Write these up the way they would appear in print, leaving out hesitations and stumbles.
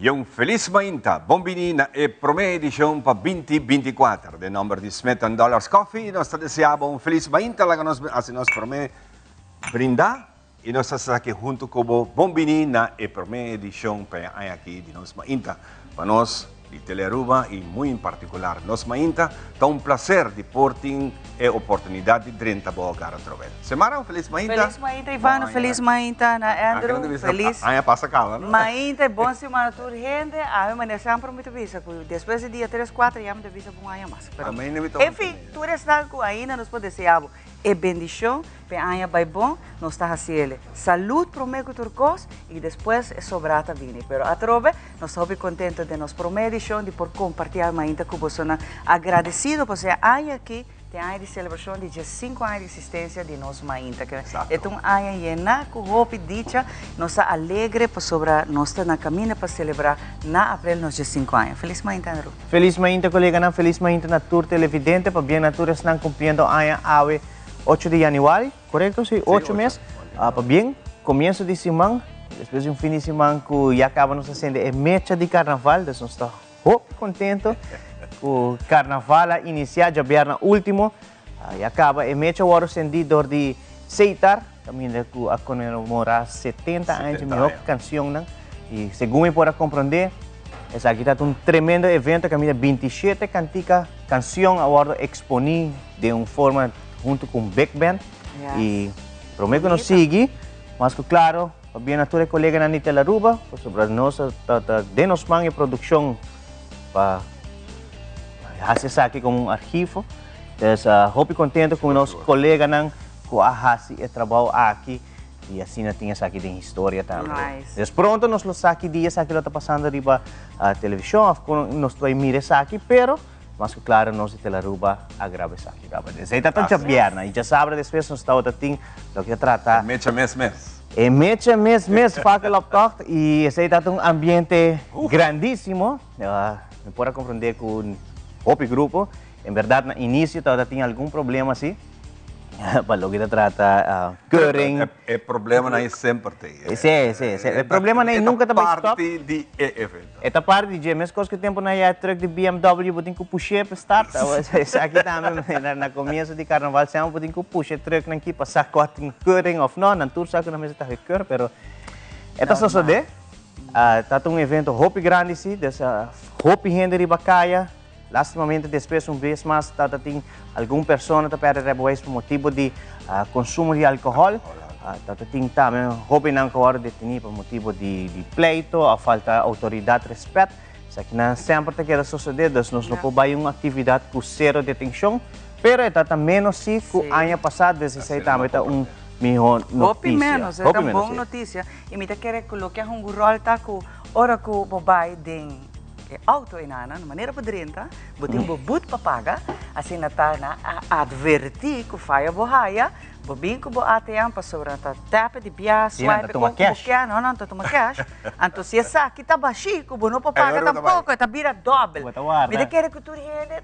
Y un feliz mainta. Bon bini na e prome edicion pa 2024. Den nomber di Smith and Dollars Coffee, nos ta desea bo un feliz mainta. Laga nos haci nos prome brinda y nos ta sa aki hunto cu bo. Bon bini na e prome edicion pa e aña aki di nos mainta. Pa nos di Telearuba y muy en particular nos mainta, ta un placer di por tin e oportunidad di drenta bo hogar atrobe. Semara, un feliz mainta. Feliz mainta, Ivano. Feliz mainta na Andrew. Feliz aña pasa caba, no? Mainta y bon semana tur hende. Awe manera semper mi ta bisa cu despues di dia tres, cuatro ya mi ta bisa bon aña mas. Pero, en fin, tur esnan cu ainda nos por desea bo E bendicion p'e aña bai bon, nos ta haciele. Salud prome cu tur cos y despues e sobra ta bini. Pero atrobe nos ta hopi contento den nos prome edicion di por comparti al mainta cu bosonan. Agradecido pasobra e aña aki ta e aña di celebracion di diescinco aña di existencia di nos mainta. E ta un aña yena cu hopi dicha. Nos ta alegre pasobra nos ta na caminda pa celebra na april nos diescinco aña. Feliz mainta, Andrew. Felis mainta koleganan, felis mainta na tur televidente, pabien na tur esnan kumpliendo aña awe ocho di januari, korekto? Si, ocho mes, pabien komienso di siman, despues di un fin di siman ku ya kaba nos a sende e mecha di karnaval, dus nos ta hopi kontento ku karnaval a inisiá djabièrnè ultimo, ya kaba e mecha wòrdu sendí dor di Seitar, kaminda ku a konmemorá 70 aña dje mihó kansionnan i segun mi por a komprondé esaki ta un tremendo evento kaminda 27 kantika, kansion a wòrdu eksponí den un forma huntu ku un big band i promé ku nos sigui mas ku klaro pabia na tur e koleganan di Telaruba pasobra nos ta den nos man e produkshon pa hasi esaki komo un archivo. Entonces hopi contento cu nos coleganan cu a haci e trabou aki y asina tin esaki den historia tambe. Entonces pronto nos lo sa ki dia esaki lo ta pasando riba television of con nos ta bay mira esaki, pero mas cu claro nos di Telaruba a graba esaki caba. Esey ta ta djabièrnè y djasabra despues nos tabata tin loke ta trata. E mecha mes mes. E mecha mes mes fakkeloptocht y esey ta ta un ambiente grandisimo. Mi por a comprende cu hopi grupo. En berdad na inicio tabata tin algun problema si pa loke ta trata keuring. E problemanan ei semper t'ei. Si, si, si. E problemanan ei nunca ta bai stop. E ta parti di e evento. E ta parti di dje. Meskos ku tempu nan ya e truck di BMW bo tin ku push'é pa start. Esaki tambe na komienso di karnaval semper bo tin ku pusha e trucknan ki pa sa ku a tin keuring of no. Nan tur sa ku nan mester ta gekeur pero e ta sosodé. Ta ta un evento hopi grandi si, des hopi hende riba kaya. Lastimamente despues un bes mas ta ta tin algun persona ta perde rijbewijs pa motibo di consumo di alcohol. Ta ta tin tambe hobennan cu a wordo deteni pa motibo di di pleito of falta autoridad respet. Esakinan semper ta keda sosode, dus nos no por bay un actividad cu cero detencion, pero e ta ta menos si cu aña pasa, dus esey tambe ta un miho noticia. Hopi menos, e ta un bon noticia. Y mi ta kere cu loke a hunga un rol ta cu ora cu bo bay den. E auto enanan, manera bo drenta, bo tin bo but pa paga, asina ta nan a adverti ku faya bo haya, bo bin ku bo ATM pasobra nan ta tap di bia, swipe kon ku bo ke, no nan ta tuma cash, anto si esaki ta bashí ku bo no por paga tampoko e ta bira dòbel. Mi ta kere ku tur hende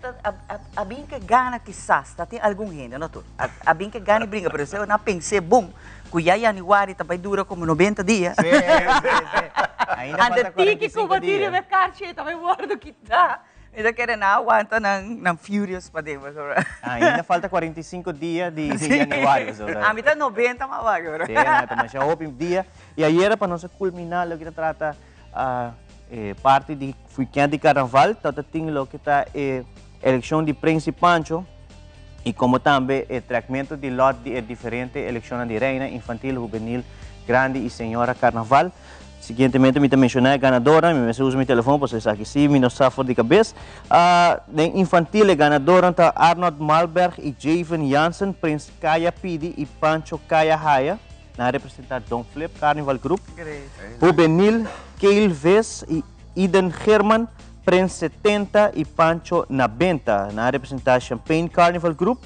a bin ke gana kisas, ta tin algun hende, no tur, a bin ke gana i bringa, pero esei nan a pens'é bon. Ku ya yanüari ta bai dura komo nobenta dia. Sí, sí, sí. Ainda Ante falta tiki ku 45 bo tira dia. riba e karchi e ta bai wòrdu kitá. Mi ta kere nan a wanta nan nan furious paden pasobra. Ainda falta 45 dia di di yanüari pasobra. Ami ta nobenta mas wak bro. Sí, nan ta masha hopi dia. I ayera pa nos a kulminá loke ta trata e parti di weekend di karnaval ta tin loke ta e Elekshon di Prins i Pancho i komo tambe e trekmentu di lòt di e diferente elekshonnan di Reina, Infantil, Hubenil, Grandi i Señora Karnaval. Siguientemente mi ta menshoná e ganadornan, mi mester usa mi telefon pasobra esaki sí mi no sa for di kabes. Den Infantil e ganadornan ta Arnold Malberg i Javen Jansen, Prins Kaya Pidi i Pancho Kaya Haya. Nan a representá Don Flip Carnival Group. Hubenil, Kale Vis i Eden Geerman, Prins 70 y Pancho na benta. Nan a representa Champagne Carnival Group.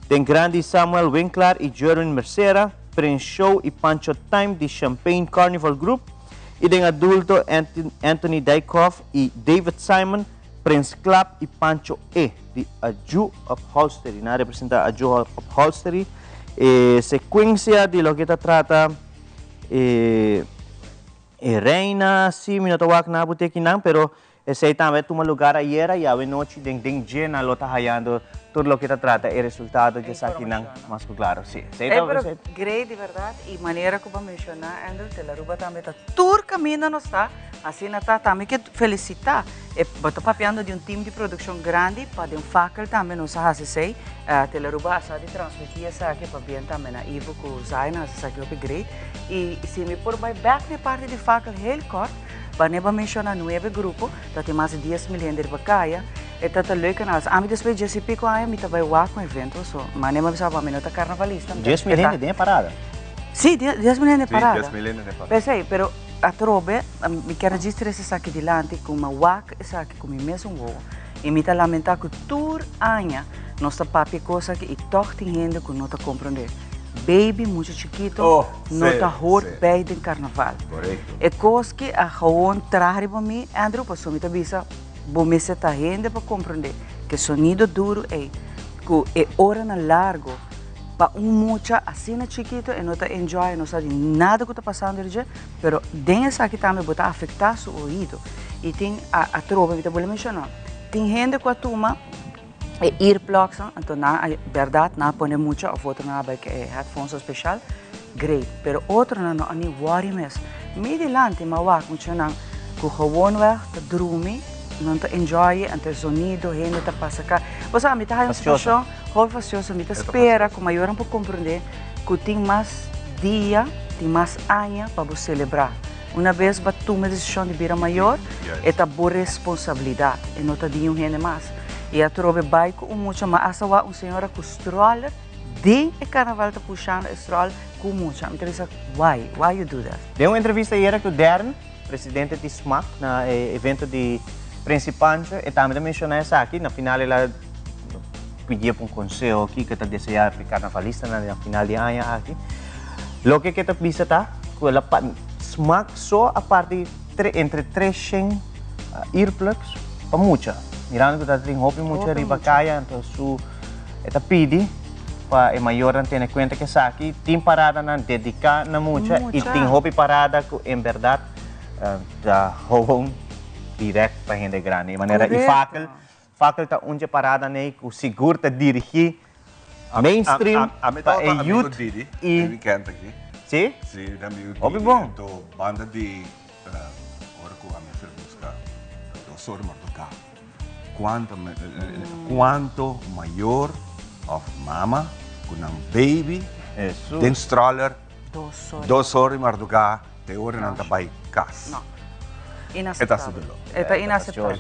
Den grandi Samuel Winklaar y Jerwin Mercera, Prins Show y Pancho Time di Champagne Carnival Group. Y den adulto Anthony Dijkhoff y David Simon, Prins Klap y Pancho E di Aju Upholstery. Nan a representa Aju Upholstery. E secuencia di loke ta trata e. E reina, si, mi no ta wak na bo tekinan, pero esei tambe a tuma lugar ayera y awe nochi den den dje nan lo ta hayando tur loke ta trata e resultado dje esakinan mas cu claro. Si, esei ta. Pero great di berdad y manera cu bo a menciona, Andrew, Telaruba tambe ta tur caminda nos ta, asina ta. Tambe ke felicita e bo ta papiando di un team di produccion grandi pa den fakkel tambe nos a haci esei. Telaruba a sa di transmiti esaki pabien tambe na Ivo cu Zion a haci esaki hopi great. Y si mi por bay bek na e parti di fakkel heel kort, Baneba menciona nuebe grupo, ta tin mas di 10,000 hende riba caya. E ta ta leuk en alles. Ami despues dies y pico aña mi ta bay wak un evento, so manera mi bisa bo ami no ta carnavalista, mi ta 10,000 hende den e parada? Si, 10,000 hende Sí, parada. 10,000 hende den e parada. P'esey, pero atrobe mi kier registra esaki dilanti cu mi a wak esaki cu mi mesun wowo y mi ta lamenta cu tur aña nos ta papia e cos aki y tog tin hende cu no ta comprende. Baby mucha chikito Oh, no sí, ta hoort sí. bij den carnaval. Correcto. E cos ki a gewoon traha riba mi, Andrew, pasobra mi ta bisa bo mester ta hende pa comprende ke sonido duro ey cu e oranan largo pa un mucha asina chikito e no ta enjoy, e no sa di nada cu ta pasando riba dje, pero den esaki tambe bo ta afecta su oido. Y tin atrobe mi ta bolbe menciona, tin hende cu a tuma e earplugsnan, anto nan a berdad nan a pone mucha of otronan a bai ku e headphones special, great, pero otronan no a ni worry mes. Mi dilanti mi a wak muchanan ku gewoonweg ta drumi, nan ta enjoy e, anto e zonido, hende ta pasa ka. Bo sa mi ta haya un situashon hopi fastioso, mi ta spera ku mayornan por komprende ku tin mas dia, tin mas aña pa bo selebrá. Una bes bo a tuma e desishon di bira mayor, e ta bo responsabilidat, e no ta di niun hende mas. I atrobe bai ku un mucha, ma asta wak un señora ku stroller den e karnaval ta pushando e stroller ku mucha. Mi ta bisa, why? Why you do that? Den un entrevista ayera ku Dern, presidente di smac, na e evento di Prince Pancho, e tambe ta menciona esaki. Na final el a pidié pa un conseho kiko e ta desea pa e carnavalistanan na final di aña aki. Loke ke ta bisa ta ku el a smac so a parti entre 300 earplugs pa mucha. Mirando ku ta tin hopi mucha riba kaya, anto su e ta pidi pa e mayornan tene kuenta ku esaki. Tin paradanan dediká na mucha i tin hopi parada ku en bèrdat ta gewoon dirèkt pa hende grandi. E manera i fakel, fakel ta un dje parada nei ku sigur ta dirigí mainstream pa e youth i. Si? Hopi bon. Banda di ora ku a mester buska dos ora marduká kuanto kuanto mayor of mama ku nan baby den stroller dos ora di marduká te ora nan ta bai kas. E ta su doló. E ta inaceptabel.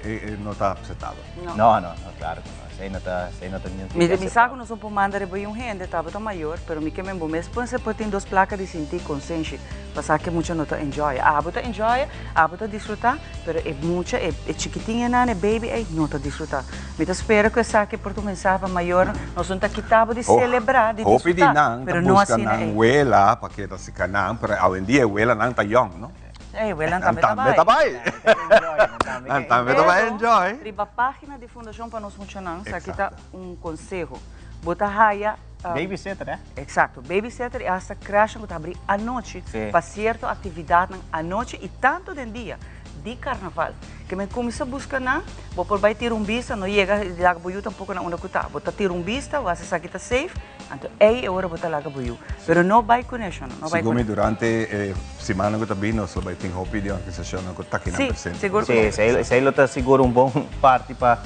E no ta aceptabel. No, no, no, claro ku no. Esei no ta, esei no ta niun tipo Mi sa ku nos no por manda riba un hende, tabata mayor, pero mi ke men bo mes por por tin dos plaka di sinti konsenshi pa sa ke mucha no ta enjoy. Abo ta enjoy, abo ta disfruta, pero e mucha, e chikitin enan, e baby ei, no ta disfruta. Mi ta spera ku esaki por ta un mensahe pa mayornan, nos no ta kita bo di selebrá, di Hopi di disfruta, nan ta pero no buska asina nan ei. wela pa keda sika nan, pero awendia e welanan ta yòn, no? Ey, wela Nan tambe ta tambe ta bai. bai. Nan tambe ta bai enjoy. Riba pagina di Fundacion pa Nos Muchanan sa kita un conseho. Bo ta haya Babysitter, eh? Exacto, babysitter y hasta crèche ku ta habri anochi pa cierto actividadnan anochi y tanto den dia di carnaval. Ke men cuminsa busca nan, bo por bai tira un bista, no yega laga bo yu tampoco na unda cu ta. Bo ta tira un bista, bo haci esaki ta safe. Anto ei e ora bo ta laga bo yu. Pero no bai kuné, shon, no bai Sigur mi kuné. durante e simannan ku ta bin nos lo bai tin hopi di organisashonnan ku ta kinan Sí, presente. sigur ku Sí, sí. esei esei lo ta sigur un bon parti pa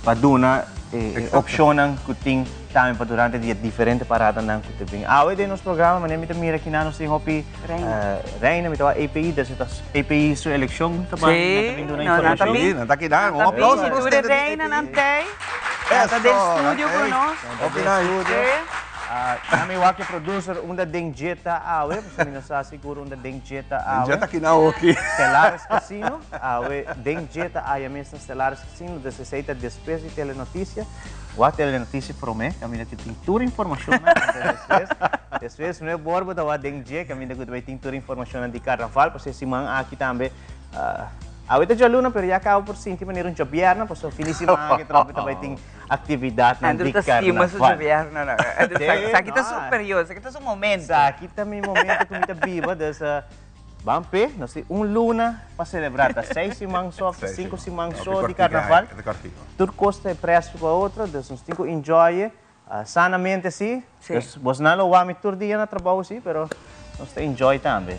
pa duna e Exacto. opshonnan ku tin tambe pa durante di e diferente paradanan ku ta bin. Awe den nos programa manera mi ta mira kinan nos tin hopi Reina. Reina, mi ta wak API, dus e ta API su elekshon ta ban, Sí, nan ta bin duna no, nan ta informashon. bin. Sí, nan ta kinan. Nan Un ta bin, aplauso pa tur e ustedes di reinanan API. t'ei. Nan ta den Eso, studio ku nan t'ei. nos. Hopi nice. Sí. Na mi wak e producer unda den dje ta awe, pasobra mi no sa sigur unda den dje ta awe. Den dje ta kina awoki. Stellaris Casino, awe den dje ta aya mes na Stellaris Casino, dus esei ta despues di Telenoticia. Wak Telenoticia prome, kaminda ku tin tur informashonnan, anto despues, despues nueb or bo ta wak den dje, kaminda ku ta bai tin tur informashonnan di Karnaval, pasobra e siman aki tambe awe ta djaluna, pero ya kaba por sinti manera un djabièrnè, pasobra fin di siman aki trobe ta bai tin. Actividadnan Andrew di ta stima su carnaval. gobierno, no. Andrew, Sí, sa, sa kita no. su periodo, sa kita su momento. Sa kita mi momento cu mi ta biba, dus Ban p'e, nos tin un luna pa celebra, ta seis siman so of cinco siman so di carnaval. Tur cos ta e presto pa otro, dus nos tin cu enjoy e sanamente si. Dus bosnan lo wak mi tur dia na trabou si, pero nos ta enjoy tambe.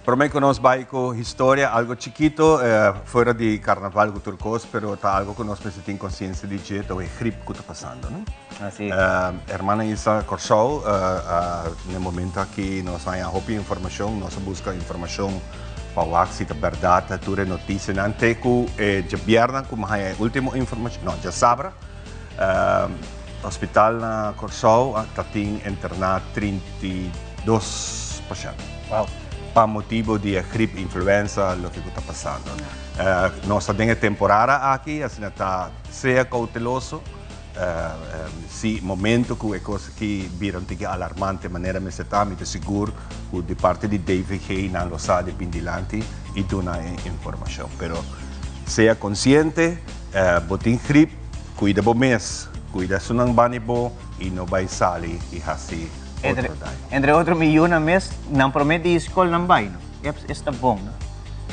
Prome cu nos bay cu historia, algo chikito, fuera di carnaval cu tur cos, pero ta algo cu nos mester tin conciencia di dje, ta e grip cu ta pasando, no? Así. Hermana Isa Corsou, na e momento aki nos haña hopi informacion, nos a busca informacion pa wak si ta berdad tur e noticianan, te cu e djabièrnè cu mi haña e ultimo informacion, no, djasabra, hospital na Corsou ta tin interna 32 pashent. Wow. Pa motibo di e grip, influenza, loke cu ta pasando. Nos ta den e temporada aki, asina ta sea cauteloso. Si momento cu e cos aki bira un tiki alarmante manera mester ta, mi ta sigur cu di parti di DVG nan lo sa di bin dilanti y duna e informacion. Pero sea consciente, bo tin grip, cuida bo mes, cuida esunnan bani bo y no bay sali y haci otro daño. Entre otro mi yunan mes, nan prome di scol nan bay no. Es ta bon no.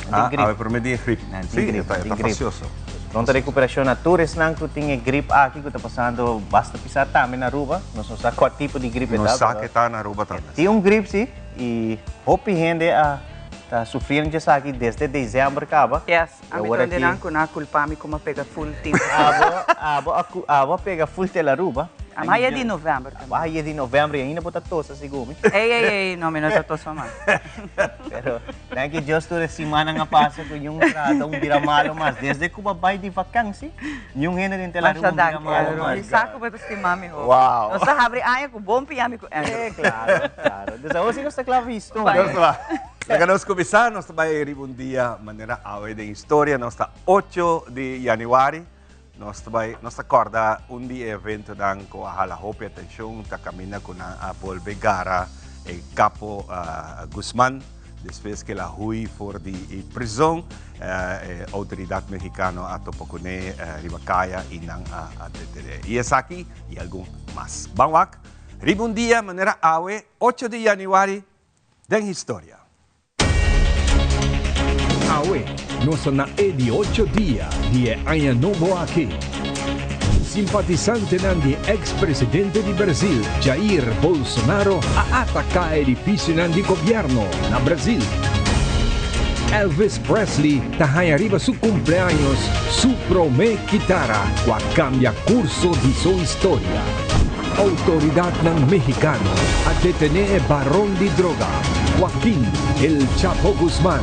Ah, awe prome di e grip. Sí, e ta fastioso. Pronto recuperacion na tur esnan cu tin e grip aki cu ta pasando basta pisa tambe na Aruba. Nos no sa cua tipo di grip e ta. Nos sa cu e ta na Aruba tambe. Tin un grip si y hopi hende a ta sufriendo dje esaki desde december caba. Yes, ami ta un di nan cu nan a culpa mi como a pega full team. Abo, abo a pega full tel Aruba. Ami haya di november tambe. Abo haya di november y ainda bo ta tosa segun mi. Ey, ey, ey, no, mi no ta tosa mas. Pero, danki Dios tur e simannan a pasa cu niun trata un bira malo mas. Desde cu bo a bay di vakantie, niun hende den tel Aruba un bira malo mas. Mi sa cu bo ta stima mi hopi. Wow. Nos ta habri aña cu bon piami cu Andrew. Eh, claro, claro. Dus awor si nos ta cla pa historia. Nos ta. Laga nos cuminsa, nos ta bay riba un dia manera awe den historia. Nos ta ocho di januari. Nos ta bai, nos ta kòrda un di e eventonan ku a hala hopi atenshon ta kaminda ku nan a bolbe gara e Capo Guzman despues ku el a hui for di e prizon. E outoridat mexicano a topa kuné riba kaya i nan a detené. I esaki i algun mas. Ban wak riba un dia manera awe, ocho di yanüari, den historia. Awe nos ta na e di ocho dia di e aña nobo aki. Simpatisantenan di e ex presidente di Brazil Jair Bolsonaro a ataká edifisionan di gobièrnu na Brazil. Elvis Presley ta haña riba su kumpleaños su promé kitara ku a kambia kurso di su historia. Outoridatnan mexicano a detené e baron di droga, Joaquin El Chapo Guzman.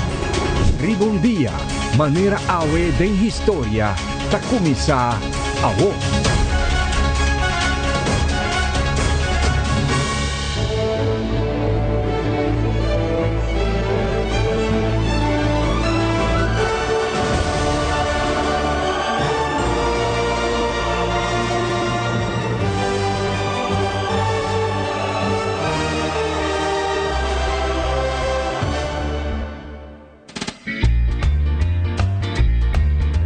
Riba un dia manera awe den historia ta kuminsá awor.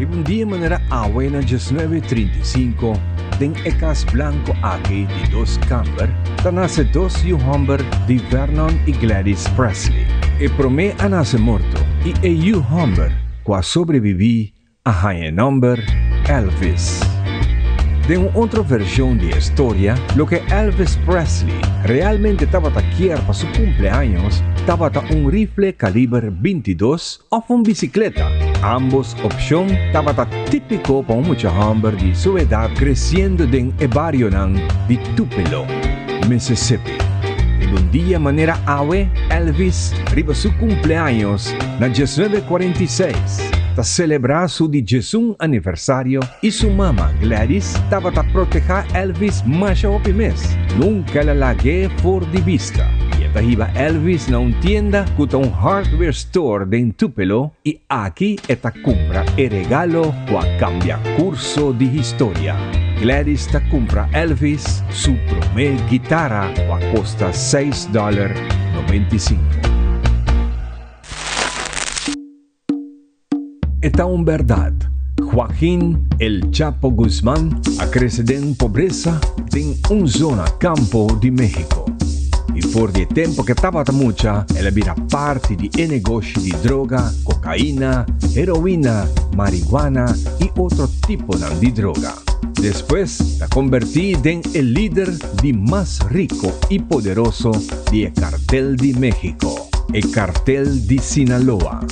Riba un dia manera awe na diesnuebe 35, den e kas blanko aki di dos kamber, ta nase dos yu hòmber di Vernon i Gladys Presley. E promé a nase morto i e yu hòmber ku a sobrebibí a haña e nòmber Elvis. Den un otro vershon di e storia, loke Elvis Presley realmente tabata kier pa su kumpleaños tabata un rifle kaliber 22 òf un bisikleta. Ámbos opshon tabata típiko pa un mucha hòmber di su edat kresiendo den e barionan di Tupelo, Mississippi. Riba un dia manera awe, Elvis riba su kumpleaños na diesnuebe kuarenta i seis, ta selebrá su di diesun aniversario i su mama, Gladys, tabata protehá Elvis masha hopi mes. Nunka el a lag'é for di bista. I e ta hiba Elvis na un tienda ku ta un hardware store den Tupelo i aki e ta kumpra e regalo ku a kambia kurso di historia. Gladys ta kumpra Elvis su promé gitara ku a kosta seis dòler 95. E ta un bèrdat, Joaquín El Chapo Guzmán a krese den pobresa den un zona kampo di México. I For di e tempo ku e tabata mucha, el a bira parti di e negoshi di droga, kokaina, heroina, marihuana i otro tiponan di droga. Despues ta kombertí den e lider di mas riko i poderoso di e Kartel di México, e Kartel di Sinaloa.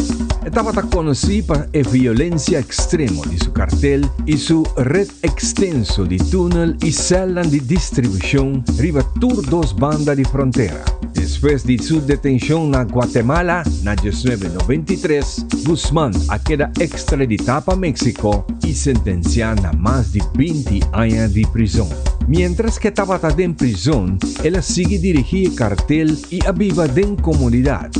E tabata konosí pa e violensia ekstremo di su kartel i su ret ekstenso di túnel i sèlnan di distribushon riba tur dos banda di frontera. Despues di su detenshon na Guatemala na 1993, Guzman a keda ekstraditá pa Mexico i sentensiá na mas di 20 aña di prizon. Miéntras ku e tabata den prizon, el a sigui dirigí e kartel i a biba den komodidat.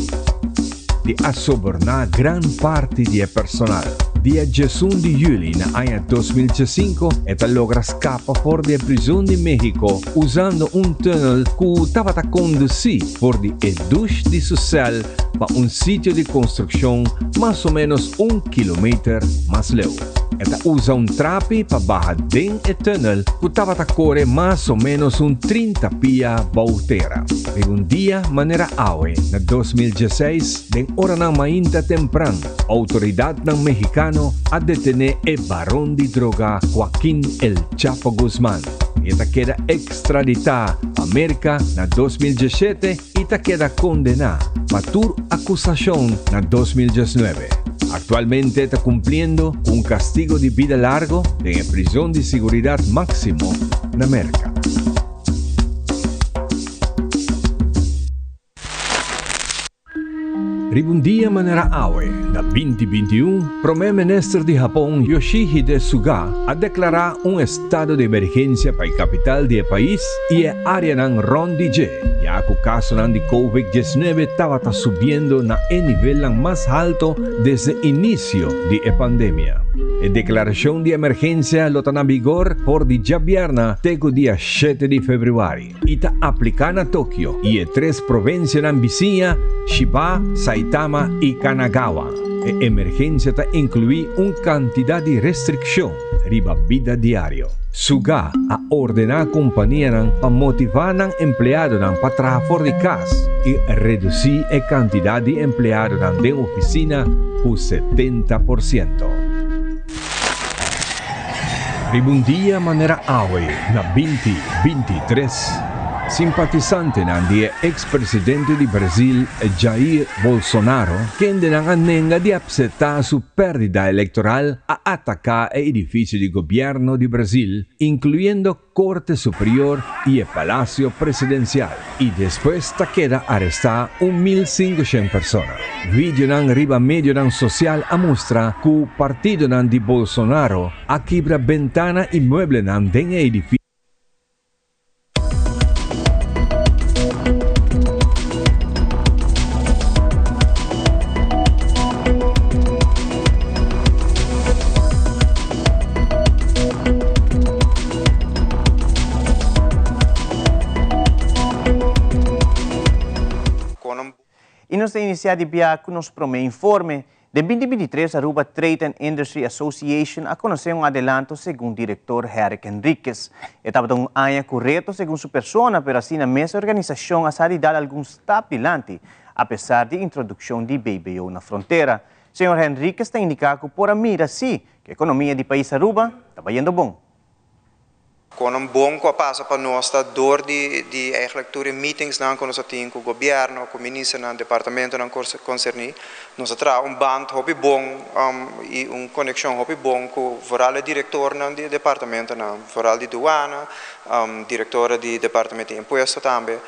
Di a soborná gran parti di e personal. Dia 11 di yüli na aña 2005 e ta logra skapa for di e prizon di Mexico usando un tùnel ku tabata kondusí for di e dush di su sèl pa un sitio di konstrukshon mas o ménos un kilometer mas leu. E ta usa un trapi pa baha den e tùnel ku tabata kore mas o ménos un 30 pia bou tera. Riba un dia manera awe na 2016, den oranan mainta tempran, outoridatnan mexikano a detené e baron di droga Joaquín El Chapo Guzmán. E ta keda ekstraditá pa Merka na 2017 i ta keda kondená pa tur akusashon na 2019. Aktualmente ta kumpliendo ku un kastigo di bida largo den e prizon di siguridat máksimo na Merka. Riba un dia manera awe, na 2021, Prome Minister di Hapon Yoshihide Suga a deklará un estado di emergensia pa e kapital di e pais i e áreanan rònt di dje, ya ku kasonan di Covid 19 tabata subiendo na e nivelnan mas halto desde inisio di e pandemia. E deklarashon di emergensia lo ta na vigor for di djabièrna te ku dia 7 di febrüari. I ta apliká na Tokio i e tres provinsianan bisiña, Chiba, Saitama i Kanagawa. E emergensia ta inkluí un kantidat di restrikshon riba bida diario. Suga a ordená kompanianan pa motivá nan empleadonan pa traha for di kas i redusí e kantidat di empleadonan den ofisina ku 70%. Riba un dia manera awe na 2023, simpatisantenan di e eks-presidente di Brasil Jair Bolsonaro, kendenan a nenga di apseptá su pèrdida elektoral, a ataká e edifisio di gobièrnu di Brasil, inkluyendo Korte Superior i e Palasio Presidensial, i despues ta keda arestá 1500 persona. Videonan riba medionan sosial a mustra ku partidonan di Bolsonaro a kibra bentana i mueblenan den e edifisio. I nos ta inisiá di bia ku nos promé informe. Den 2023 Aruba Trade and Industry Association a konosé un adelanto segun direktor Herrick Henriquez. E tabata un aña ku reto segun su persona, pero asina mes e organisashon a sa di dal algun stap dilanti, apesar di introdukshon di BBO na frontera. Señor Henriquez ta indiká ku por a mira si ku ekonomia di pais Aruba ta bayendo bon. Kon un bon ku a pasa pa nos ta dor di di eigenlijk tur e meetingsnan ku nos a tin ku gobièrnu, ku ministernan, departamentonan konserní. Nos a traha un band hopi bon i un konekshon hopi bon ku vooral e direktornan di e departamentonan, vooral di duana, direktora di departamento di impuesto tambe.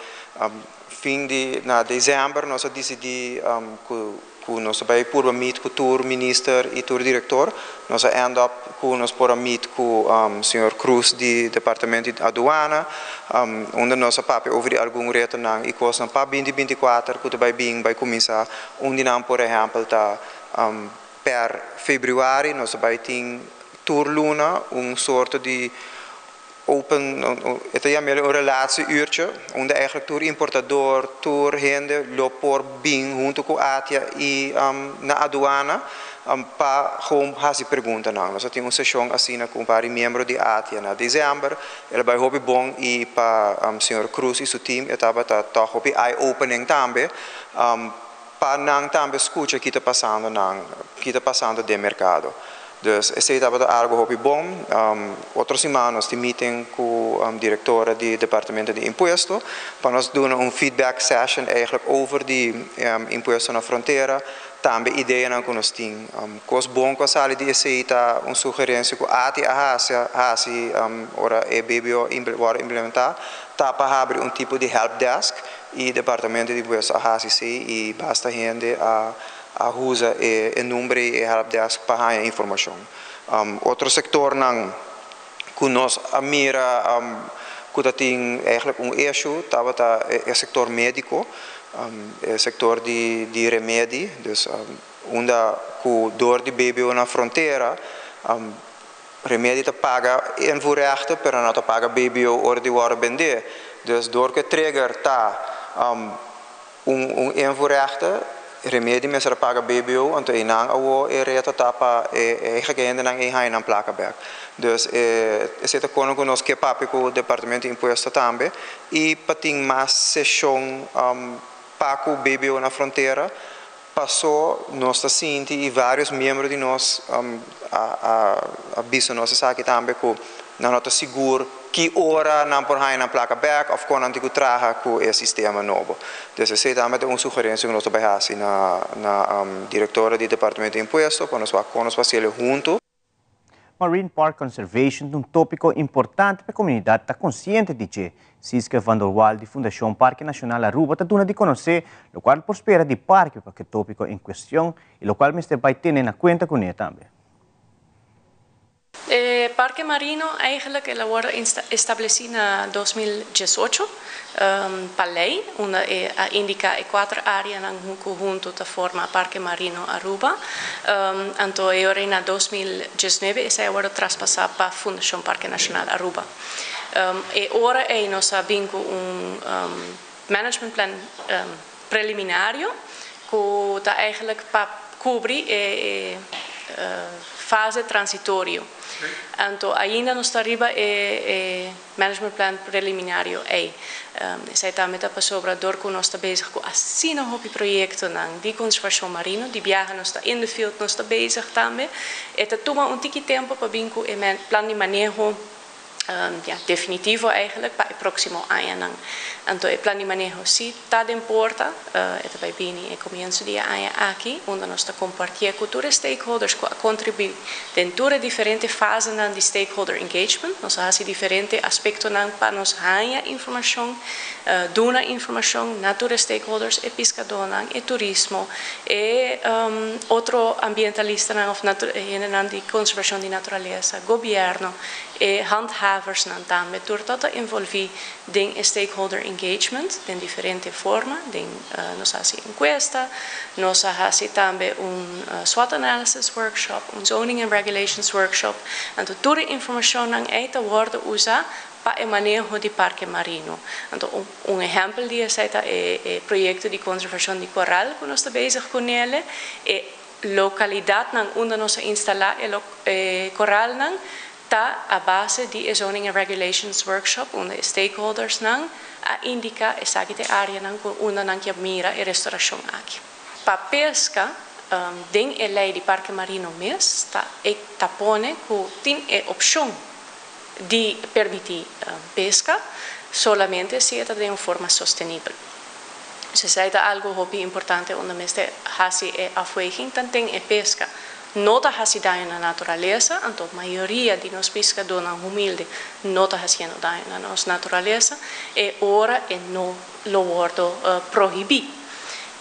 Fin di na desèmber nos a disidí ku ku nos a bai purba meet ku tur minister i tur direktor. Nos a end up ku nos por a meet ku señor Cruz di departamento di aduana, unda nos a papia over di algun retonan i kosnan pa 2024 ku ta bai bin bai kuminsá. Un di nan por ehèmpel ta per febrüari nos a bai tin tur luna un sorto di. Open, e ta yama un relatieuurtje, unda eigenlijk tur importador, tur hende lo por bin hunto cu ATIA y na aduana pa gewoon hasi preguntanan. Nos tin un sesion asina cu un par di miembro di ATIA na december, el a bay hopi bon y pa señor Cruz y su team e tabata toch hopi eye-opening tambe, pa nan tambe scucha ki ta pasando den mercado. Dus esey tabata algo hopi bon. Otro siman nos tin meeting cu director di Departamento di Impuesto pa nos duna un feedback session eigenlijk over di impuesto na frontera, tambe ideanan cu nos tin. Cos bon cu a sali di esey ta un sugerencia cu ATIA a hasi ora e BBO wordo implementa, ta pa habri un tipo di help desk y Departamento di Impuesto a hasi esey y basta hende a usa e number y e help desk pa haya informacion. Otro sectornan cu nos a mira cu tin eigenlijk un issue tabata e sector medico, e sector di remedi, dus unda cu door di BBO na frontera, remedi ta paga invoerrechten, pero no ta paga BBO ora di wordo bendi. Dus door cu trigger ta un invoerrechten, remedi mester paga BBO, anto einan awo e reto ta pa e eigenlijk nan e haña nan placa bek. Dus esey ta con cu nos kier papia cu Departamento di Impuesto tambe y pa tin mas sesion pa cu BBO na frontera, paso nos ta sinti y varios miembro di nos a bisa nos esaki tambe, cu nan no ta sigur ki ora nan por haña nan placa bek of con nan tin cu traha cu e sistema nobo. Dus esey tambe ta un sugerencia cu nos ta bay hasi na directora di Departamento di Impuesto pa nos wak con nos haci hunto. Marine Park Conservation ta un topico importante pa e comunidad ta consciente di dje. Siska van der Wal di Fundacion Parke Nacional Aruba ta duna di conoce locual por spera di parke pa e topico en cuestion y locual mester bay tene na cuenta cu ne tambe. E Parke Marino eigenlijk el a wordo estableci na 2018 pa ley, unda a indica e cuater areanan cu hunto ta forma Parke Marino Aruba. Anto e na 2019 esey a wordo traspasa pa Fundacion Parke Nacional Aruba. Y ora ey nos a bin cu un management plan preliminario cu ta eigenlijk pa cubri e fase transitorio. Anto ainda nos ta riba e management plan preliminario ey. Esey tambe ta pasobra door cu nos ta bezig cu asina hopi proyectonan di conservacion marino, di biaha nos ta in the field, nos ta bezig tambe. E ta tuma un tiki tempo pa bin cu e plan di maneho ja, definitivo eigenlijk pa e proximo añanan. Anto e plan di maneho si ta den porta, e ta bay bini e comienso di aña aki, unda nos ta comparti cu tur stakeholders cu a contribui den tur diferente fasenan di stakeholder engagement. Nos a hasi diferente aspectonan pa nos haña informacion, duna informacion na tur stakeholders, e piscadonan, e turismo, e otro ambientalistanan of hendenan di conservacion di naturalesa, gobierno, e handhaversnan tambe. Tur ta envolvi den stakeholder engagement, den diferente forma, den nos a hasi encuesta, nos a hasi tambe un SWOT analysis workshop, un zoning and regulations workshop, anto tur informacionnan ey ta wordo usa pa e maneho di parke marino. Anto, un ehempel di esey ta e proyecto di conservacion di coral cu nos ta bezig cu ne, e localidadnan unda nos a instala e coralnan ta a base di zoning and regulations workshop, unda stakeholdersnan a indica esaki ta e areanan unda nan kier mira e restauracion aki. Pa pesca, den e ley di parke marino mes, ta, e ta pone cu tin e opcion di permiti pesca solamente si ta di un forma sostenibel. Dus esey ta algo hopi importante unda mester hasi e afweging, tanten e pesca no ta hasi daño na naturalesa, anto mayoria di nos piscadonan humilde no ta haciendo daño na nos naturalesa, e ora e no lo wordo prohibi.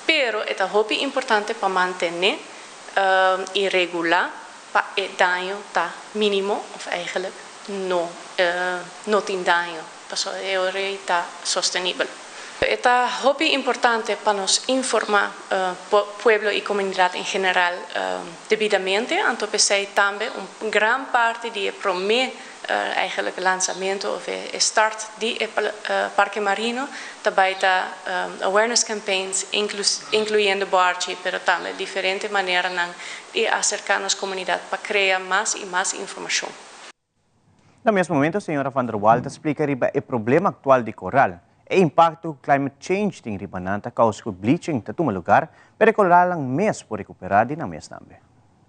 Pero ta hopi importante pa mantene y regula pa e daño ta minimo, of eigenlijk no tin daño, paso e ora ta sostenibel. E ta hopi importante pa nos informa pueblo y comunidad en general debidamente, anto p'esey tambe un gran parti di e prome eigenlijk lansamento of e start di e Parke Marino ta bay ta awareness campaigns, incluyendo borchi, pero tambe diferente maneranan di acerca nos comunidad pa crea mas y mas informacion. Na mes momento, señora van der Wal ta splica riba e problema actual di coral. E impacto cu climate change tin riba nan ta causa cu bleaching ta tuma lugar, pero e coralnan mes por recupera di nan mes tambe.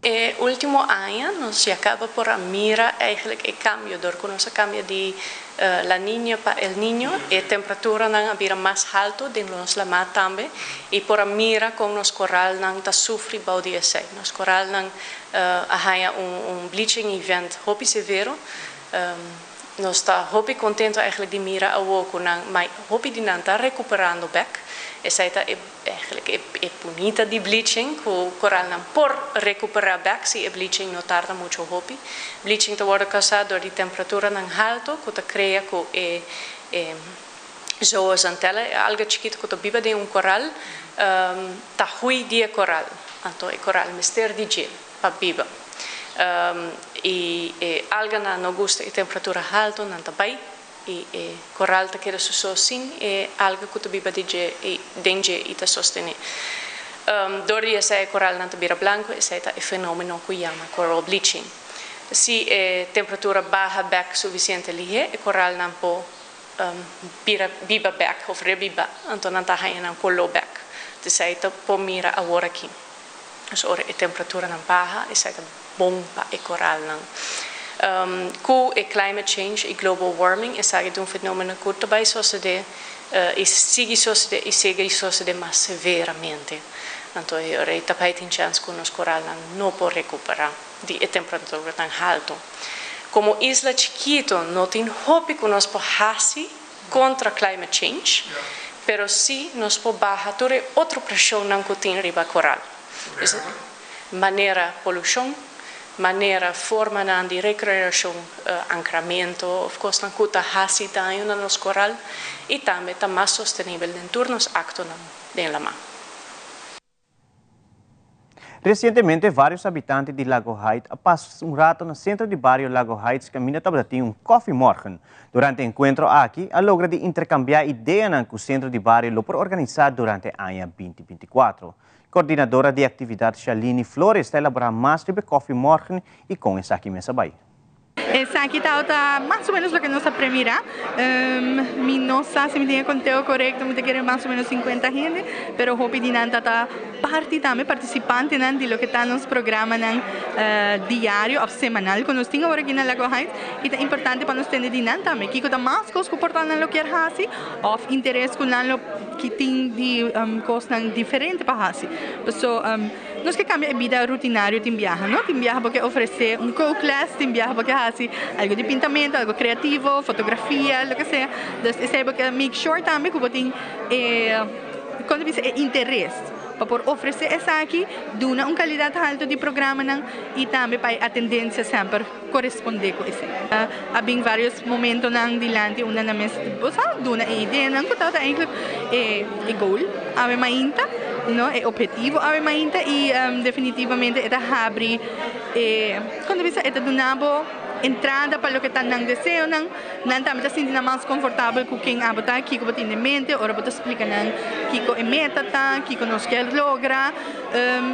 E ultimo aña nos ya caba por a mira eigenlijk e cambio door cu nos a cambia di La Niña pa El Niño, e temperaturanan a bira mas halto den nos lama tambe y por a mira con nos coralnan ta sufri bou di esey. Nos coralnan a haya un bleaching event hopi severo. Nos ta hopi contento eigenlijk di mira awo cu nan, ma hopi di nan ta recuperando bek. Esey ta e eigenlijk e bunita di bleaching, cu coralnan por recupera bek si e bleaching no tarda mucho hopi. Bleaching ta wordo causa door di temperaturanan halto cu ta crea cu e zooxanthellae, e alga chikito cu ta biba den un coral, ta hui di e coral. Anto e coral mester di dje pa biba. Y e alganan no gusta e temperatura halto, nan ta bay y e coral ta keda su so sin e alga cu ta biba di dje y den dje y ta sostene. Door di esey e coralnan ta bira blanco, esey ta e fenomeno cu yama coral bleaching. Si e temperatura baha bek suficiente lihe, e coralnan por bira biba bek of rebiba, anto nan ta haya nan color bek. Esey ta por mira awor aki. Dus ora e temperaturanan baha, esey ta bon pa e coralnan. Cu e climate change y global warming, esaki ta un fenomeno cu ta bay sucede y sigui sucede y sigui sucede mas severamente. Anto e ora ta bay tin chance cu nos coralnan no por recupera di e temperatura tan halto. Como isla chikito, no tin hopi cu nos por haci contra climate change, pero si nos por baha tur e otro presionnan cu tin riba coral. Dus, manera polucion, manera formanan di recreacion, ancramento of cosnan cu ta haci daño na nos coral y tambe ta mas sostenibel den tur nos actonan den lama. Recientemente, varios habitante di Lago Heights a pasa un rato na centro di bario Lago Heights, caminda tabatin un koffiemorgen. Durante e encuentro aki, a logra di intercambia ideanan cu centro di bario lo por organisa durante aña 2024. Coordinadora di actividad Shalini Flores ta elabora mas riba koffiemorgen y con esaki mes a bay. Esaki ta mas o menos loke nos a premira. Mi no sa si mi tin e conteo corecto, mi ta kere mas o menos 50 hende, pero hopi di nan ta parti tambe, participantenan di loke ta nos programanan diario of semanal cu nos tin awor aki na Lago Heights, y ta importante pa nos tende di nan tambe. Kiko ta mas cos cu por ta nan lo kier haci, of interes cu nan lo tin di cosnan diferente pa haci. So, nos ke cambia e bida rutinario tin biaha, no? Tin biaha bo ke ofrece un kookles, tin biaha bo ke haci algo di pintamento, algo creativo, fotografia, loke sea. Dus esey bo ke make sure tambe cu bo tin e, con ta bisa, e interes pa por ofrece esaki, duna un calidad halto di programanan y tambe pa e atendencia semper corresponde cu esey. A bin varios momentonan dilanti unda nan mes bo sa duna e ideanan cu tabata eigenlijk e goal awe mainta, no, e objetivo awe mainta, y definitivamente e ta habri e, con ta bisa, e ta duna bo entrada pa loke ta nan deseonan. Nan tambe ta sinti nan mas confortabel cu ken abo ta, kico bo tin den mente, ora bo ta splica nan kico e meta ta, kico nos kier logra.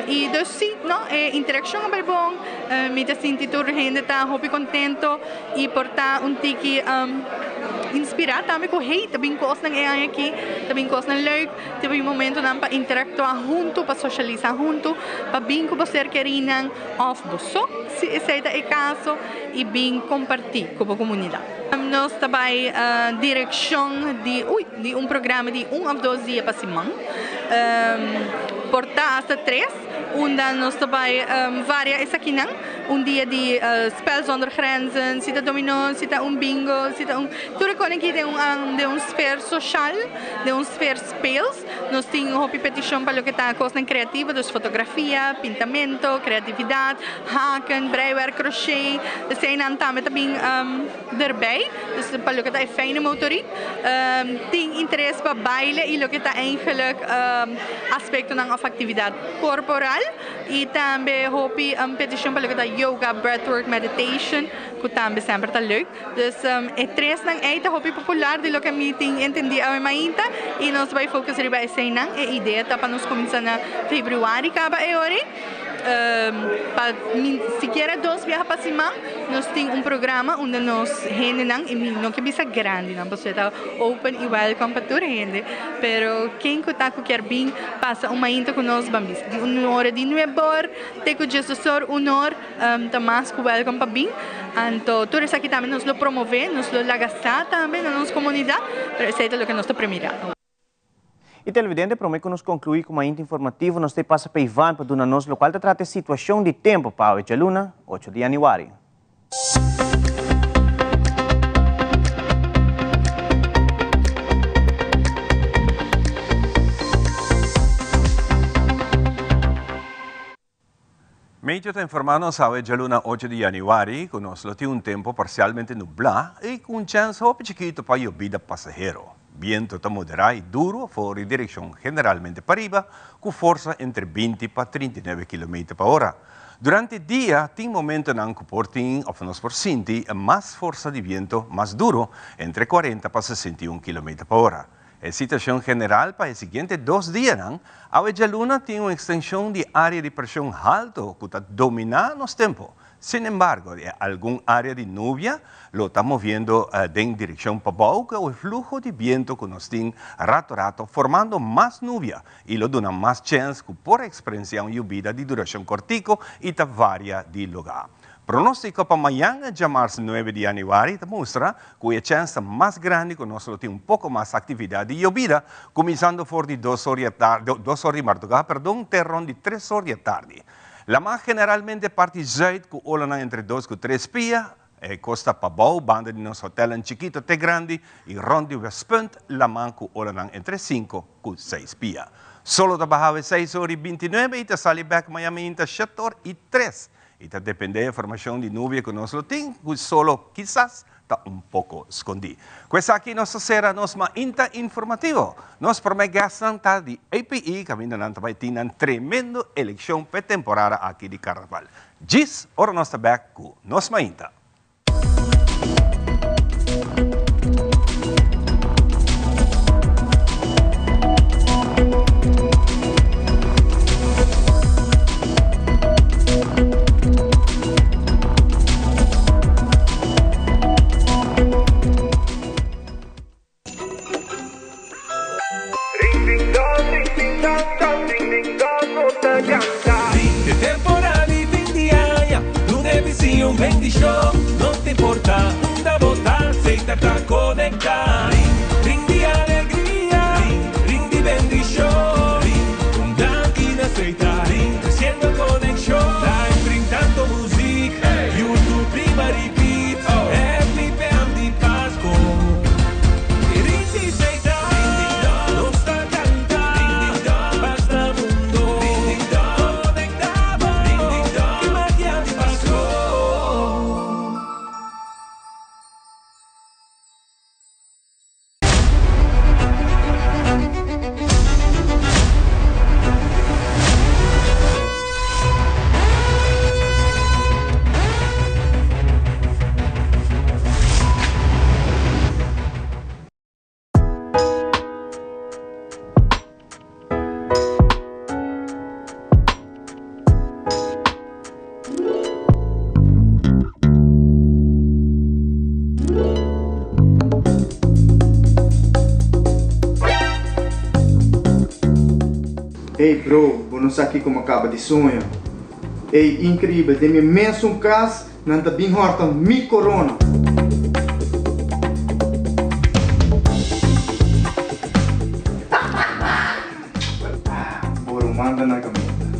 Y dus si, no, e interaccion a bay bon. Mi ta sinti tur hende ta hopi contento y por ta un tiki inspira tambe cu, hey, ta bin cosnan e aña aki, ta bin cosnan leuk, ta bin momentonan pa interactua hunto, pa socialisa hunto, pa bin cu bo ser kerinan of bo so, si esey ta e caso, y bin comparti cu bo comunidad. Nos ta bay direccion di, uy, di un programa di un of dos dia pa siman, por ta hasta tres, unda nos ta bay varia esakinan, un dia di spel zonder grenzen, si ta domino, si ta un bingo, si ta un tur e cosnan aki den un sfeer social, den un sfeer speels. Nos tin hopi peticion pa loke ta cosnan creativo, dus fotografia, pintamento, creatividad, haken, breiwerk, crochet, eseynan tambe ta bin erbij. ei, dus pa loke ta e fijne motoriek. Tin interes pa baile i loke ta eigenlijk aspektonan òf aktividat korporal. I tambe hopi petishon pa loke ta yoga, breathwork, meditation, ku tambe semper ta leuk. Dus e tresnan ei ta hopi popular di loke mi tin entendí awe mainta i nos bai focus riba eseinan. E idea ta pa nos kuminsá na februari kaba e ora ei. Pa sikiera dos biaha pa siman nos tin un programa unda nos hendenan, i mi no ke bisa grandinan pasobra ta open i welcome pa tur hende, pero ken ku ta ku kier bin pasa un mainta ku nos ban bisa di un ora di nuebor te ku diesdosor un or. Ta mas ku wèlkom pa bin. Anto tur esaki tambe nos lo promové, nos lo laga sa tambe na nos komunidat, pero esei ta loke nos ta premirá. Y televidente, prome cu nos conclui cu Mainta Informativo, nos ta pasa pa Ivan pa duna nos locual ta trata e situacion di tempo pa awe djaluna, ocho di januari. Meteo ta informá nos awe djaluna ocho di yanüari ku nos lo tin un tempu parsialmente nublá i ku un chèns hopi chikitu pa yobida pasahero. Bientu ta moderá i duru for di direkshon generalmente pariba ku forsa entre 20 pa 39 kilometer pa ora. Durante dia tin momentunan ku por tin òf nos por sinti mas forsa di bientu mas duru entre 40 pa 61 kilometer pa ora. E situacion general pa e siguiente dos dianan, awe djaluna tin un extension di area di presion halto cu ta domina nos tempo. Sin embargo, e algun area di nubia lo ta moviendo den direccion pabou cu e fluho di biento cu nos tin rato rato formando mas nubia y lo duna mas chens cu por experiencia un yubida di duracion cortico y ta varia di lugar. Pronóstiko pa mañan, djamars nuebe di yanüari, ta mustra ku e chèns ta mas grandi ku nos lo tin un poko mas aktividat di yobida, kuminsando for di dos or di atardi, dos or di mardugá, perdon, te rònt di tres or di atardi. Lamá generalmente parti zùit ku olanan entre dos ku tres pia, e kosta pabou banda di nos hotèlnan chikito te grandi i rònt di Westpunt lamá ku olanan entre sinku ku seis pia. Solo ta baha awe seis or i bintinuebe i ta sali bèk mañan mainta shete or i tres. I ta dependé e formashon di nubia ku nos lo tin, ku solo kisas ta un poko skondí. Ku esaki nos ta sera nos mainta informativo. Nos promé guestnan ta di APE kaminda nan ta bai tin nan tremendo elekshon p'e temporada aki di karnaval. Djis ora nos ta bèk ku nos mainta. Ey bro, bo no sa kiko mi a kaba di soña. Ey, increíbel, den mi mesun kas nan ta bin horta mi corona. Bo ruman ta na kaminda.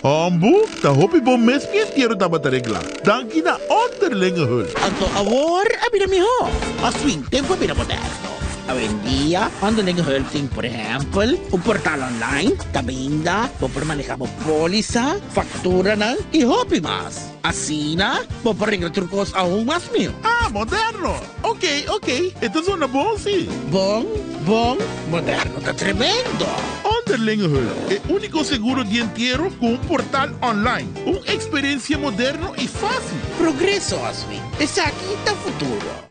Hombu, ta hopi bon mes mi entiero tabata reglá. Danki na onderlinge hulp. Anto awor a bira mihó. Mas swing tempu a bira moderno. Awendia. Via Onderlinge Hulp tin por ehèmpel un portal online kaminda bo por maneha bo pólisa, fakturanan i hopi mas. Asina bo por regla tur kos aun mas mihó. Ah, moderno! Ok, ok, e ta zona bon si. Bon, bon, moderno ta tremendo! Onderlinge Hulp, e úniko seguro di entiero ku un portal online. Un eksperensia moderno i fásil. Progreso, Oswin. Esaki ta futuro.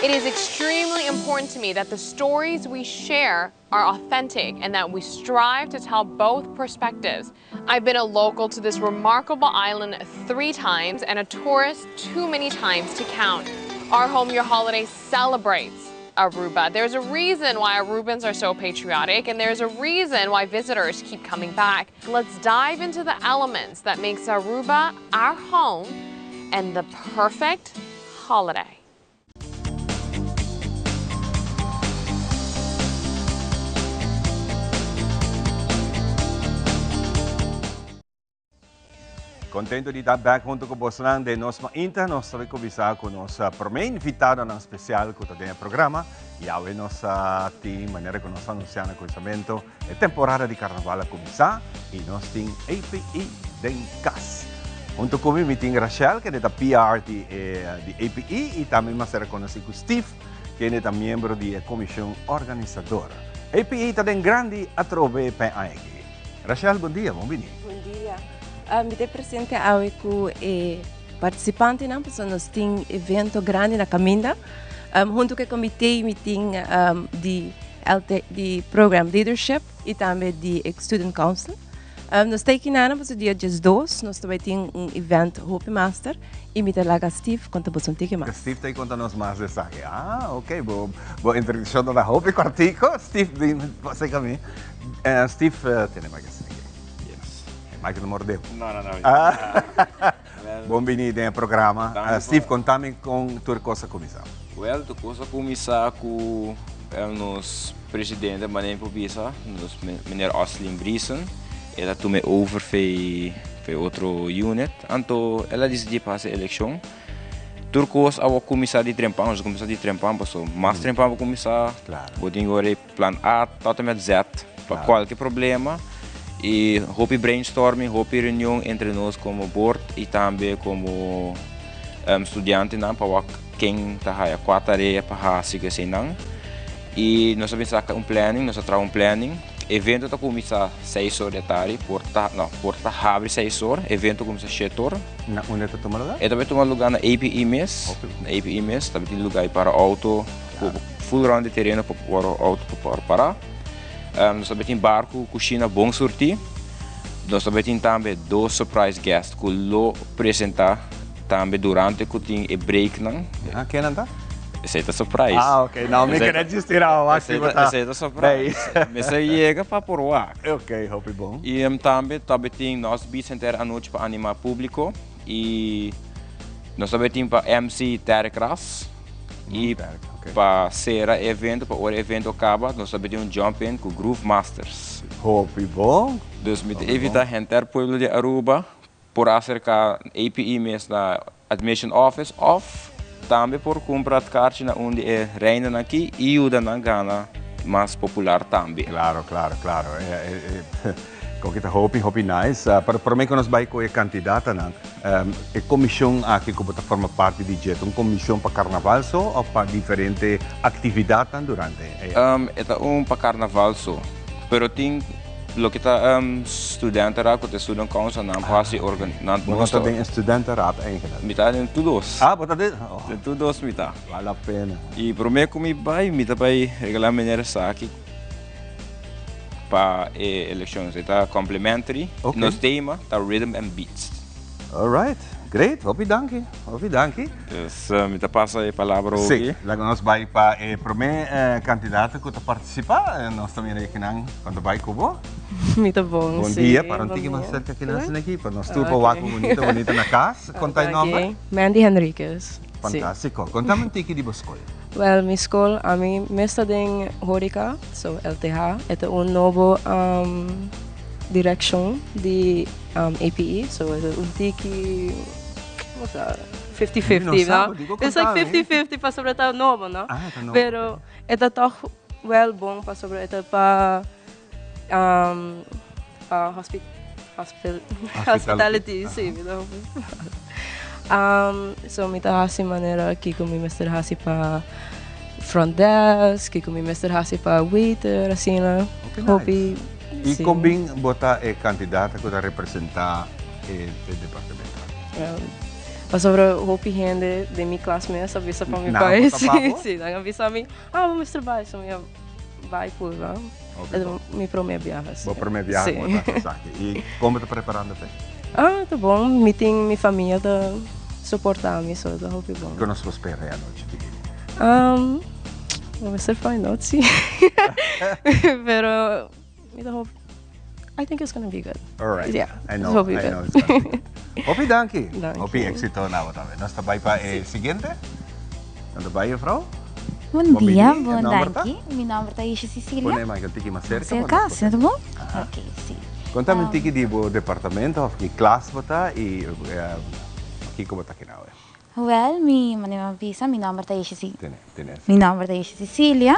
It is extremely important to me that the stories we share are authentic and that we strive to tell both perspectives. I've been a local to this remarkable island three times and a tourist too many times to count. Our Home Your Holiday celebrates Aruba. There's a reason why Arubans are so patriotic and there's a reason why visitors keep coming back. Let's dive into the elements that makes Aruba our home and the perfect holiday. Contento di ta back hunto cu bosnan den nos mainta. Nos ta cuminsa cu nos prome invitadonan special cu ta den e programa. Y awe nos tin, manera cu nos a anuncia na cuminsamento, e temporada di carnaval a cuminsa y nos tin APE den cas. Hunto cu mi, mi tin Rachel, kende ta PR di di APE y tambe mi a ser conoci cu Steve, kende ta miembro di e comision organisador. APE ta den grandi atrobe p'e aña aki. Rachel, bon dia, bon bini. Bon dia. Mi ta presente awe ku e partisipantenan pasobra nos tin evento grandi na kaminda. Huntu ku e komité mi tin di LT di Program Leadership i tambe di e Student Council. Nos ta ekinan pasobra dia diesdos nos ta bai tin un event hopi master i mi ta laga Steve konta boso un tiki mas. Steve ta konta nos mas di esaki. Ah, ok, bo bo introdukshon ta hopi kòrtiku. Steve, bin pasa mi. Steve, tene mic asina aki. Yes. E mic no morde bo. No, no, no. Bon bini den e programa. Steve, konta mi kon tur kos a kuminsá. Wel, tur kos a kuminsá ku nos presidente manera mi por bisa, nos meneer Oslin Briesen. El a tuma e over fei otro unit. Anto el a disidí pa hasi elekshon. Tur kos a kuminsá di trempan, nos a kuminsá di trempan pasobra mas trempan bo kuminsá, bo tin ku wòrdu Plan A tot en met Z pa cualke problema y hopi brainstorming, hopi reunion entre nos como board y tambe como studiantenan pa wak ken ta haya cua tarea pa haci cu eseynan. Y nos a bin saca un planning, nos a traha un planning. Evento ta cuminsa seis or di atardi, porta no, porta ta habri seis or, evento cuminsa shete or. Na unda ta tuma lugar? E ta bay tuma lugar na APE mes, na APE mes, ta bay tin lugar para auto. Full round di tereno pa por auto pa por para. Nos tambe tin bar ku kushina bon surtí. Nos tambe tin tambe dos surprise guest ku lo presentá tambe durante ku tin e breaknan. Ah, kennan ta? Esei ta surprise. Ah, ok. No, mi kere djis tira wak si bo ta. Esei ta surprise. Mester yega pa por wak. Ok, hopi bon. I tambe tambe tin nos beat center anochi pa animá públiko i nos tambe tin pa MC Tarek Ras. Y pa cera e evento, pa ora e evento caba, nos ta beti un jump in cu Groove Masters. Hopi bon. Dus mi ta invita henter pueblo di Aruba por acerca APE mes na Admission Office of tambe por cumpra kaartje na un di e reinan aki y yuda nan gana mas popular tambe. Claro, claro, claro. Koki ta hopi, hopi nice. Pero prome ku nos bai ku e kandidatanan, e komishon aki ku bo ta forma parti di dje, ta un komishon pa karnaval so òf pa diferente aktividatnan durante e aña? E ta un pa karnaval so, pero tin loke ta studentenraad ku ta e student council nan por hasi organ, nan Bo no ta den e studentenraad eigenlijk? Mi ta den tur dos. Ah, bo ta den, oh. Den tur dos mi ta. Bal la pena. I prome ku mi bai, mi ta bai regala meneer esaki. Pa e eleccion. E ta complimentary. Ok. Nos tema ta Rhythm and Beats. Alright. Great, hopi danki, hopi danki. Dus mi ta pasa e palabra Sí, hopi. laga nos bai pa e prome kandidato ku ta partisipá. Nos ta mira kinan kon ta bai ku bo. Mi ta bon, Bon sí. dia, para un Bon tiki mas dia. serka kinan Hola. asina aki, pa nos tur por wak Ok. bunito bunito na kas. Kon ta e nomber? Danki. Mandy Henriquez. Sí. Fantástiko. Kontami un tiki di bo skol. Wel, mi skol, ami mes ta den horeca, so LTH. E ta un nobo direccion di APE, so e ta un tiki, como sa, 50-50, no? It's like 50-50 pasobra e ta nobo, no? Pero e ta toch wel bon pasobra e ta pa pa hospitality, si. So mi ta hasi manera kiko mi mester hasi pa front desk, kiko mi mester hasi pa waiter, asina. Hopi, I si. kon bin bo ta e kandidata ku ta representá e departamento aki? Pasobra hopi hende den mi klas mes a bisa pa mi Nan a bai. vota pa bo? Si, nan a bisa mi, ah, bo mester bai. So mi a bai purba. Hopi E ta bon. mi promé biaha, si. Bo promé biaha Si. ku bo ta hasi esaki. I kon bo ta preparando p'e? Ah, ta bon. Mi tin mi famia ta soportá mi, so ta hopi bon. Kiko nos por spera e anochi di bini? Bo mester find out, si. Pero mi ta hopi, I think it's gonna be good. Alright. Yeah, I know, it's hopi I good. know it's gonna be good. Hopi danki. Danki. Hopi éxito na bo tambe. Nos ta bai pa e siguiente. Nos ta bai, juffrouw. Bon Bon dia, bini. bon E nomber ta? danki. Mi nomber ta Isha Cecilia. Pone mic un tiki mas cerca. Cerca, pa nos asina ta bon? Aha. Ok, si. Contame un tiki di bo departamento of ki klas bo ta y kiko bo ta kina awe. Wel, mi manera mi a bisa, mi nomber ta Isha Si. Tene, tene. Mi nomber ta Isha Cecilia.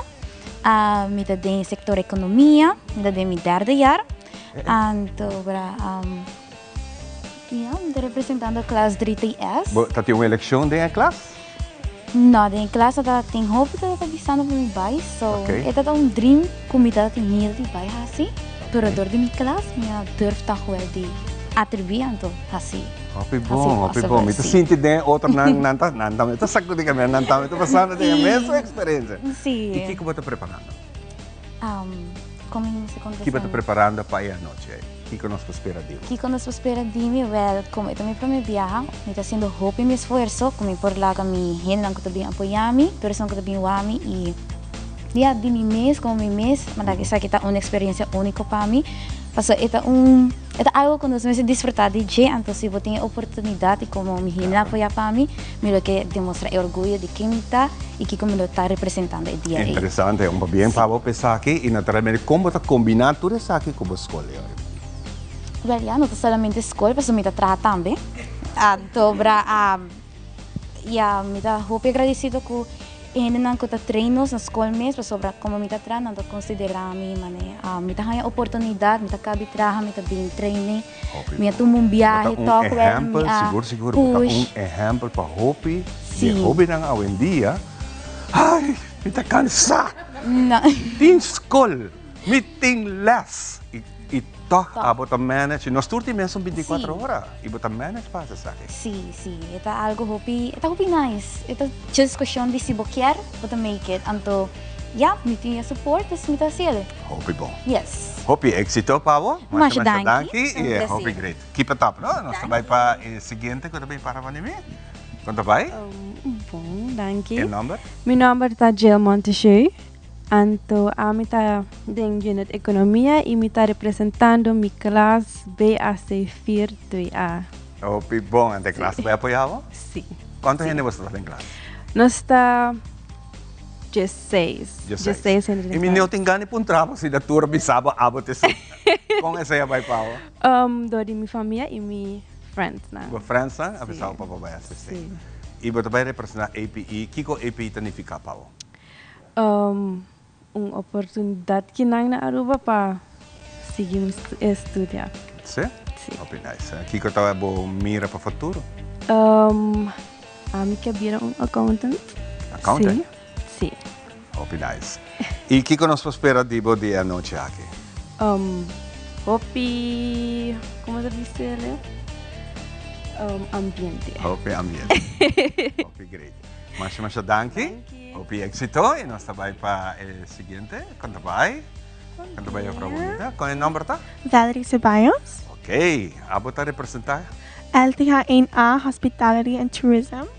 Mi ta den sector economia, mi ta den mi derde jaar. Anto, bra, ya, mi ta representando klas 3 TS. Bo ta tin un eleccion den e klas? No, den e klas no ta tin hopi ku ta bisando pa mi bai, so Ok. e ta un dream ku mi ta tin miedo di bai hasi, pero dor di mi klas mi a durf tòg wel di atribuí anto hasi. Hopi bon, hopi bon. Mi ta sinti den otronan, nan ta, nan tambe ta sacudi cabeza, nan tambe ta pasando den e mesun experiencia. Sí. Y kico bo ta preparando? Como mi mester contesta? Kico bo ta preparando pa e anochi ey? Kico nos por spera di bo? Kico nos por spera di mi? Wel, como e ta mi prome biaha, mi ta haciendo hopi mi esfuerzo cu mi por laga mi hendenan cu ta bin apoya mi, tur esun cu ta bin wak mi y ya di mi mes, como mi mes, manda esaki ta un experiencia unico pa mi. Pasobra e ta un, e ta algo ku nos mester disfrutá di dje, anto si bo tin e oportunidat i komo mi hende a apoyá pa mi, mi lo ke demostrá e orguyo di ken mi ta i kiko mi lo ta representando e dia ei. Interesante, un pabien pa bo pa esaki i naturalmente kon bo ta kombiná tur esaki ku bo skol e ora. Wèl ya, no ta solamente skol, pasobra mi ta traha tambe. Anto bra Ya, mi ta hopi agradecido cu e hendenan cu ta train nos na scol mes, pasobra como mi ta traha nan ta considera mi mane mi ta haña oportunidad, mi ta cabi traha, mi ta bin trainen, mi a tuma un biahe Bo ta un tok wel, mi ehempel, a sigur sigur, bo ta push. un ehempel pa hopi di e Sí. hobennan awendia, ay, mi ta cansa, No. tin scol, mi tin les, y y Toch abo ta manage, nos tur tin mesun binticuatro ora y bo ta manage pa haci esaki. Sí, sí, e ta algo hopi, e ta hopi nice. E ta just cuestion di si bo kier, bo ta make it. Anto, ya, mi tin e support, dus mi ta haciele. Hopi bon. Yes. Hopi exito pa bo. Masha Masha danki. danki y hopi great. Keep it up, no? Nos ta bay pa e siguiente cu ta bin para van di mi. Con ta bay? Bon, danki. E nomber? Mi nomber ta Jill Monteschuy. Anto ami ta den unit Economia y mi ta representando mi klas BAC 4 2A. Hopi bon, anto e klas ta bai apoya bo? Si. Cuanto hende boso ta den klas? Nos ta diesseis. Diesseis hende den klas. Y mi no tin gana di puntra bo si ta tur bisa bo abo ta esei. Con esei a bai pa bo? Dor di mi famia y mi friendsnan. Bo friendsnan a bisa bo pa bo bai asisti. Si. Y bo ta bai representa APE. Kico APE ta nifica pa bo? Un oportunidad ki nan na Aruba pa sigui mi estudia. Si? Si. Hopi nice. Kiko ta bo mira pa futuro? Ami ke bira un accountant. Accountant? Si. Si. Hopi nice. Y kiko nos por spera di bo di e anochi aki? Hopi, como ta bisa ele? Ambiente. Hopi ambiente. Hopi great. Masha masha danki. Hopi éxito y nos ta bai pa e siguiente. Con ta bai? Con ta bai juffrouw Bonita? Con e nomber ta? Valerie Ceballos. Ok, abo ta representa? LTH 1A Hospitality and Tourism.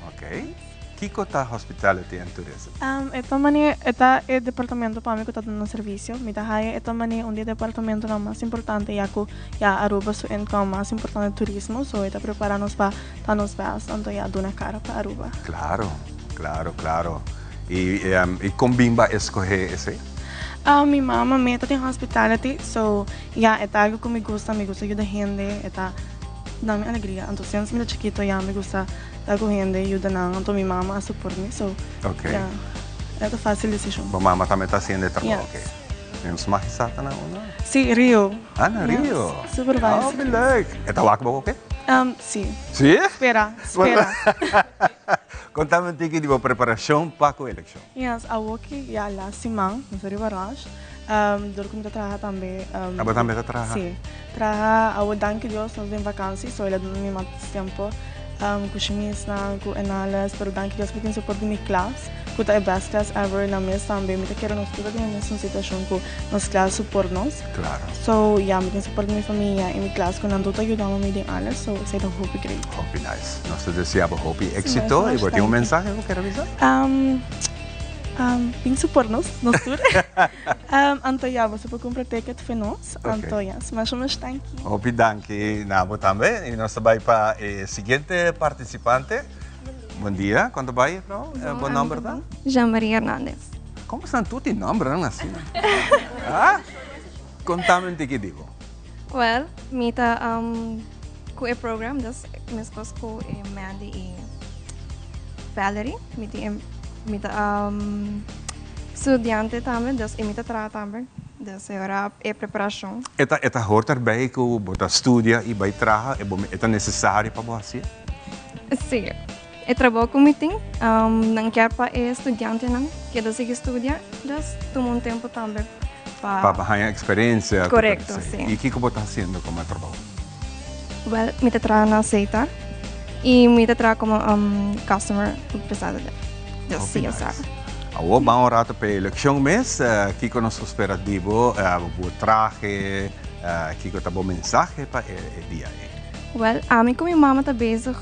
Ok. Kiko ta Hospitality and Tourism? E ta manera, e ta e departamento pa mi ku ta duna servisio. Mi ta haya e ta manera un di e departamentonan mas importante ya ku ya Aruba su income mas importante turismo, so e ta prepara nos pa ta nos best anto ya duna kara pa Aruba. Claro, claro, claro. Y y kon bin ba escoge esey? Mi mama mi ta tin hospitality, so ya e ta algo ku mi gusta, mi gusta yuda hende, e ta da mi alegria. Anto since mi ta chikito ya mi gusta ta ku hende, yuda nan, anto mi mama a support mi, so ya e ta facil decision. Bo mama tambe ta haciendo e trabou? Yes. Mi smaak esaki na unda? Si, Rio. Ah, na Rio. Yes, supervisor. Oh, leuk. E ta wak bo oke? Si. Si? Spera, spera. Contame un tiki di bo preparacion pa cu eleccion. Yes, awoki ya las siman, nos a riba rush. Dor cu mi ta traha tambe. Abo tambe ta traha? Si, traha awo danki Dios nos den vakantie, so el a duna mi mas tempo cu shimisnan, cu enales, pero danki Dios mi tin support di mi klas, cu ta e best klas ever na mes tambe. Mi ta kere nos tur ta den e mesun situacion cu nos klas support nos. Claro. So ya, mi tin support di mi famia y mi klas cu nan tur ta yudando mi den alles, so esey ta hopi great. Hopi nice. Nos ta desea bo hopi exito y bo tin un mensahe bo kier a bisa? Bin support nos, nos tur. Anto ya, boso por cumpra ticket fe nos. Anto ya, masha masha danki. Hopi danki na bo tambe. Y nos ta bay pa e siguiente participante. Bon dia, con ta bay juffrouw? Bo nomber ta? Jean Marie Hernandez. Como esnan tur tin nombernan asina? Ah? Contame un tiki di bo. Well, mi ta cu e program, dus mescos cu e Mandy y Valerie, mi tin mi ta studiante tambe, dus y mi ta traha tambe, dus e ora e preparacion. E ta e ta hoort erbij cu bo ta studia y bay traha, e bo e ta necesario pa bo hacié? Si, e trabou cu mi tin, nan kier pa e studiantenan keda sigui studia, dus tuma un tempo tambe pa. Pa haña experiencia. Corecto, si. Y kico bo ta haciendo como trabou? Wel, mi ta traha na Setar y mi ta traha como customer representative. Dus Hopi si, o sa. nice. Awor ban un rato p'e eleccion mes. Kico nos por spera di bo? Bo trahe, kico ta bo mensahe pa e dia ei? Wel, ami cu mi mama ta bezig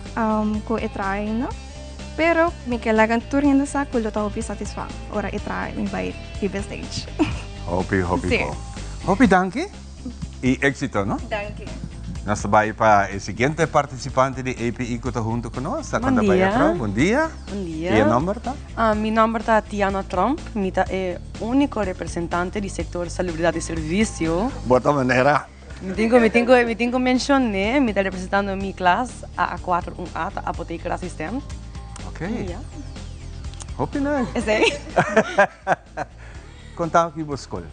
cu e traha ainda, pero mi ke laga tur hende sa cu lo ta hopi satisfa ora e traha mi bai riba e stage. Hopi, hopi Si. bon. Hopi danki y exito, no? Danki. Nos ta bai pa e siguiente participante di APE cu ta hunto cu nos. Bon Con ta bai dia. afro? Bon dia. Bon dia. Y e nomber ta? Mi nomber ta Tiana Tromp. Mi ta e unico representante di sector salubridad y servicio. Bo ta manera. Mi tin cu mi tin cu mi tin cu mencion'e, mi ta representando mi klas AA cuatro un A, ta apotheker assistent. Ok. Ya. Hopi leuk. Esey. Conta aki bo school.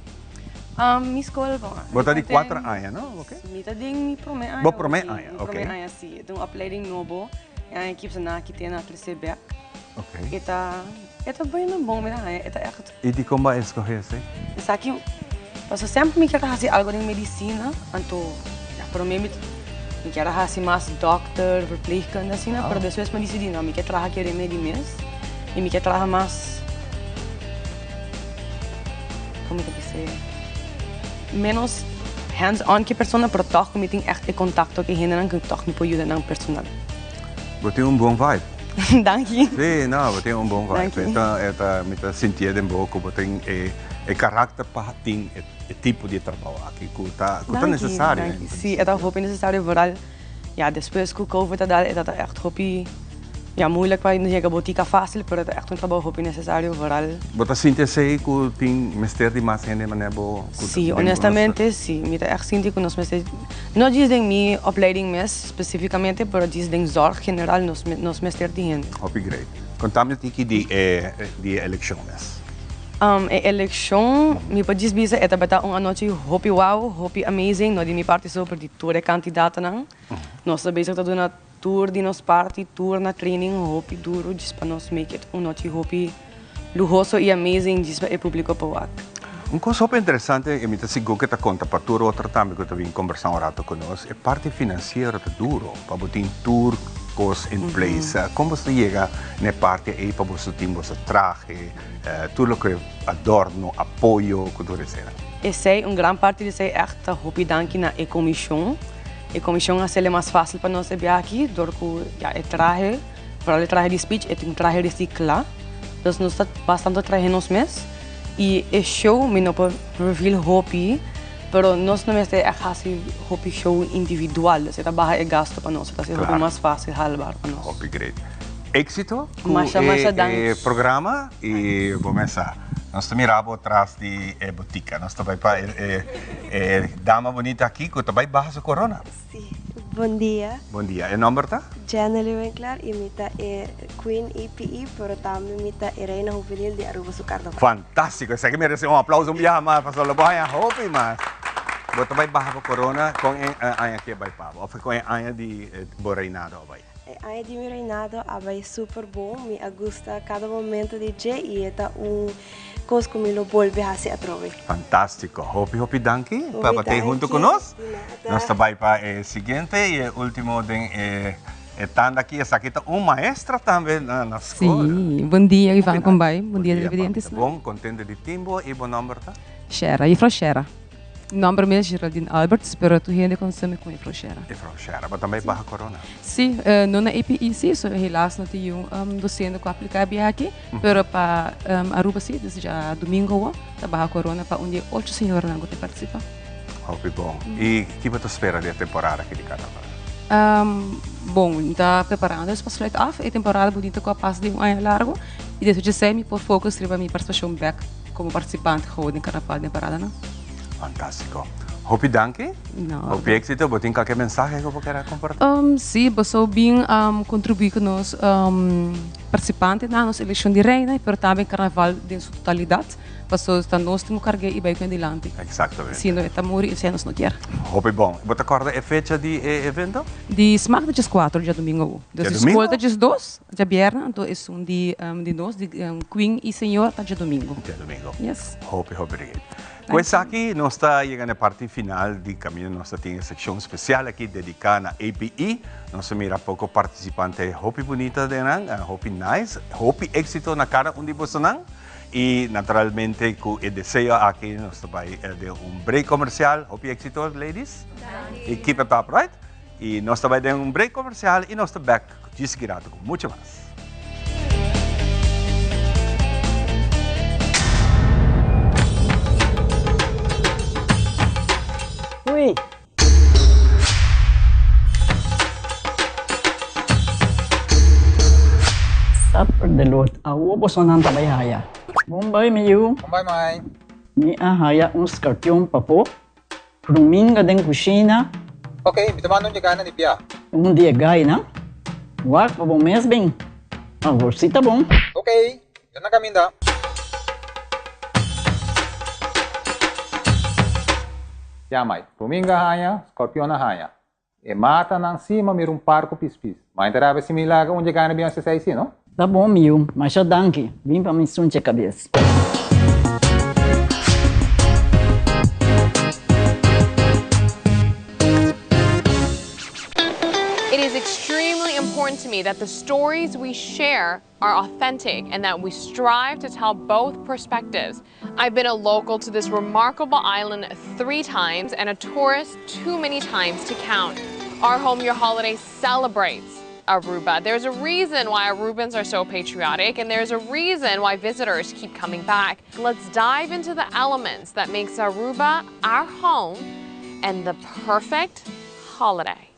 Mi school, bon. Bo ta di cuatro aña, no? Ok. Mi ta den mi prome aña. Bo prome aña, ok. Mi prome aña, si. E ta un opleiding nobo. E aña aki na aki te na trece bek. Ok. E ta, e ta bueno bon, mi ta haña. E ta echt. I dikon bo a eskohe esei? Esaki, pasobra semper mi kier a hasi algo den medisina, anto ya prome mi mi kier a hasi mas dokter, verpleegkunde asina, pero despues mi a disidí no, mi ke traha ku e remedi mes i mi ke traha mas, komo mi ta bis'é, menos hands on ku e persona, pero tòg ku mi tin ègt e kontakto ku e hendenan ku tòg mi por yuda nan personal. Bo tin un bon vibe. Danki. Sí, no, bo tin un bon vibe. Danki. E ta, e ta, mi ta sintié den bo ku bo tin e, e karakter pa tin e, e tipo di trabou aki ku ta, ku ta nesesario. Danki, danki. Sí, e ta hopi nesesario vooral, ja, despues ku covid a dal e ta ta ègt hopi, ja, moeilijk pa yega botika fásil, pero e ta ègt un trabou hopi nesesario vooral. Bo ta sinti esei ku tin mester di mas hende manera bo ku ta Sí, den bo honestamente sí. Mi ta ègt sinti ku nos mester, no djis den mi opleiding mes, Specificamente pero djis den zorg general nos nos mester di hende. Hopi great. Contami un tiki di e di e eleccion mes. E eleccion mi por djis bisa e tabata un anochi hopi wow, hopi amazing, no di mi parti so pero di tur e candidatonan. Nos ta bezig ta duna tur di nos parti, tur na training hopi duro djis pa nos make it un nochi hopi luhoso y amazing djis pa e publico por wak. Un cos hopi interesante y mi ta sigur cu ta conta pa tur otro tambe cu ta bin conversa un rato cu nos, e parti financiero ta duro pa bo tin tur cos in place. Con boso ta yega na e parti ey pa boso tin boso trahe, tur loke adorno, apoyo cu tur esena? Esey, un gran parti di esey echt ta hopi danki na e comision. E komishon a hasiel mas fásil pa nos e biaha aki dor ku ya e trahe, vooral e trahe di speech, e ta un trahe resiklá. Dus nos ta bastante trahe nos mes. I e show mi no por reveal hopi, pero nos no mester a hasi hopi show individual. Dus e ta baha e gasto pa nos, e ta hasi hopi mas fásil halbaar pa nos. Hopi great. Éxito ku e programa i bo mesa. Nos ta mira bo tras di e botica. Nos ta bai pa e dama bunita aki ku ta bai baha su corona. Sí. Bon dia. Bon dia. E nomber ta? Jenely Winklaar y mi ta e Queen EPE pero tambe mi ta e Reina Juvenil di Aruba su Carnaval. Fantastico. Esaki merece un aplauso un biaha mas pasobra lo bo haña hopi mas. Bo ta bai baha bo corona con e aña aki a bai pa bo of con e aña di bo reinado a bai? E aña di mi reinado a bai super bon. Mi a gusta cada momento di dje y e ta un Cos cu mi lo bolbe haci atrobe. Fantastico. Hopi hopi danki pa pa tei hunto cu nos. Nos ta bay pa e siguiente y e ultimo den e e tanda aki. Esaki ta un maestra tambe na na scol. Si. Bon dia Ivan con bay. Bon dia televidentes. Bon, contento di tin bo y bo nomber ta? Shera, juffrouw Shera. Mi nomber mes Geraldine Alberts, pero tur hende conoce mi como juffrouw Shera. Juffrouw Shera, bo tambe baha corona? Si, no na APE si, so helaas no tin un docente cu a aplica e biaha aki, pero pa Aruba si, dus djadomingo awo ta baha corona pa un di e ocho señoranan cu ta participa. Hopi bon. Y ki bo ta spera di e temporada aki di carnaval? Bon, mi ta preparando es pa sluit af e temporada bunita cu a pasa di un aña largo y despues di esey mi por focus riba mi participacion bek como participante gou den carnaval den paradanan. Fantastico. Hopi danki. No. Hopi exito. Bo tin cualkier mensahe cu bo kier a comparti? Si, boso bin contribui cu nos participantenan, nos eleccion di reina, pero tambe carnaval den su totalidad. Paso ta nos tin cu cargu'e y bay cu e dilanti. Exactamente. Si no e ta muri y esey nos no kier. Hopi bon. Bo ta corda e fecha di e evento? Di smaak ta djescuatro djadomingo awo. Djadomingo? Scol ta djesdos. Djabièrnè, anto esun di di nos, di Queen y Señor ta djadomingo. Djadomingo. Yes. Hopi, hopi great. Ku esaki nos ta yega na e parti final di Camino. Nos ta tin e sekshon spesial aki dediká na APE. Nos a mira poko partisipante hopi bunita den nan, hopi nice, hopi éksito na kada un di bosonan. I naturalmente ku e deseo aki nos ta bai den un break komersial. Hopi éksito ladies. Danki. I keep it up, right? I nos ta bai den un break komersial i nos ta bèk djis ki rato ku mucho mas. Hui! Supper de lot, awo bosonan ta bai haya. Bon bai mi yu. Bon bai mai. Mi a haya un skarpion papo. Ruminga den kushina. Ok, mi ta manda un di gainan di bia. Un di e gainan? Wak pa bo mes bin. Awor si ta bon. Ok, yo na kaminda. Ya mai, ruminga haña, scorpion a haña. E matanan si ma mira un par ku pispis. Ma inta rabia si mi laga un dje gana bin hasi esei si, no? Ta bon mi yu, masha danki. Bin pa mi sunche kabes. It is extremely important to me that the stories we share are authentic and that we strive to tell both perspectives. I've been a local to this remarkable island three times and a tourist too many times to count. Our Home Your Holiday celebrates Aruba. There's a reason why Arubans are so patriotic and there's a reason why visitors keep coming back. Let's dive into the elements that makes Aruba our home and the perfect holiday.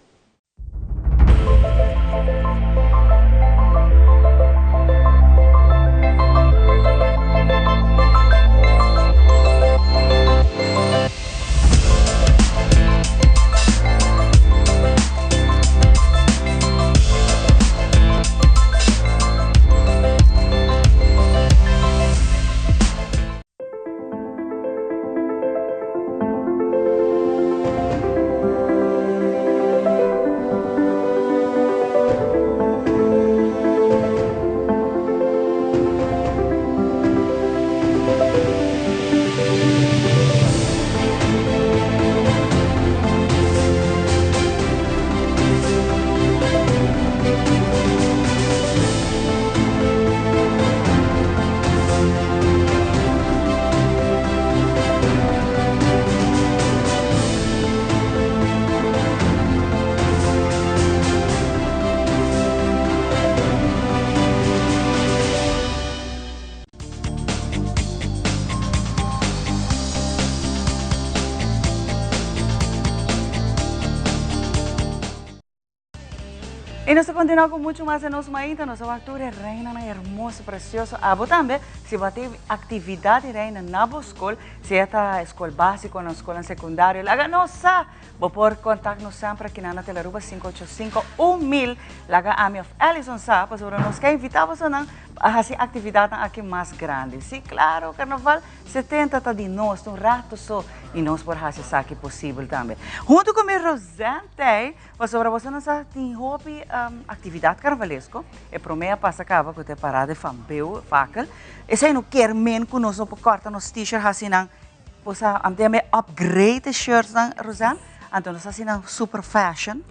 Y nos ta continua cu mucho mas den nos mainta. Nos a wak tur e reinanan hermoso, precioso. Abo tambe, si bo a tin actividad di reina na bo school, sea ta school basico o schoolnan secundario, laga nos sa! Bo por contact nos semper aki na na Telearuba 585 1000. Laga ami of Alison sa, pasobra nos ke invita bosonan pa haci actividadnan aki mas grandi. Si, claro, Carnaval 70 ta di nos, ta un rato so, y nos por haci esaki posibel tambe. Hunto cu mi Roseanne Tey, Pasobra boso no sa tin hopi actividad carnavalesco, e prome a pasa caba cu ta e parada e fambeu, fakel, esey no kier men cu nos no por corta nos t-shirt haci nan, bo sa ante a me upgrade e shirtsnan Roseanne, anto nos haci nan super fashion,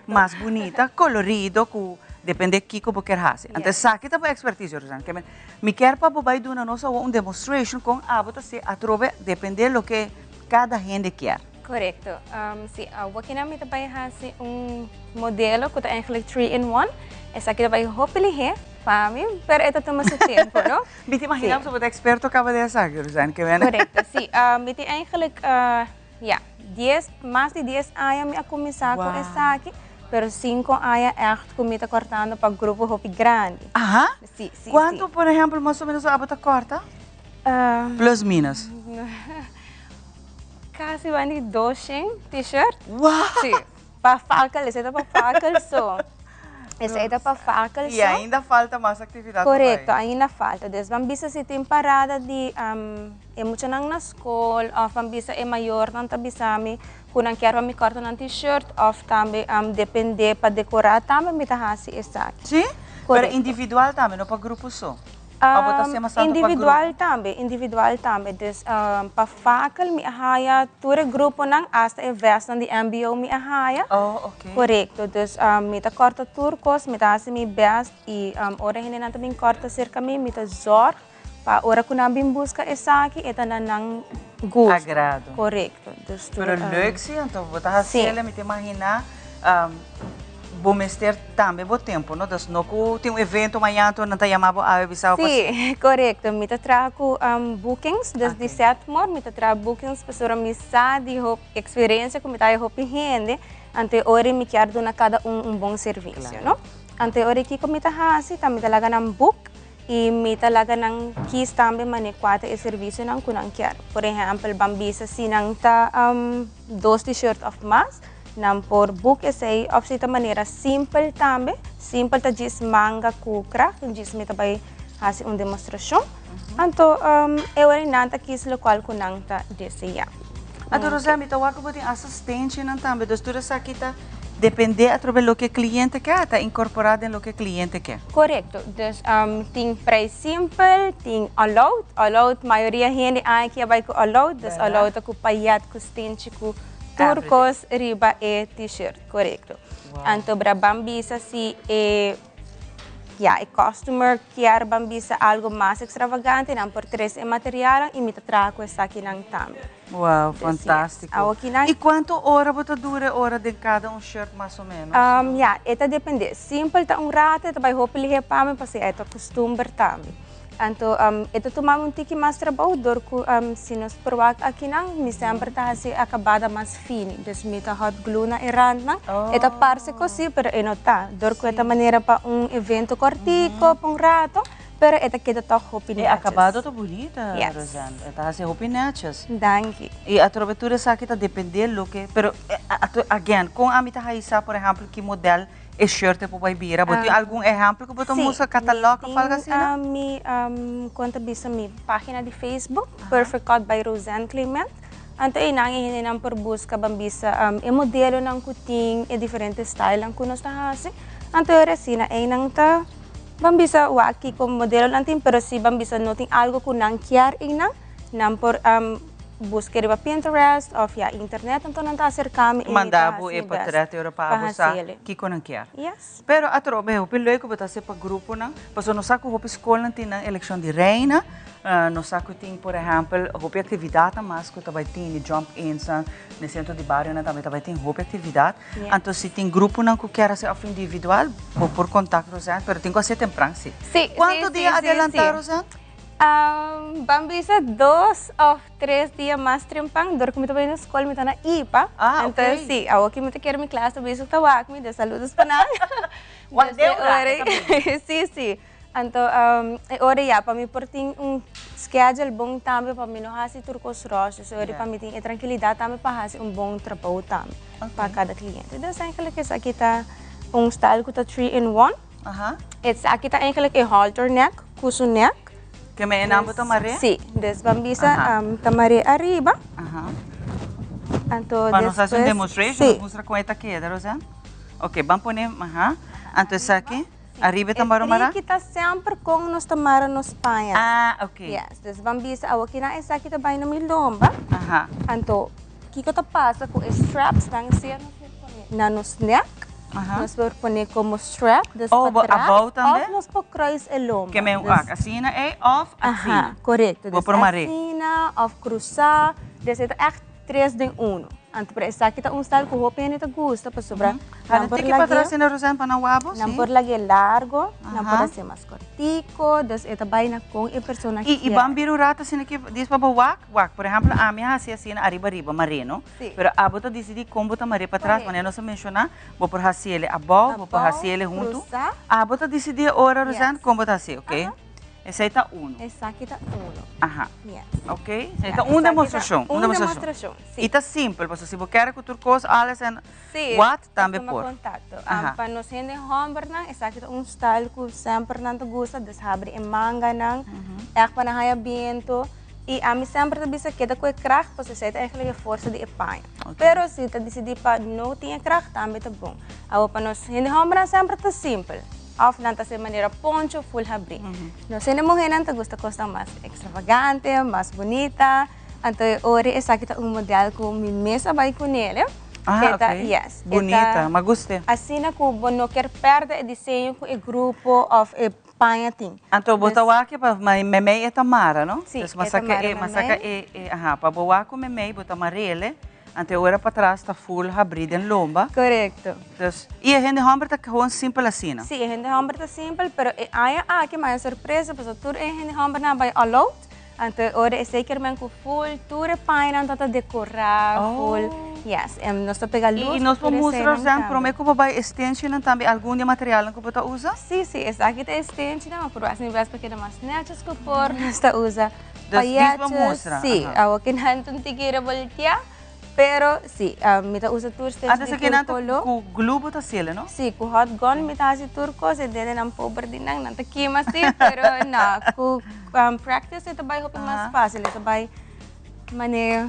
mas bunita, colorido cu depende kico bo kier haci. Anto esaki ta bo experticio Roseanne, ke men mi kier pa bo bay duna nos awo un demonstration con abo ta haci atrobe depende loke cada hende kier. Korekto. Si, awokinan mi ta bai hasi un modelo ku ta eigenlijk three in one. Esaki ta bai hopi lihé pa mi, pero e ta tuma su tempu, no? Mi ta imaginá ku bo ta eksperto kaba di esaki, Rosanne, ke wena. Korekto, si. Mi tin eigenlijk, ya, dies, mas di dies aña mi a kuminsá ku esaki, pero sinku aña ègt ku mi ta kòrtando pa grupo hopi grandi. Aha. Si, si, si. Kuantu, por ehèmpel, mas o ménos abo ta kòrta? Plus minus. Casi banda di doshen t-shirt. Wow! Sí. Pa fakel, esei ta pa fakel so. Esei ta pa fakel so. Y ainda falta mas actividad por Correcto, ainda falta. Dus ban bisa si tin parada di e muchanan na school of ban bisa e mayornan ta bisa mi cu nan kier pa mi corta nan t-shirt of tambe depende pa decora tambe mi ta haci esaki. Sí? Pero individual tambe, no pa grupo so? Abo ta hasi mas tantu pa grupo? Individual tambe, individual tambe. Dus pa fakel mi a haya tur e gruponan, hasta e vèsnan di mbo mi a haya. Oh, oké. Korekto. Dus mi ta kòrta tur kos, mi ta hasi mi bèst i ora hendenan ta bin kòrta serka mi, mi ta zòrg pa ora ku nan bin buska esaki e ta na nan gusto. Agrado. Korekto. Dus tur. Pero leuk si, anto bo ta hasi el, mi ta imaginá. Bo mester tambe bo tempo, no? Dus no ku tin un evento mañana anto nan ta yama bo awe bisa bo pa. Sí, korekto. Mi ta traha ku bookings, dus di Setmore mi ta traha bookings pasobra mi sa di hopi eksperensia ku mi ta haña hopi hende, anto e ora mi kier duna kada un un bon servisio, no? Anto e ora kiko mi ta hasi ta mi ta laga nan book i mi ta laga nan kis tambe manera kua ta e servisionan ku nan kier. Por ehèmpel, ban bisa si nan ta dos t-shirt òf mas, Nan por boek esei of si ta manera simpel tambe. Simpel ta djis manga ku kracht, un djis mi ta bai hasi un demostrashon. Anto e ora nan ta kis lokual ku nan ta deseá. Anto Rosel, mi ta wak ku bo tin asistentenan tambe, dus tur esaki ta dependé atrobe loke e kliente ke, ta inkorporá den loke e kliente ke. Korekto. Dus tin prijs simpel, tin all out. All out, mayoria hende aki a bai ku all out, dus all out ta ku payèt, ku stenchi, ku. Tur kos riba e t-shirt, korekto. Anto bra ban bisa si e ya e customer kier ban bisa algo mas extravagante nan por trese e materialnan y mi ta traha ku esakinan tambe. Wow, fantástiko. Y kuantu ora bo ta dura e ora den kada un shirt mas o menos? Ya, e ta depende. Simpel ta un rato, e ta bai hopi lihe pa mi pasobra e ta kustumber tambe. Anto e ta tuma mi un tiki mas trabou dor ku si nos por wak akinan mi semper ta hasi e akabada mas fini. Dus mi ta hot glue na e randnan. E ta parse kosí pero e no ta. Dor ku e ta manera pa un evento kòrtiko, pa un rato, pero e ta keda tòg hopi nètjes. E akabado ta bunita, Rosanne. E ta hasi hopi nètjes. Danki. I atrobe tur esaki ta dependé loke, pero again, kon ami ta haisa por ehèmpel ki modèl E shirt e por bai bira. Bo tin algun ehempel ku bo ta mustra katalog of algo asina? Si, mi tin mi kon ta bisa mi pagina di Facebook, Perfect Cut by Rosanne Clement. Anto einan e hendenan por buska ban bisa e modelonan ku tin, e diferente stylenan ku nos ta hasi. Anto e ora asina einan ta ban bisa wak kiko modelonan tin, pero si ban bisa no tin algo ku nan kier einan, nan por Buska riba Pinterest of ya internet anto nan ta acerca mi y mi ta Manda bo haci e mi best potret ora pa pa abo sa haci ele. kico nan kier. Yes. Pero atrobe hopi leuk cu bo ta haci pa gruponan, pasobra nos sa cu hopi scolnan tin nan eleccion di reina, nos sa cu tin por ehempel hopi actividadnan mas cu ta bay tin di jump insnan, den centro di barionan tambe ta bay tin hopi actividad. Yes. Anto si tin gruponan cu kier haci of individual, bo por contact Rosanne, pero tin cu haci tempran si. Si, si, Cuanto si, dia si, adelanta si. Rosanne? Um, ban bisa dos of tres dia mas trempan, dor ku mi ta bai na skol, mi ta na IPA. Ah, Anto, ok. sí, awor ki mi ta kere mi klas ta bezig ta wak mi, dus saludos pa nan. Wak Dus den e un rato ora, ta bini. sí, sí. Anto, um, e ora ya, pa mi por tin un schedule bon tambe, pa mi no hasi tur kos rush, dus e ora pa mi tin e trankilidat tambe pa hasi un bon trabou tambe pa kada kliente. Dus eigenlijk esaki ta un style ku ta three in one. Aha. Esaki ta eigenlijk e halter nek ku su nek. Ke me enan bo ta mar'é? Sí, des ban bisa Aha. ta mar'é ariba. Aha. Anto Pa nos hasi un despues demonstration, sí. nos mustra kon e ta keda, Roseanne. Ok, ban pone, aha. Anto esaki, ariba e ta mara mará? E triki ta semper kon nos ta mara nos paña. Ah, ok. Yes, des ban bisa awor-kinan esaki ta bai na mi lomba. Aha. Anto Kiko ta pasa ku e straps nan sea nos por pone na nos nek, nos por pone komo strap dus Oh, bo patras abou tambe? of nos por kruis e lomba. Ke men wak asina ei of asina? Aha, korekto. Bo Dus por mar'é. asina of krusá, dus e ta ègt tres den uno. Anto pero esaki ta un style ku hopi hende ta gusta pasobra nan Hala por tiki patras lag'é, asina Roseanne pa nan wak bo, nan si. por lag'é largo, nan por Aha. hasié mas kòrtiku, dus e ta bai na kon e persona I i kier. ban bira un rato asina ki dis pa bo wak? Wak, por ehempel, ami a hasi asina ariba ariba, maré, no? Sí. Pero abo ta disidí kon bo ta maré patras, manera nos a menshoná, bo por hasi el abou, bo por hasi el huntu. Krusá. Abo ta disidí e ora, Roseanne, Yes. kon bo ta hasi, oké? Aha. Esei ta unu. Esaki ta unu. Aha. Yes. Oké, esei Ja, ta un esaki ta demostrashon, un un demostrashon. demostrashon, sí. I ta simpel, pasobra si bo kere ku tur kos, alles en Sí, wat, ta tambe tuma por. kontakto. Aha. Pa nos hende hòmbernan, esaki ta un style ku semper nan ta gusta, dus habri e manganan, ègt pa nan haña bientu. I ami semper ta bisa keda ku e kracht pasobra esei ta eigenlijk e forsa di e paña. Pero si ta disidí pa no tin e kracht tambe ta bon. Awor pa nos hende hòmbernan semper ta simpel. Òf nan ta hasi manera poncho ful habrí. Nos hende muhénan ta gusta kosnan mas ekstravagante, mas bunita. Anto e ora esaki ta un modèl ku mi mes a bai kunele. Ah, E ta, ok. yes. E ta Bunita, mi a gust'é. Asina ku bo no kier pèrdè e diseño ku e grupo òf e paña tin. Anto bo ta wak pa memey e ta mara, no? Sí, Dus e ta mara memey. Masaka e, e, aha, pa bo wak ku memey bo ta marele, anto e ora patras ta full habrí den lomba. Korekto. Dus, i e hende hòmber ta gewoon simpel asina? Sí, e hende hòmber ta simpel, pero e aña aki mi a sorpresa pasobra tur e hende hòmbernan a bai all out. Anto e ora esei kier men ku full tur e pañanan ta ta dekorá full. Yes, en nos ta pega luz. I nos por mustra Roseanne prome ku bo bai e stenchinan tambe algun di e materialnan ku bo ta usa? Sí, sí, esaki ta e stenchinan, ma por wak mi bes pa keda mas nètjes ku por nos ta usa Dus dis bo payètjes. mustra, Sí, aha. awor kinan ta un tiki revoltiá, pero sí, mi ta usa tur stenchi Antes di tur akinan ta koló. ku glue bo ta hasiel, no? Sí, ku hot gun mi ta hasi tur kos, e dedenan pober di nan, nan ta kima sí, pero no, ku practice e ta bai hopi mas fácil, e ta bai manera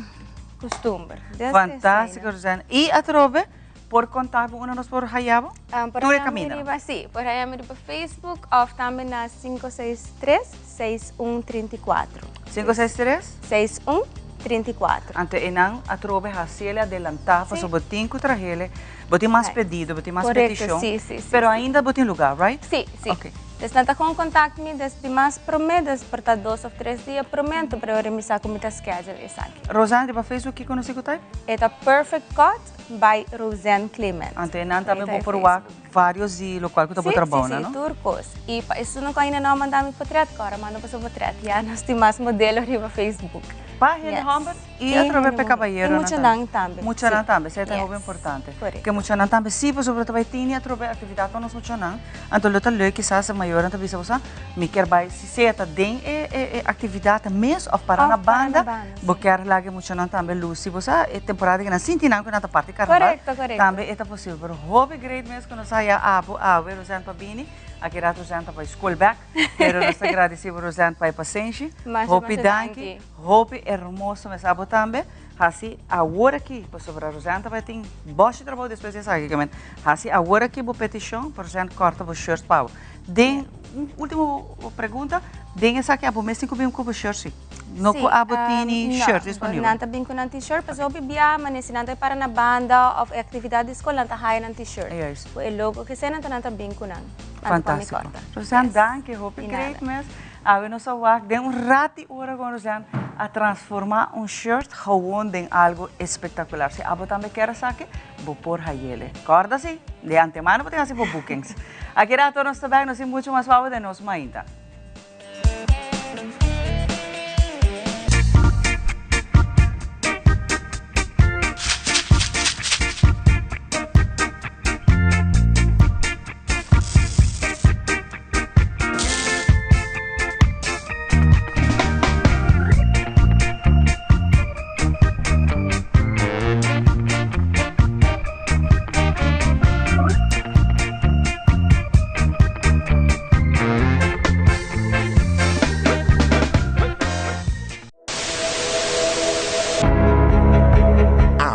kustumber. Fantástiko, Roseanne. I atrobe por konta bo unda nos por haya bo? Por Tur e haya mi kaminda. riba, sí, por haya mi riba Facebook òf tambe na 563 6134. 563? 6134. Anto einan atrobe hasiel adelantá pasobra bo tin ku trahel, bo tin mas pedido, bo tin mas Korekto, petishon. sí, sí, sí, Pero sí. ainda bo tin lugá, right? Sí, sí. Ok. Des nan ta kon kontakt mi des di mas promé, des por ta dos of tres dia promé, anto por e ora mi sa ku mi ta schedule esaki. Rosanne, riba Facebook kiko nos siku type? E ta Perfect Cut by Rosanne Clement. Anto e nan tambe E ta bo e por Facebook. wak varios di lokual ku ta bo Sí, trabounan, sí, no? sí, tur kos. I pa esun ku ainda no a manda mi potret, kòrda manda boso potret. Ya nos tin mas modelo riba Facebook. Pa hende Yes. hòmber i I atrobe hende pa e muhé. I kabayeronan tambe. muchanan tambe. Muchanan Sí. tambe, esei ta hopi Yes. importante. Korekto. Ke muchanan tambe sí, pasobra ta bai tini atrobe aktividat pa nos muchanan. Anto lo ta leuk kisas e mayornan ta bisa bo sa, mi kier bai si sea ta den e e aktividat mes òf para na Òf para na banda, banda, bo sí. kier laga e muchanan tambe lusi bo sa e temporada ku nan sinti nan ku nan ta parti karnaval. Korekto, korekto. Tambe e ta posibel. Pero hopi great mes ku nos haya abo awe Roseanne pa bini. Aki rato Roseanne ta bai skol bèk. Pero nos ta gradisi bo Roseanne pa e pasenshi. Masha, Hopi masha danki. danki. Hopi hermoso mes abo tambe. Hasi awor aki, pasobra Roseanne ta bai tin boshi trabou despues di esaki, kimen hasi awor aki bo petishon pa Roseanne kòrta bo shirt pa bo. Den, un ultimo pregunta, den esaki abo mes tin ku bin ku bo shirt si? No ku abo tini shirt disponibel? Nan ta bin ku nan t-shirt, pasobra hopi bia manera si nan ta para na banda òf e aktividat di skol nan ta haya nan t-shirt. Ku e logo ke esei nan ta nan ta bin ku nan. Nan ta pa mi Fantástiko. kòrta. Roseanne, danki, hopi great mes. Awe nos a wak den un rat di ora con Roseanne a transforma un shirt gewoon den algo espectacular. Si abo tambe kier esaki, bo por hayele. Corda si, de antemano bo tin haci bo bookings. Aki rato nos ta bek, nos tin mucho mas pa bo den nos mainta.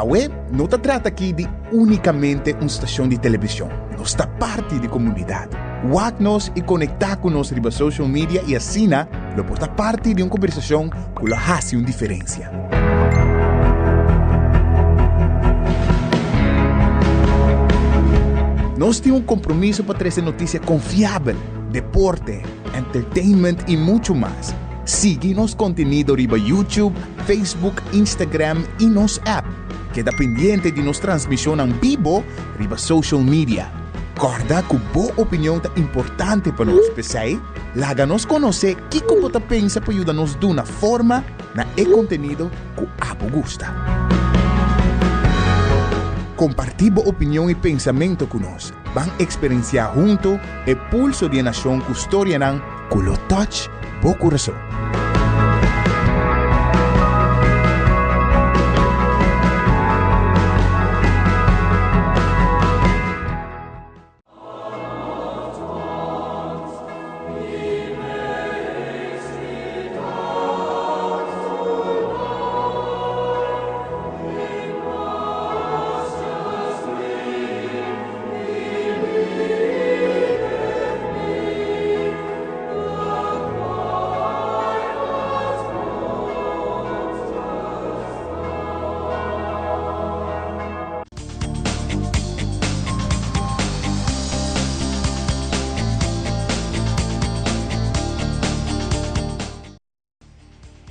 Awe no ta trata aki di únikamente un stashon di televishon, nos ta parti di komunidat. Wak nos i konektá ku nos riba social media i asina lo por ta parti di un kombersashon ku lo hasi un diferensia. Nos tin un kompromiso pa trese notisia konfiabel, deporte, entertainment i muchu mas. Sigui nos kontenido riba YouTube, Facebook, Instagram i nos app. Keda pendiente di nos transmishonnan bibo riba social media. Kòrda ku bo opinion ta importante pa nos, p'esei laga nos konosé kiko bo ta pensa pa yuda nos duna forma na e kontenido ku abo gusta. Kompartí bo opinion i pensamentu ku nos. Ban eksperensiá huntu e pulso di e nashon ku storianan ku lo touch bo kurason.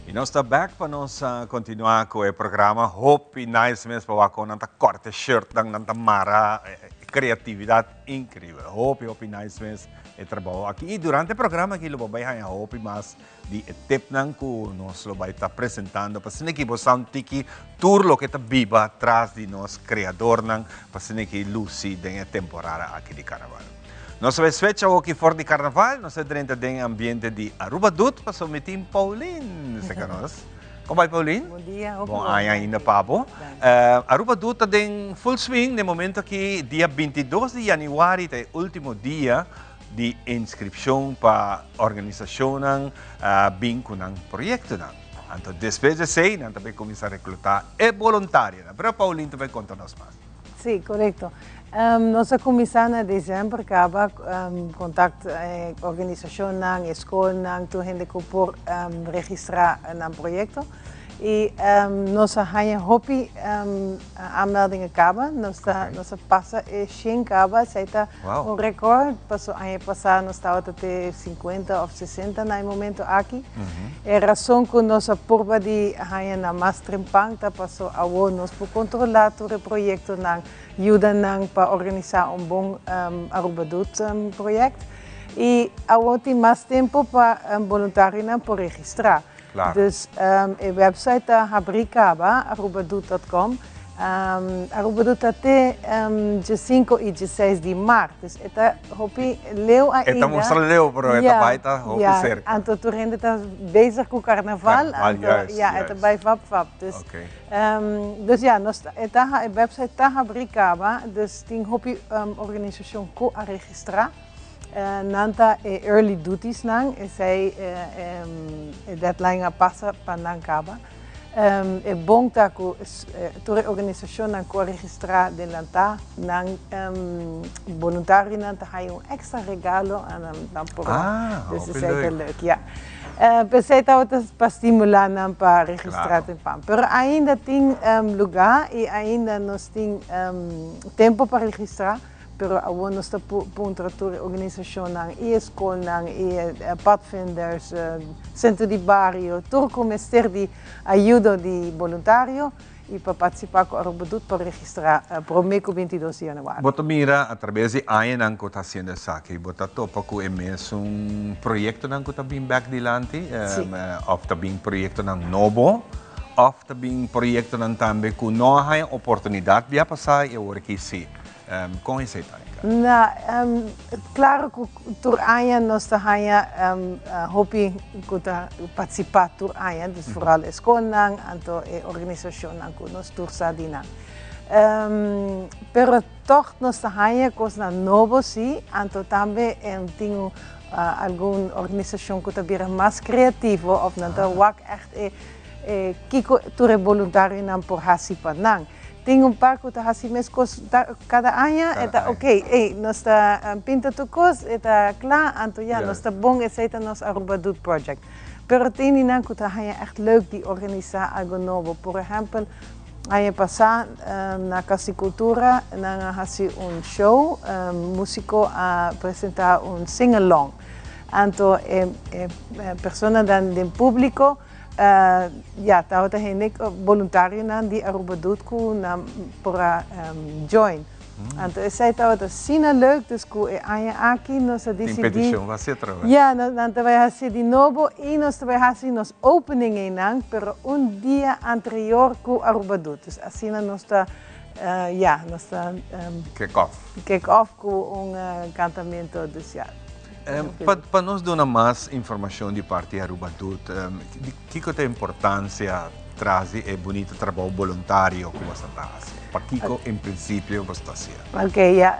Y nos ta back pa nos continua cu e programa. Hopi nice mes pa wak con nan ta corta e shirtnan, nan ta mara. Creatividad increibel. Hopi, hopi nice mes e trabao aki. Y durante e programa aki lo bo bay haya hopi mas di e tipnan cu nos lo bay ta presentando pa asina ki bo sa un tiki tur loke ta biba tras di nos creadornan pa asina ki luci den e temporada aki di Carnaval. Nos a bay switch awoki for di Carnaval, nos a drenta den e ambiente di Aruba Doet pasobra mi tin Pauline cerca nos. Con bay Pauline? Bon dia, hopi Bon bon. aña ainda pa bo. Aruba Doet ta den full swing den momento aki dia 22 di januari ta e ultimo dia di inscripcion pa organisacionnan bin cu nan proyectonan. Anto despues di esey nan ta bay cuminsa recluta e boluntarionan. Pero Pauline ta bay conta nos mas. Si, corecto. Nos a cuminsa na december caba contact organisacionnan, e scolnan, tur hende cu por registra nan proyecto. Y nos a haña hopi aanmeldingen caba. Nos ta nos a pasa e shen caba, esey ta un record. Paso aña pasa nos tabata te 50 of 60 na e momento aki. E rason cu nos a purba di haña nan mas trempan ta paso awo nos por controla tur e proyectonan, yuda nan pa organisa un bon Aruba Doet project. Y awo tin mas tempo pa boluntarionan por registra. Claro. Dus e website ta habri caba, arubadoet dot com. Arubadoet ta te djesinco y djeseis di maart. Dus e ta hopi leu ainda. E ta mustra leu, pero e ta bai ta hopi cerca. Anto tur hende ta bezig cu carnaval. Carnaval, juist, Ja, e ta bai vap vap. Dus, dus ja, nos ta, e ta, e website ta habri caba. Dus tin hopi organisacion cu a registra. Nan ta e early duties nan, esei e deadline a pasa pa nan kaba. E bon ta ku tur e organisashonnan ku a registrá delantá nan boluntarionan ta haña un èkstra regalo nan por Ah, dus hopi esei ta leuk. leuk, ja. P'esei tabata pa stimulá nan pa registrá tempan. Pero ainda tin lugá i ainda nos tin tempu pa registrá. Pero awor nos ta puntra tur e organisacionnan y e scolnan y e padvinders, centro di bario, tur cu mester di ayudo di boluntario y pa participa cu Aruba Doet pa registra prome cu 22 di januari. Bo ta mira a traves di añanan cu ta haciendo esaki, bo ta topa cu e mesun proyectonan cu ta bin bek dilanti of ta bin proyectonan nobo of ta bin proyectonan tambe cu no a haya oportunidad bia pasa y awor aki si. Kon esei ta Eka? Na, klaro ku tur aña nos ta haña hopi ku ta partisipá tur aña, dus foral e skolnan, anto e organisashonnan ku nos tur sa di nan. Pero tòg nos ta haña kosnan nobo sí, anto tambe tin algun organisashon ku ta bira mas kreativo òf nan ta wak ègt e kiko tur e boluntarionan por hasi pa nan. Tin un par ku ta hasi meskos kada aña, e ta ok, ey, nos ta pinta tur kos, e ta kla, anto ya, nos ta bon, esei ta nos Aruba Doet Project. Pero tin di nan ku ta haña ègt leuk di organisá algu nobo. Por ehèmpel, aña pasá na Kas di Kultura nan a hasi un show, músiko a presentá un sing-along. Anto e personanan den públiko Ya, tabata hende boluntarionan di Aruba Doet ku nan por a join. Anto esei tabata asina leuk, dus ku e aña aki nos a disidí. Tin petishon pa hasi otra bes. Ya, nan ta bai hasi di nobo i nos ta bai hasi nos opening einan, pero un dia anterior ku Aruba Doet. Dus asina nos ta, ya, nos ta. Kick off. Kick off ku un kantamento, dus ya. Pa nos duna mas informacion di parti Aruba Doet, kico ta e importancia tras di e bunita trabou boluntario cu boso ta haci? Pakico en principio boso ta hacié? Ok, ya.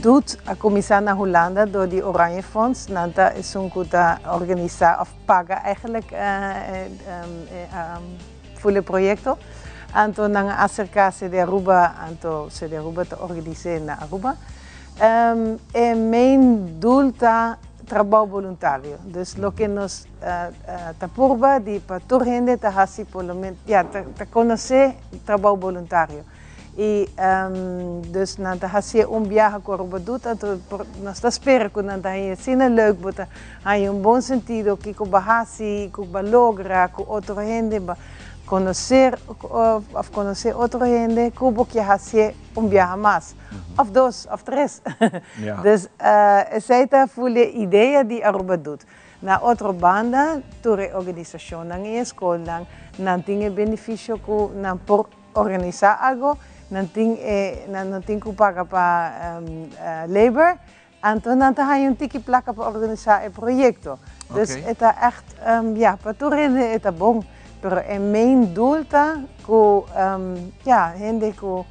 Doet a cuminsa na Hulanda door di Oranje Fonds. Nan ta esun cu ta organisa of paga eigenlijk e ful e proyecto. Anto nan a acerca CD Aruba, anto CD Aruba ta organis'é na Aruba. E main doel ta trabou boluntario. Dus loke nos ta purba di pa tur hende ta hasi por lo menos, ya, ta konosé trabou boluntario. I dus nan ta hasié un biaha ku Aruba Doet, anto nos ta spera ku nan ta haña asina leuk, bo ta haña un bon sentido kiko bo a hasi, kiko bo a logra ku otro hende, bo a konoser òf konosé otro hende ku bo ke hasié un biaha mas. Of dos, of tres. Dus esei ta ful e idea di Aruba Doet. Na otro banda, tur e organisacionnan y e scolnan, nan tin e beneficio cu nan por organisa algo, nan tin e, nan no tin cu paga pa labor, anto nan ta haña un tiki placa pa organisa e proyecto. Dus e ta echt, ja, pa tur hende e ta bon. Pero e main doel ta cu, ja, hende cu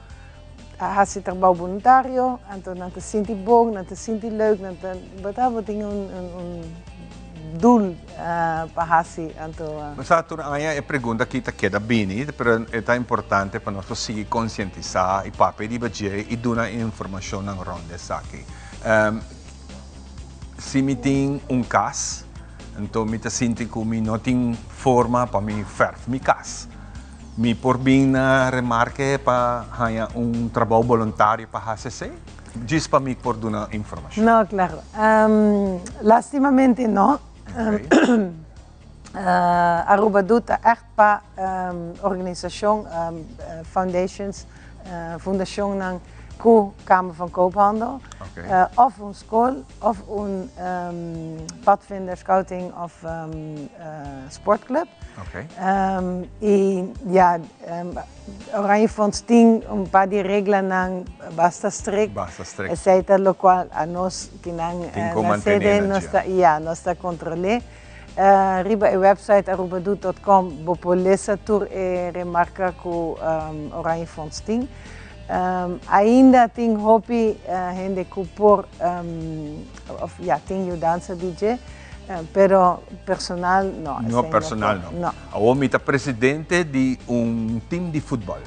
a hasi trabou boluntario, anto nan ta sinti bon, nan ta sinti leuk, nan ta, bo ta, bo tin un, un, un doel pa hasi, anto. Bo sa tur aña e pregunta aki ta keda bini, pero e ta importante pa nos por sigui konsientisá i papia riba dje i duna e informashonnan rònt esaki. Si mi tin un kas, anto mi ta sinti ku mi no tin forma pa mi fèrf mi kas. Mi por bin na remarke pa haña un trabou boluntario pa hasi esei? Djis pa mi por duna informashon. No, klaro. Lastimamente no. Aruba Doet ta ègt pa organisashon, foundations, fundashonnan ku Kamer van Koophandel, òf un skol, òf un padvinder, scouting òf sportclub. I ya, Oranje Fonds tin un par di reglanan basta strikt. Basta strikt. Esei ta lokual anos kinan Tin ku na mantené sede na nos dje. ta, ya, nos ta kontrol'é. Riba e website arubadoet dot com bo por lesa tur e remarka ku Oranje Fonds tin. Ainda tin hopi hende ku por of ya tin yudansa di dje. Pero personal no. No, personal no. No. Awor mi ta presidente di un team di futbol.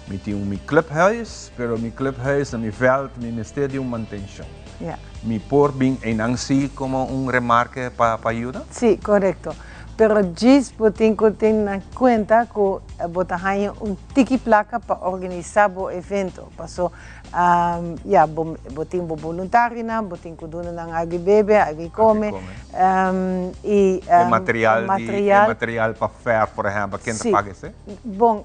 Mi tin un mi clubhuis, pero mi clubhuis na mi veld mi mester di un mantencion. Ja. Mi por bin einan si como un remarke pa pa yuda? Si, corecto. Pero djis bo tin cu tin na cuenta cu bo ta haña un tiki placa pa organisa bo evento. Paso Ya, bo bo tin bo boluntarionan, bo tin ku duna nan algu bebe, algu kome. I E material di, e material pa fèrf, por ehèmpel, ken ta paga esei? Bon,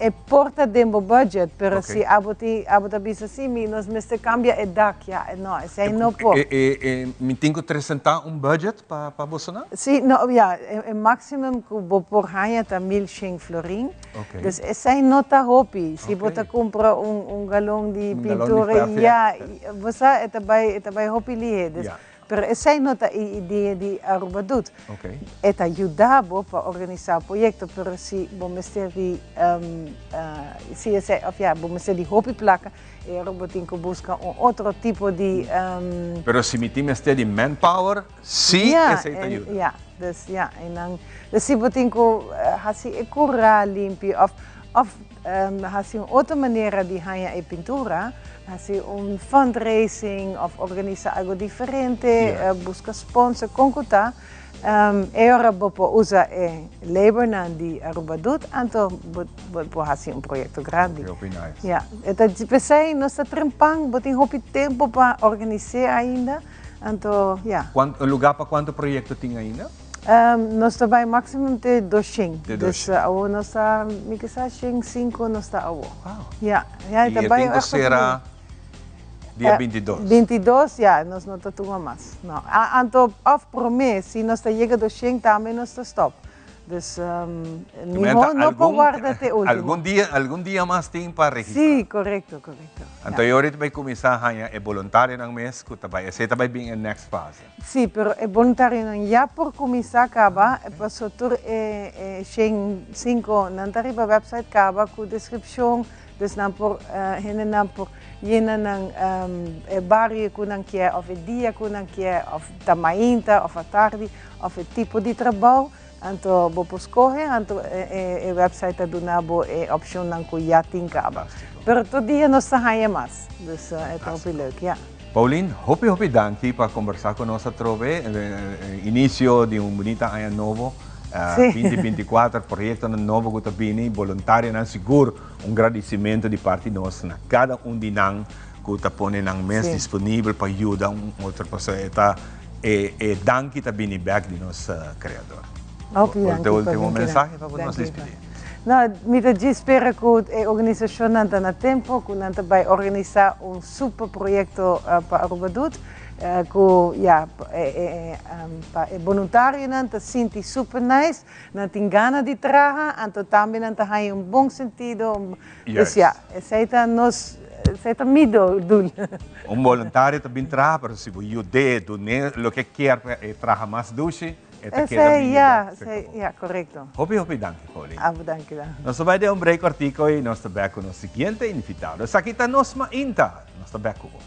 e por ta den bo budget, pero si abo tin, abo ta bisa si, mi nos mester kambia e dak, ya, no, esei no por. E e mi tin ku presentá un budget pa pa bosonan? Si, no, ya, e maximum ku bo por haña ta 1100 florin. Dus esei no ta hopi. Si bo ta kumpra un galon di pintura, ya, bo sa, e ta bai, e ta bai hopi lihe. Dus, pero esei no ta e idea di Aruba Doet. E ta yuda bo pa organisá proyekto, pero si bo mester di, si esei, òf ya, bo mester di hopi plaka, e ora bo tin ku buska un otro tipo di. Pero si mi tin mester di manpower, Sí, esei ta yuda. Ja, dus ja, en dan, dus si bo tin ku hasi e kura limpi òf Of hasi un otro manera di haña e pintura, hasi un fundraising of organisa algo diferente, busca sponsor, con cu ta, e ora bo por usa e labornan di Aruba Doet, anto bo por hasi un proyecto grandi. Hopi nice. Ja, e ta p'esei nos ta trempan, bo tin hopi tempo pa organis'é ainda, anto ja. Lugar pa cuanto proyecto tin ainda? Nos ta bai maximum te doshen. Te doshen. Dus awo nos ta, mi ke sa shen sinku nos ta awo. Wow. Ja, ja, e ta I e bai tin ku echt hopi sera bien. dia bintidos. Bintidos, ja, nos no ta tuma mas. No. Anto of prome, si nos ta yega doshen tambe nos ta stop. Dus miho no por warda te ultimo. Algun dia, algun dia mas tin pa registra. Sí, correcto, correcto. Anto e ora ta bai cuminsa haña e boluntarionan mes cu ta bai, esey ta bai bin e next fase. Sí, pero e boluntarionan ya por cuminsa caba, paso tur e shen cinco nan ta riba website caba cu descripcion, dus nan por, hendenan por yena nan e bario cu nan kier of e dia cu nan kier of ta mainta of atardi of e tipo di trabou. Anto bo por scoge, anto e website ta duna bo e opcionnan cu ya tin caba. Pero tur dia nos ta haya mas, dus e ta hopi leuk, ya. Pauline, hopi hopi danki pa combersa cu nos atrobe. Inicio di un bunita aña nobo, binti binticuater, proyectonan nobo cu ta bini, boluntarionan sigur un gradicimento di parti nos na cada un di nan cu ta pone nan mes disponibel pa yuda un otro pasobra e ta E e danki ta bini bek di nos Creador. Hopi danki pa Ultimo mensahe pa nos dispidi. No, mi ta djis spera ku e organisashonnan ta na tempo, ku nan ta bai organisá un super proyekto pa Aruba Doet, ku ya pa e boluntarionan ta sinti super nice, nan tin gana di traha, anto tambe nan ta haña un bon sentido, Dus ja, esei ta nos, esei ta mi doel. Un boluntario ta bin traha, pero si bo yud'é, dun'é loke e kier pa e traha mas dushi, e ta keda bin yuda. Esei, ja, ja, korekto. Hopi, hopi danki, Pauline. Abo danki dan. Nos ta bai den un break kortiko i nos ta bek ku nos siguiente invitado. Esaki ta Nos Mainta. Nos ta bek ku bo.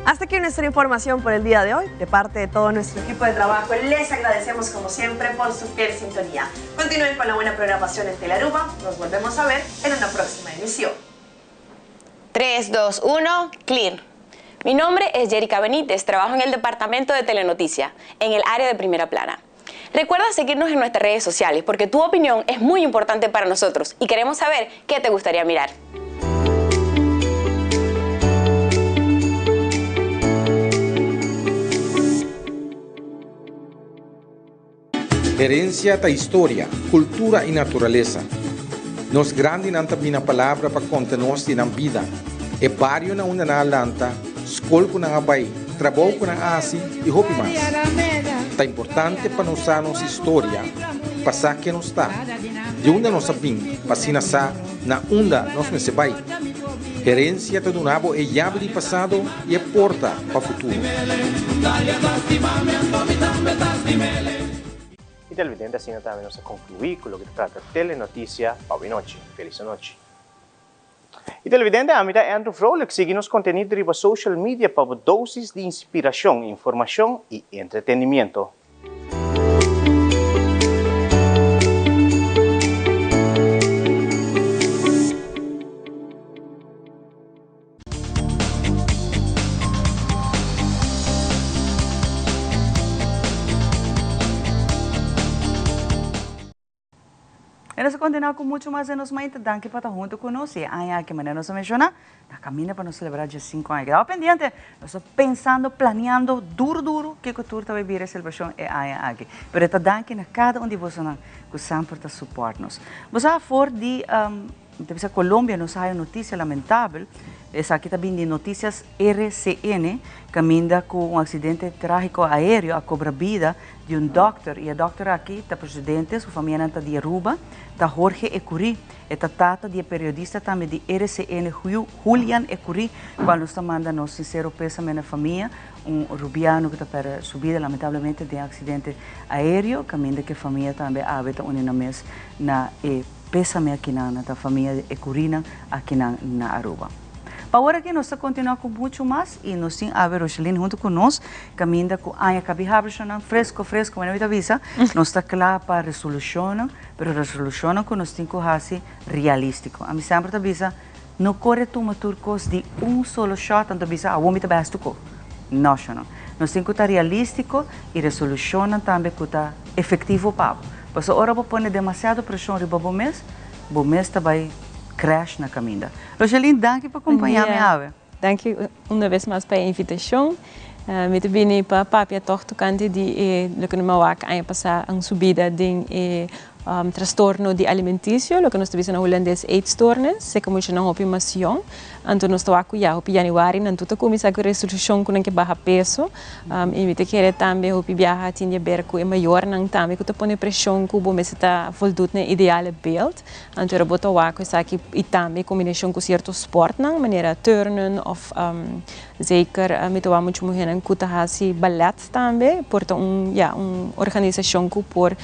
Hasta aquí nuestra información por el día de hoy. De parte de todo nuestro equipo de trabajo, les agradecemos como siempre por su fiel sintonía. Continúen con la buena programación en Telaruba. Nos volvemos a ver en una próxima emisión. 3, 2, 1, clear. Mi nombre es Jerica Benítez, trabajo en el departamento de Telenoticia, en el área de primera plana. Recuerda seguirnos en nuestras redes sociales porque tu opinión es muy importante para nosotros y queremos saber qué te gustaría mirar. Herencia ta historia, cultura y naturalesa. Nos grandinan ta bina palabra pa conta nos di nan bida, e bario na unda nan a lanta, scol cu nan a bay, trabou cu nan a haci y hopi mas. Ta importante pa nos sa nos historia pa sa ken nos ta, di unda nos a bin pa asina sa na unda nos mester bay. Herencia ta duna bo e yabi di pasado y e porta pa futuro. Y televidente asina tambe nos a conclui cu loke ta trata Telenoticia pa awe nochi. Feliz anochi. Y televidente ami ta Andrew Vrolijk sigui nos contenido riba social media pa bo dosis di inspiracion, informacion y entretenimiento. E nos a continua cu mucho mas den nos mainta. Danki pa ta hunto cu nos. Y e aña aki, manera nos a menciona, na caminda pa nos celebra dje cinco aña. Keda pendiente, nos ta pensando, planeando duro duro kico tur ta bay bira e celebracion e aña aki. Pero e ta danki na cada un di bosonan cu semper ta support nos. Bo sa for di. Mi ta bisa Colombia nos a haya un noticia lamentabel, esaki ta bin di Noticias RCN, caminda cu un accidente tragico aereo a cobra bida di un dokter y e dokter aki ta procedente, su famianan ta di Aruba, ta Jorge Ecury, e ta tata di e periodista tambe di RCN Julian Ecury, cual nos ta manda nos sincero pesame na famia, un Rubiano cu ta perde su bida lamentablemente den accidente aereo, caminda cu e famia tambe awe ta uni nan mes na e Pésame akinan na ta famia di e Curina akinan na Aruba. Pa awor aki nos ta continua cu mucho mas y nos tin awe Rocheline hunto cu nos caminda cu aña cabi habri-shonnan fresco fresco manera mi ta bisa nos ta cla pa resolucionnan pero resolucionnan cu nos tin cu haci realistico. Ami semper ta bisa no core tuma tur cos di un solo shot anto bisa awor mi ta bay haci tur cos. No shonnan. Nos tin cu ta realistico y resolucionnan tambe cu ta efectivo pa bo. Pasobra ora bo pone demasiado presion riba bo mes, bo mes ta bay crash na caminda. Rogeline, danki pa compaña mi awe. Danki una bes mas pa e invitacion. Mi ta bini pa papia tog tocante di e loke nos a wak aña pasa un subida den e trastorno di alimenticio, loke nos ta bisa na hulandes eetstoornis, seka muchanan hopi mas yong. Anto nos ta wak ku ya hopi januari nan tur ta kuminsá ku resolushon ku nan ke baha peso. I mi ta kere tambe hopi biaha tin di aber ku e mayornan tambe ku ta pone preshon ku bo mester ta voldoet na e ideale beeld. Anto ora bo ta wak ku esaki i tambe kombinashon ku sierto sportnan manera turnen òf zeker mi ta wak muchu muhénan ku ta hasi balèt tambe por ta un ya un organisashon ku por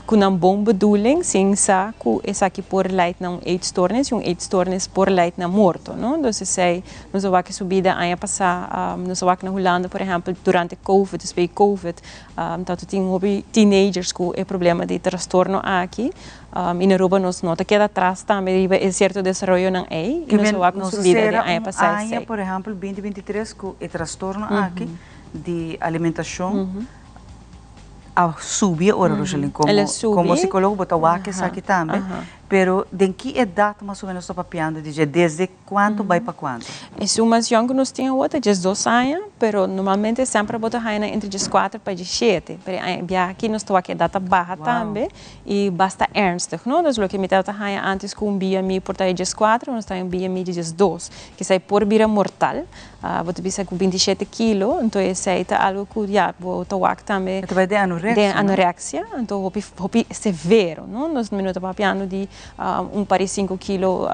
ku nan bon bedoeling sin sa ku esaki por leid na un eetstoornis y un eetstoornis por leid na morto no dus esei nos a wak e subida aña pasa nos a wak na Hulanda por ehempel durante covid dus bij covid ta tin hopi teenagers ku e problema di trastorno aki y na Aruba nos no ta keda atras tambe riba e cierto desaroyonan ei y nos a wak un subida di aña pasa esei. Por ehempel 2023 ku e trastorno aki di alimentacion a subi ora Roselyn como como psicologo bo ta wak esaki tambe pero den ki edad mas o menos ta papiando di dje desde cuanto bay pa cuanto? Esun mas yong cu nos tin awor ta diesdos aña pero normalmente semper bo ta haya nan entre diescuater pa diesshete pero e aña biaha aki nos ta wak e edad ta baha tambe y basta ernstig no dus loke mi tabata haya antes cu un BMI por ta e diescuater nos ta haya un BMI di diesdos kisai por bira mortal. Bo ta bisa ku 27 kilo, anto esei ta algu ku ya bo ta wak tambe. E ta bai den anorexia, Den anorexia, anto hopi hopi severo, no? Nos mi no ta papiando di un par di sinku kilo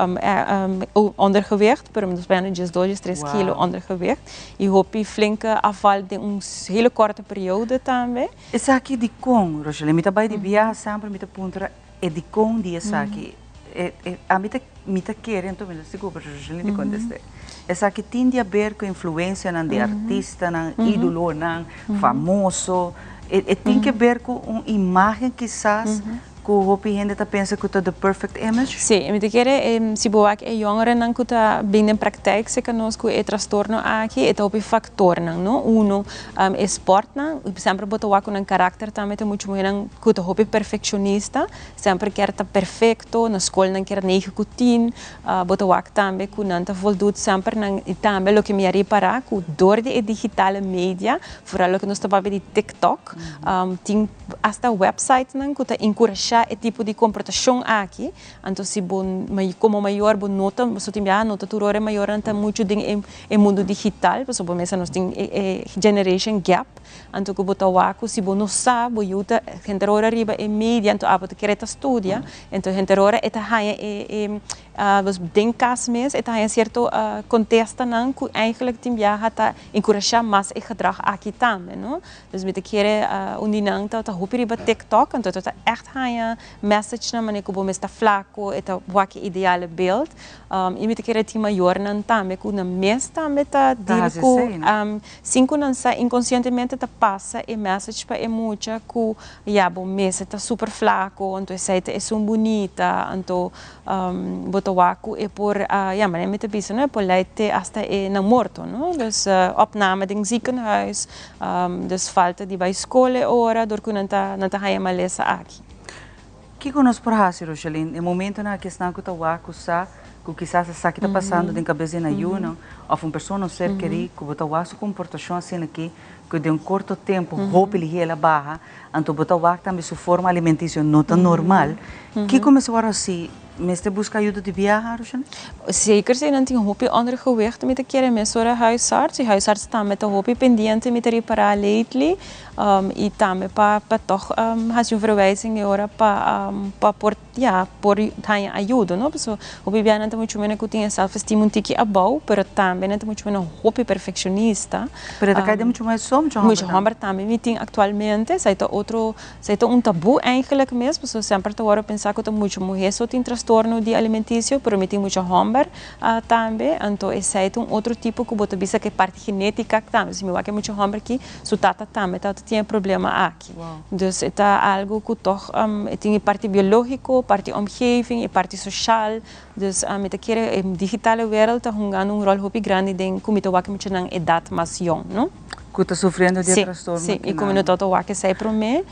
ondergewicht, pero mi ta papiando di diesdos, diestres kilo ondergewicht i hopi flinke afval den un hele korte periode tambe. Esaki dikon, Rocheline? Mi ta bai di biaha semper mi ta puntra e dikon di esaki. Ami ta mi ta kere anto mi no sigur pero Roselyn ta kontest'é. Esaki tin di aber ku influensianan di artistanan, idolonan, famoso. E tin ke ber ku un imagen kisas ku hopi hende ta pensa ku ta the perfect image? Sí, mi ta kere si bo wak e yongerennan ku ta bin den praktijk serka nos ku e trastorno aki, e ta hopi faktornan, no? Uno, e sportnan, semper bo ta wak ku nan karakter tambe ta muchu muhernan ku ta hopi perfekshonista. Semper kier ta perfecto, na school nan kier negen cu tien, bo ta wak tambe cu nan ta voldoet semper nan, y tambe loke mi a ripara cu door di e digitale media, vooral loke nos ta papia di TikTok, tin hasta websitenan cu ta encurasha e tipo di comportacion aki, anto si bo como mayor bo no ta, pasobra tin biaha no ta tur ora e mayornan ta mucho den e mundo digital, pasobra bo mester nos tin e generation gap. Anto ku bo ta wak ku si bo no sa, bo yu ta henter ora riba e media, anto abo ta kere ta studia, anto henter ora e ta haña e e den kas mes e ta haña sierto kontestanan ku eigenlijk tin biaha ta enkurashá mas e gedrag aki tambe, no. Dus mi ta kere un di nan ta hopi riba TikTok, anto ta ègt haña messagenan manera ku bo mes ta flako, e ta wak e ideale beeld. I mi ta kere tin mayornan tambe ku nan mes tambe ta deal ku Sin ku nan sa inkonsientemente ta pasa e message pa e mucha ku ya bo mester ta super flako anto esei ta esun bunita anto bo ta wak ku e por ya manera mi ta bisa no e por lei te hasta e nan morto no dus opname den ziekenhuis dus falta di bai skol e ora dor ku nan ta nan ta haña malesa aki. Kiko nos por hasi, Rocheline, e momentonan aki esnan ku ta wak ku sa ku kisas esaki ta pasando den kabes di nan yunan òf un persona un ser kerí ku bo ta wak su komportashon asina aki ku den un korto tempu hopi lihé el a baha, anto bo ta wak tambe su forma alimentisio no ta normal. Kiko mester wòrdu hasi? Mester buska ayuda di biaha, Roshane? Zeker si nan tin hopi ondergewicht mi ta kere mesora huisarts y huisarts tambe ta hopi pendiente mi ta ripara lately y tambe pa pa toch haci un verwijzing e ora pa pa por ya por haña ayudo no pasobra hopi bia nan ta mucho menos cu tin e self esteem un tiki abou pero tambe nan ta mucho menos hopi perfeccionista. Pero e ta cay den mucho muher so mucho homber tambe? Mucho homber tambe mi tin actualmente esai ta otro Esei ta un tabú eigenlijk mes, pasobra semper ta wòrdu pensá ku ta mucha muhé so tin trastorno di alimentisio, pero mi tin mucha hòmber tambe, anto esei ta un otro tipo ku bo ta bisa ku e parti genétika tambe, si mi wak e mucha hòmber aki, su tata tambe tabata tin e problema aki. Dus e ta algu ku tòg e tin e parti biológiko, parti omgeving, e parti soshal, dus mi ta kere e digitale wereld ta hungando un ròl hopi grandi den ku mi ta wak e muchanan edat mas yòn, no? Ku ta sufriendo di e trastorno Sí, sí, i ku mi no tabata wak esei promé.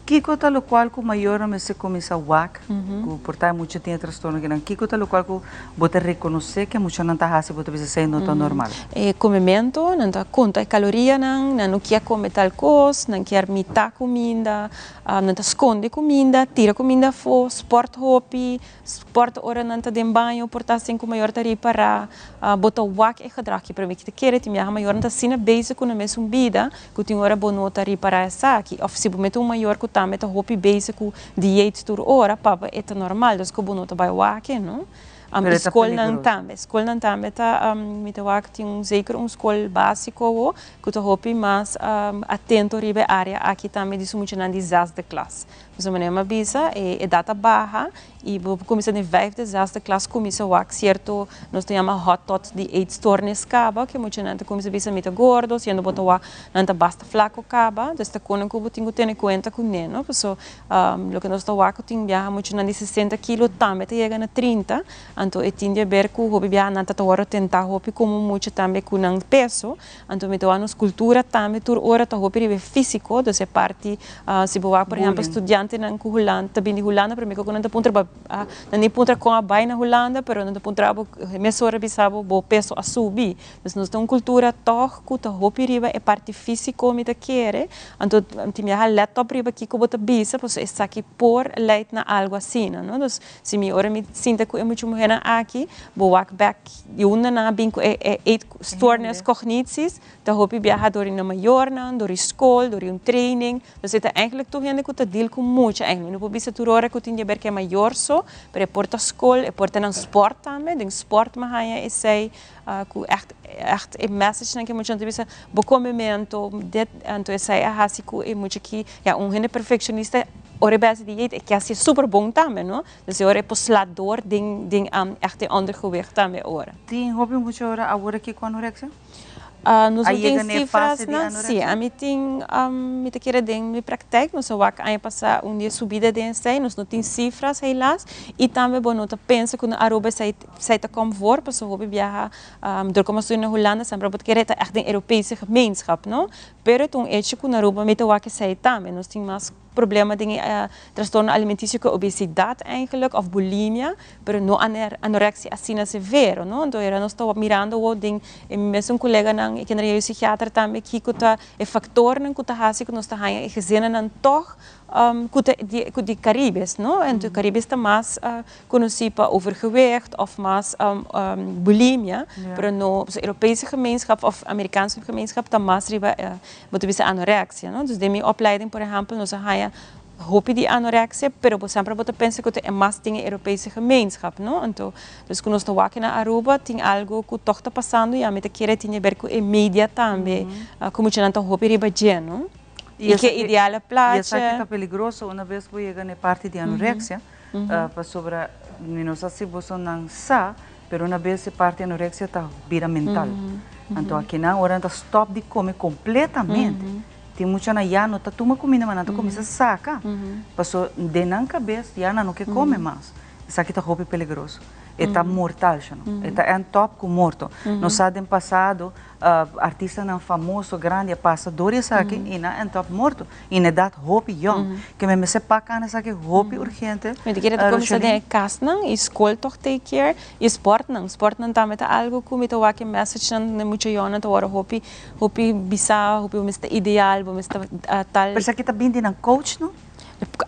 Kiko ta lokual ku mayornan mester kuminsá wak ku por ta e mucha tin e trastorno kinan? Kiko ta lokual ku bo ta rekonosé ku e muchanan ta hasi bo ta bisa esei no ta normal? E komementu, nan ta konta e kalorianan, nan no kier kome tal kos, nan kier mitá kuminda, nan ta skonde kuminda, tira kuminda afó, spòrt hopi, Sport ora nan ta den baño por ta sin ku mayor ta ripará. Bo ta wak e gedrag ki pero mi ta kere tin biaha mayornan ta asina bezig ku nan mesun bida ku tin ora bo no ta ripará esaki. Òf si bo mete un mayor ku tambe ta hopi bezig ku dieet tur ora pa bo e ta normal dus ku bo no ta bai wak e no. Pero e ta Skolnan peligroso. tambe skolnan tambe ta mi ta wak tin un zeker un skol básiko awo ku ta hopi mas atento riba e área aki tambe di su muchanan di zesde klas. Pasobra manera mi a bisa, e edat a baha i bo por kuminsá den vijfde, zesde klas kuminsá wak sierto, nos ta yama hot thoughts di eetstoornis kaba, ku e muchanan ta kuminsá bisa mi ta gordo, siendo bo ta wak nan ta basta flako kaba, dus ta kono ku bo tin ku tene kuenta kuné, no? Paso loke nos ta wak ku tin biaha muchanan di sesenta kilo tambe ta yega na trinta, anto e tin di aber ku hopi biaha nan ta ta wòrdu tentá hopi komo mucha tambe ku nan peso. Anto mi ta wak nos cultura tambe tur ora ta hopi riba e fisico, dus e parti si bo wak por ehempel studiantenan cu Hulanda ta bini di Hulanda prome cu nan ta puntra bo nan ni puntra con a bay na Hulanda pero nan ta puntra bo mesora bisa bo bo peso a subi, dus nos ta un cultura tog cu ta hopi riba e parti fisico mi ta kere, anto tin biaha let op riba kico bo ta bisa pasobra esaki por leid na algo asina no, dus si mi ora mi sinta cu e mucha muhernan aki bo wak bek di unda nan a bin cu e eetstoornis cognities ta hopi biaha dor di nan mayornan, dor di school, dor di un training. Dus e ta eigenlijk tur hende cu ta deal cu mucha eigenlijk. Mi no por bisa tur ora cu tin di haber cu e mayor so, pero e por ta school, e por ta nan sport tambe. Den sport mi a haña esey cu echt echt e messagenan cu e muchanan ta bisa, bo comemento, dit, anto esey a haci cu e mucha ki, ya un hende perfeccionista ora e besi dieet e ke haci super bon tambe, no? Dus e ora e por sla door den den echt e ondergewicht tambe ora. Tin hopi mucha ora awor aki ku anorexia? Nos A no tin yega na e fase di sifrasnan, si, anorexia? ami tin, mi ta kere den mi praktijk, nos a wak aña pasa un di e subida den esei, nos no tin sifras helaas, i tambe bo no ta pensa ku na Aruba esei esei ta kom voor, pasobra hopi biaha dor ku mi a studia na Hulanda semper bo ta kere e ta echt den Europese gemeenschap, no? Pero e ta un hecho ku na Aruba mi ta wak esei tambe, nos tin mas problema den e trastorno alimentisio ku obesidat eigenlijk of bulimia, pero no anorexia asina severo, no? Anto era nos ta mirando awor den e mesun koleganan e kende e psikiater tambe kiko ta e faktornan ku ta hasi ku nos ta haña e gezinnan tòg ku ta di ku di Caribes, no? Anto Caribes ta mas konosí pa overgewicht of mas bulimia, pero no Europese gemeenschap of Amerikaanse gemeenschap ta mas riba Bo ta bisa anorexia, no? Dus den mi opleiding, por ehempel, nos a haña hopi di anorexia, pero bo semper bo ta pensa ku ta e mas den e Europese gemeenschap, no? Anto, dus ku nos ta wak na Aruba, tin algo ku tòg ta pasando i ami ta kere tin di ber ku e media tambe, ku muchanan ta hopi riba dje, no? I ke ideale plachi. I esaki ta peligroso una bes bo yega na e parti di anorexia, pasobra mi no sa si bosonan sa, Pero una bes e parti anorexia ta bira mental. Anto akinan ora nan ta stop di come completamente, tin muchanan ya no ta tuma cuminda mas, nan ta cuminsa saca. Paso den nan cabes ya nan no ke come mas. Esaki ta hopi peligroso. E ta mortal, no. E ta end up ku morto. Nos sa den pasado artistanan famoso grandi a pasa dor esaki i nan end up morto. I na edat hopi yong. Ke men mester pak aan esaki hopi urgente. Mi ta kere ta kuminsá den e kasnan i skol tòg take care i sportnan. Sportnan tambe ta algu ku mi ta wak e messagenan den mucha yònnan ta wòrdu hopi hopi bisá, hopi bo mester ta ideal, bo mester ta tal. Pero esaki ta bin di nan coach no?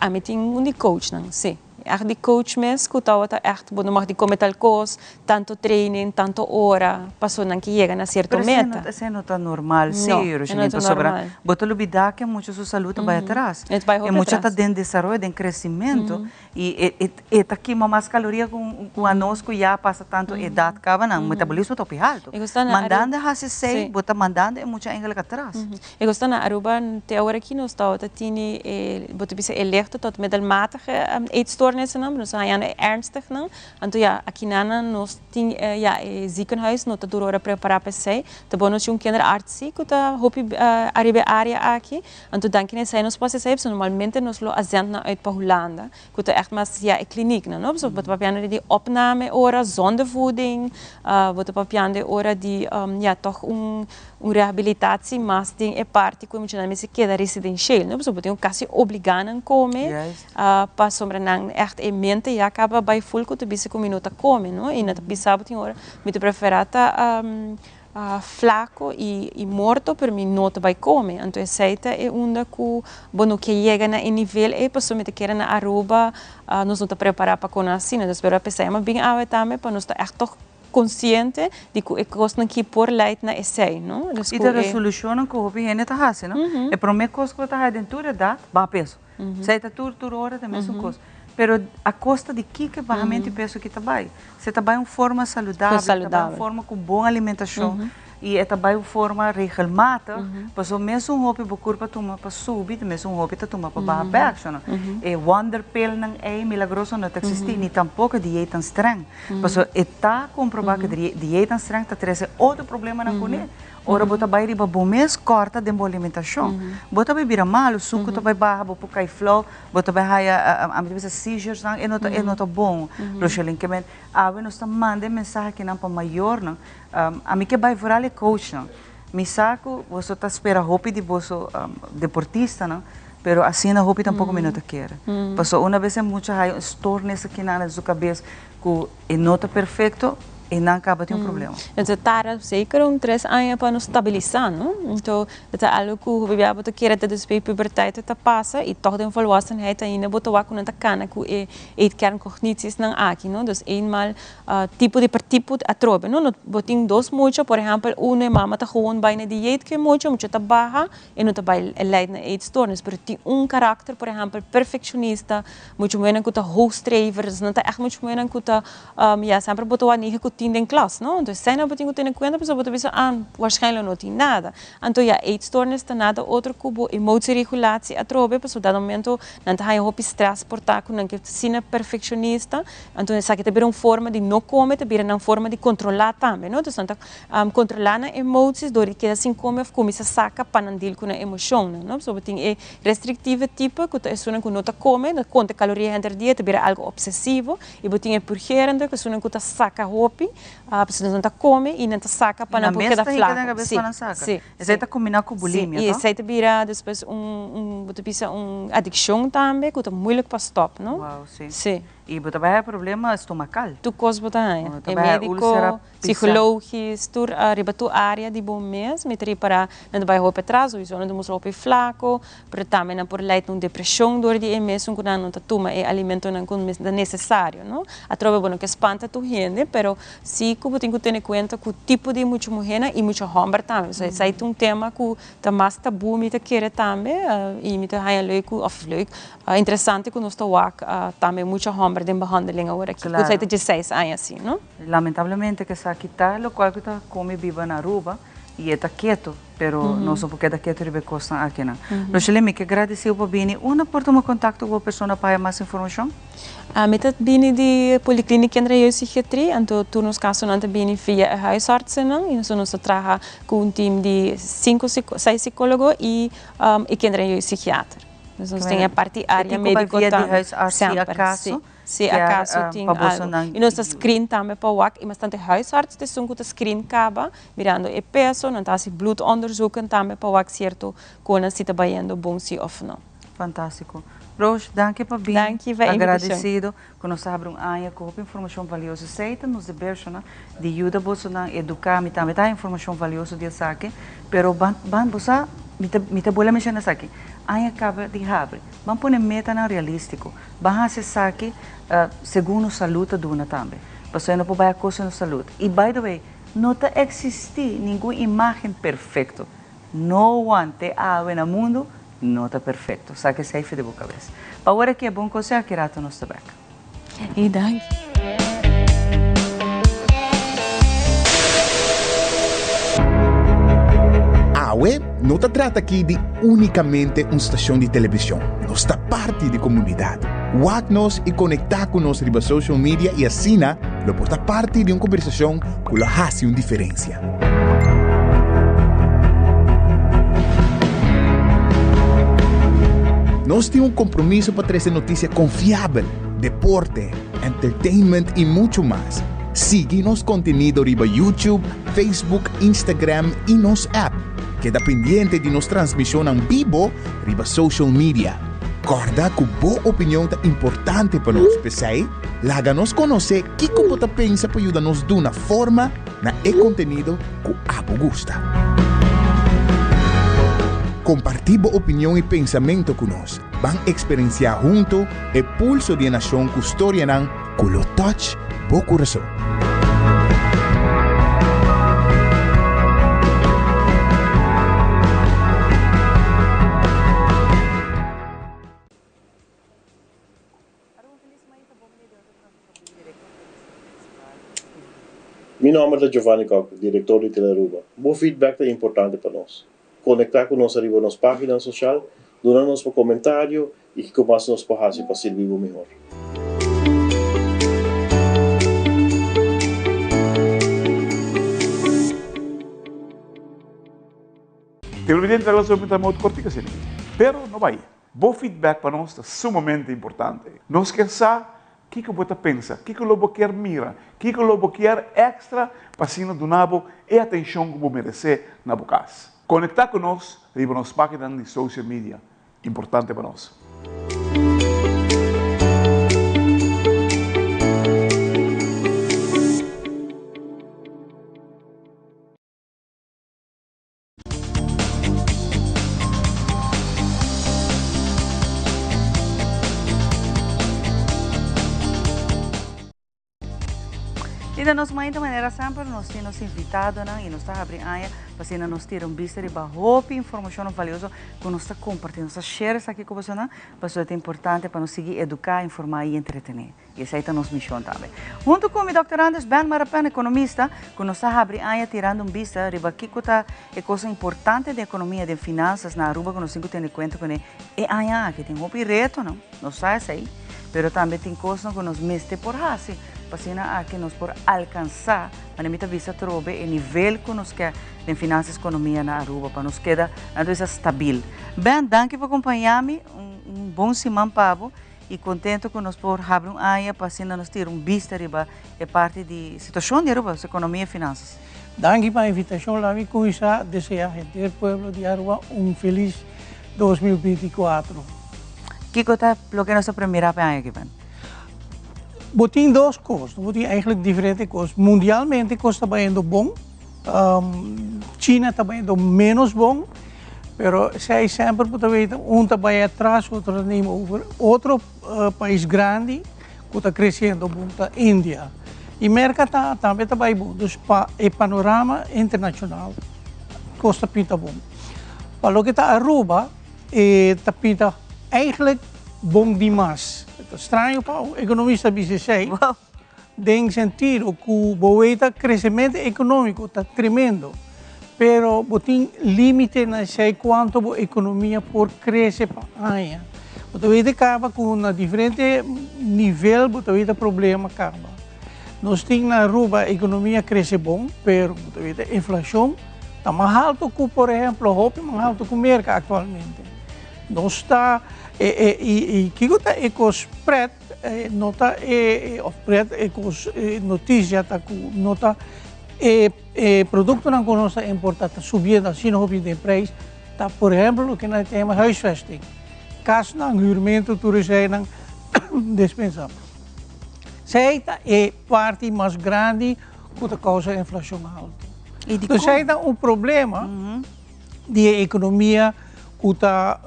Ami tin un di coachnan, sí. Echt di coach mes ku tabata echt bo no mag di kome tal kos, tanto training, tanto ora, paso nan ke yega na sierto meta. Pero esei no ta normal sí, Roshilin, pasobra bo ta lubida ku e mucha su salud ta bai atras. E mucha ta den desaroyo, den kresimentu i e ta kima mas kaloria ku anos ku ya pasa tantu edat kaba, nan metabolismo ta hopi haltu. Mandando hasi esei, bo ta mandando e mucha engelik atras. E kos ta na Aruba te awor aki nos tabata tini e bo ta bisa e lichte tot middelmatige eetstoornissennan, nos a haña e ernstignan. Anto ya akinanan nos tin ya e ziekenhuis no ta dura ora prepara pa esei. Ta bon nos tin un kinderarts si ku ta hopi ariba e area aki. Anto danki na esei nos por hasi esei pasobra normalmente nos lo a zend nan uit pa Hulanda ku ta ègt mas ya e klinieknan no. Pasobra bo ta papiando di opname ora zonder voeding, bo ta papiando e ora di ya tòg un Un rehabilitatie mas den e parti ku e muchanan mester keda residensheel, no? Pasobra bo tin ku kasi obligá nan kome, pasobra nan ègt e mente ya kaba bai ful ku ta bisa ku mi no ta kome, no? I nan ta bisa bo tin ora mi ta preferá ta flako i morto pero mi no ta bai kome. Anto esei ta e unda ku bo no ke yega na e nivel ei pasobra mi ta kere na Aruba nos no ta prepará pa kona asina. Entonces pero a pesar mi a bin awe tambe pa nos ta ègt tòg Konsiente di ku e kosnan ki por leit na esei, no? Dus I ku ta e. resolushonnan ku hopi hende ta hasi, no? E promé kos ku bo ta hasi den tur edat, baha peso. Esei ta tur tur ora ta e mesun kos. Pero a kosta di kiko e bahamentu di peso ki ta bai? Si ta bai un forma saludabel, ta bai un forma ku bon alimentashon i e ta bai un forma regelmatig, pasobra mesun hopi bo kurpa tuma pa subi, ta mesun hopi ta tuma pa baha bèk, so no? E wonderpilnan ei milagroso no ta eksistí, ni tampoko e dieetnan strèng. Pasobra e ta komprobá ku dieetnan strèng ta trese otro problemanan kuné. Ora bo ta bai riba bo mes kòrta den bo alimentashon, bo ta bai bira malu, suku ta bai baha, bo por kai flou, bo ta bai haya, ami ta bisa seizures-nan, e no ta e no ta bon. Roshalin, ke men awe nos ta manda e mensahe akinan pa mayornan. Ami ke bai vooral e coachnan. Mi sa ku boso ta spera hopi di boso deportistanan, pero asina hopi tampoko mi no ta kere. Pasobra una bes e mucha haya un stoornis akinan den su kabes ku e no ta perfekto, e nan kaba tin un problema. Entonces tarda zeker un tres aña pa nos stabilisa, no? Entonces e ta algo ku hopi bia bo ta kere ta despues di puberteit ta pasa i tòg den volwassenheid ainda bo ta wak ku nan ta kana ku e eetkerncognities-nan aki, no? Dus eenmaal Tipo di per tipo atrobe no no bo tin dos mucha por ehempel uno e mama ta gewoon bai na dieet ku e mucha mucha ta baha e no ta bai e leid na eetstoornis pero tin un karakter por ehempel perfeccionista mucha muhernan ku ta hoogstrever dus nan ta echt mucha muhernan ku ta ya semper bo ta wak nege ku tin den klas no entonces esei nan bo tin ku tene kuenta pasobra bo ta bisa ah waarschijnlijk no tin nada anto ya eetstoornis ta nada otro ku bo emotieregulatie atrobe pasobra dado momento nan ta haña hopi stress por ta ku nan ke asina perfeccionista. Anto esaki ta bira un forma di no kome, ta bira nan forma di kontrolá tambe, no? Entonces nan ta kontrolá nan emoties dor di keda sin kome òf kuminsá saka pa nan deal ku nan emoshonnan, no? Pasobra bo tin e restriktive tipo ku ta esunnan ku no ta kome, ta konta kaloria henter dia, ta bira algu opsesivo, i bo tin e purgerende ku esunnan ku ta saka hopi, pasobra nan ta kome i nan ta saka pa nan por keda flako. Sí, sí. Esei ta kombiná ku bulimia, Sí, i esei ta bira despues un, bo ta bisa un adikshon tambe ku ta moeilijk pa stòp, no? Wow, sí. Sí. I bo ta bai haña problema estomakal. Tur kos bo ta haña. E médiko, psikologis, tur riba tur área di bo mes mi ta ripará nan ta bai hopi atras, sowieso nan ta mustra hopi flako, pero tambe nan por lei ta un depreshon dor di e mesun ku nan no ta tuma e alimentonan ku ta nesesario, no. Atrobe bo no ke spanta tur hende, pero si ku bo tin ku tene kuenta ku tipo di mucha muhénan i mucha hòmber tambe. So esei ta un tema ku ta mas tabú mi ta kere tambe i mi ta haña leuk ku, òf leuk, Interesante ku nos ta wak tambe mucha hòmber den behandeling awor aki. Ku esei ta dieseis aña asi, no? Lamentablemente ku esaki ta lokual ku ta komi biba na Aruba i e ta ketu, pero nos no por keda ketu riba e kosnan akinan. Roselyn, mi ke gradisí bo pa bini. Unda por tuma kontakto ku bo persona pa haya mas informashon? Mi ta bini di Poliklinik Kinder en Jeugdpsychiatrie, anto tur nos kasonan ta bini via e huisartsennan i nos ta traha ku un tim di sinku, seis sikólogo i e kinder en jeugdpsychiater. Dus nos tin e parti area medico tambe. Semper, si. Si acaso tin algo. Y nos ta screen tambe pa wak y bastante huisarts ta esun cu ta screen caba mirando e peso, nan ta haci bloedonderzoeken tambe pa wak cierto conan si ta bayendo bon si of no. Fantastico. Rosh, danki pa bin. Danki pa e invitacion. Agradecido cu nos ta habri un aña cu hopi informacion valioso. Esey ta nos debershonnan di yuda bosonan educa. Mi tambe ta haya informacion valioso di esaki. Pero ban, ban, bo sa, mi ta, mi ta bolbe menciona esaki. Aña caba di habri. Ban pone metanan realistico. Ban haci esaki segun nos salud ta duna tambe. Pasobra no por bay a costa nos salud. Y by the way, no ta existi ningun imagen perfecto. No one te awe na mundo no ta perfecto. Saca esey fi di bo cabes. Pa awor aki e bon conseho aki rato nos ta bek. Y danki. Awe no ta trata aki di únikamente un stashon di televishon, nos ta parti di komunidat. Wak nos i konektá ku nos riba social media i asina lo por ta parti di un kombersashon ku lo hasi un diferensia. Nos tin un kompromiso pa trese notisia konfiabel, deporte, entertainment i muchu mas. Sigui nos kontenido riba YouTube, Facebook, Instagram i nos app. Keda pendiente di nos transmishonnan bibo riba social media. Kòrda ku bo opinion ta importante pa nos, p'esei laga nos konosé kiko bo ta pensa pa yuda nos duna forma na e kontenido ku abo gusta. Kompartí bo opinion i pensamentu ku nos. Ban eksperensiá huntu e pulso di e nashon ku storianan ku lo touch bo kurason. Mi nomber ta Giovanni Kock, director di Telearuba. Bo feedback ta importante pa nos. Conecta cu nos ariba nos paginan social, duna nos bo comentario y kico mas nos por haci pa sirbi bo mihor. Televidente ta lazo mi ta modo cortico asina aki. Pero no bay. Bo feedback pa nos ta sumamente importante. Nos kier sa kiko bo ta pensa, kiko lo bo kier mira, kiko lo bo kier extra pa asina duna bo e atencion cu bo merece na bo cas. Conecta cu nos riba nos paginan di social media. Importante pa nos. Y den nos mainta manera semper nos tin nos invitadonan y nos ta habri aña pa asina nos tira un bista riba hopi informacionnan valioso cu nos ta comparti, nos ta share esaki cu bosonan pasobra ta importante pa nos sigui educa, informa y entretene. I esei ta nos mishon tambe. Huntu ku mi Dòkter Anders Ben Marapen, ekonomista, ku nos ta habri aña tirando un bista riba kiko ta e kosnan importante den ekonomia, den finansas na Aruba ku nos tin ku tene kuenta kuné e aña aki. Tin hopi retonan, nos sa esei, pero tambe tin kosnan ku nos mester por hasi pa asina aki nos por alkansá, manera mi ta bisa atrobe, e nivel ku nos ke den finansas ekonomia na Aruba pa nos keda, nan ta bisa, stabil. Ben, danki pa kompañá mi. Un bon siman pa bo. I contento cu nos por habri un aña pa asina nos tira un bista riba e parti di situacion di Aruba, su economia y finanzas. Danki pa invitacion, laat mi cuminsa desea henter pueblo di Aruba un feliz 2024. Kico ta loke nos ta premira pa e aña aki, Ben? Bo tin dos cos, bo tin eigenlijk diferente cos. Mundialmente cos ta bayendo bon. China ta bayendo menos bon, pero esei semper bo ta weten, un ta bay atras, otro ta neem over. Otro pais grandi cu ta creciendo bon ta India. Y Merca ta tambe ta bay bon. Dus pa e panorama internacional cos ta pinta bon. Pa loke ta Aruba, e ta pinta eigenlijk bon dimas. Ta straño pa un economista bisa esei. Den sentido cu bo weta crecemento economico ta tremendo, pero bo tin limite na esey cuanto bo economia por crece pa aña. Bo ta weta caba cu na diferente nivel bo ta weta problema caba. Nos tin na Aruba economia crece bon, pero bo ta weta inflacion ta mas halto cu por ehemplo hopi mas halto cu Merca actualmente. Nos ta. I kiko ta e kos pret no ta e of pret e kos notisia ta ku no ta e produktonan ku nos ta importá ta subiendo asina hopi den preis ta por ehempel loke nan ta yama huisvesting kasnan hürmentu tur eseinan despensa esei ta e parti mas grandi ku ta kousa inflashon haltu. Esei ta un problema. Di e economia cu ta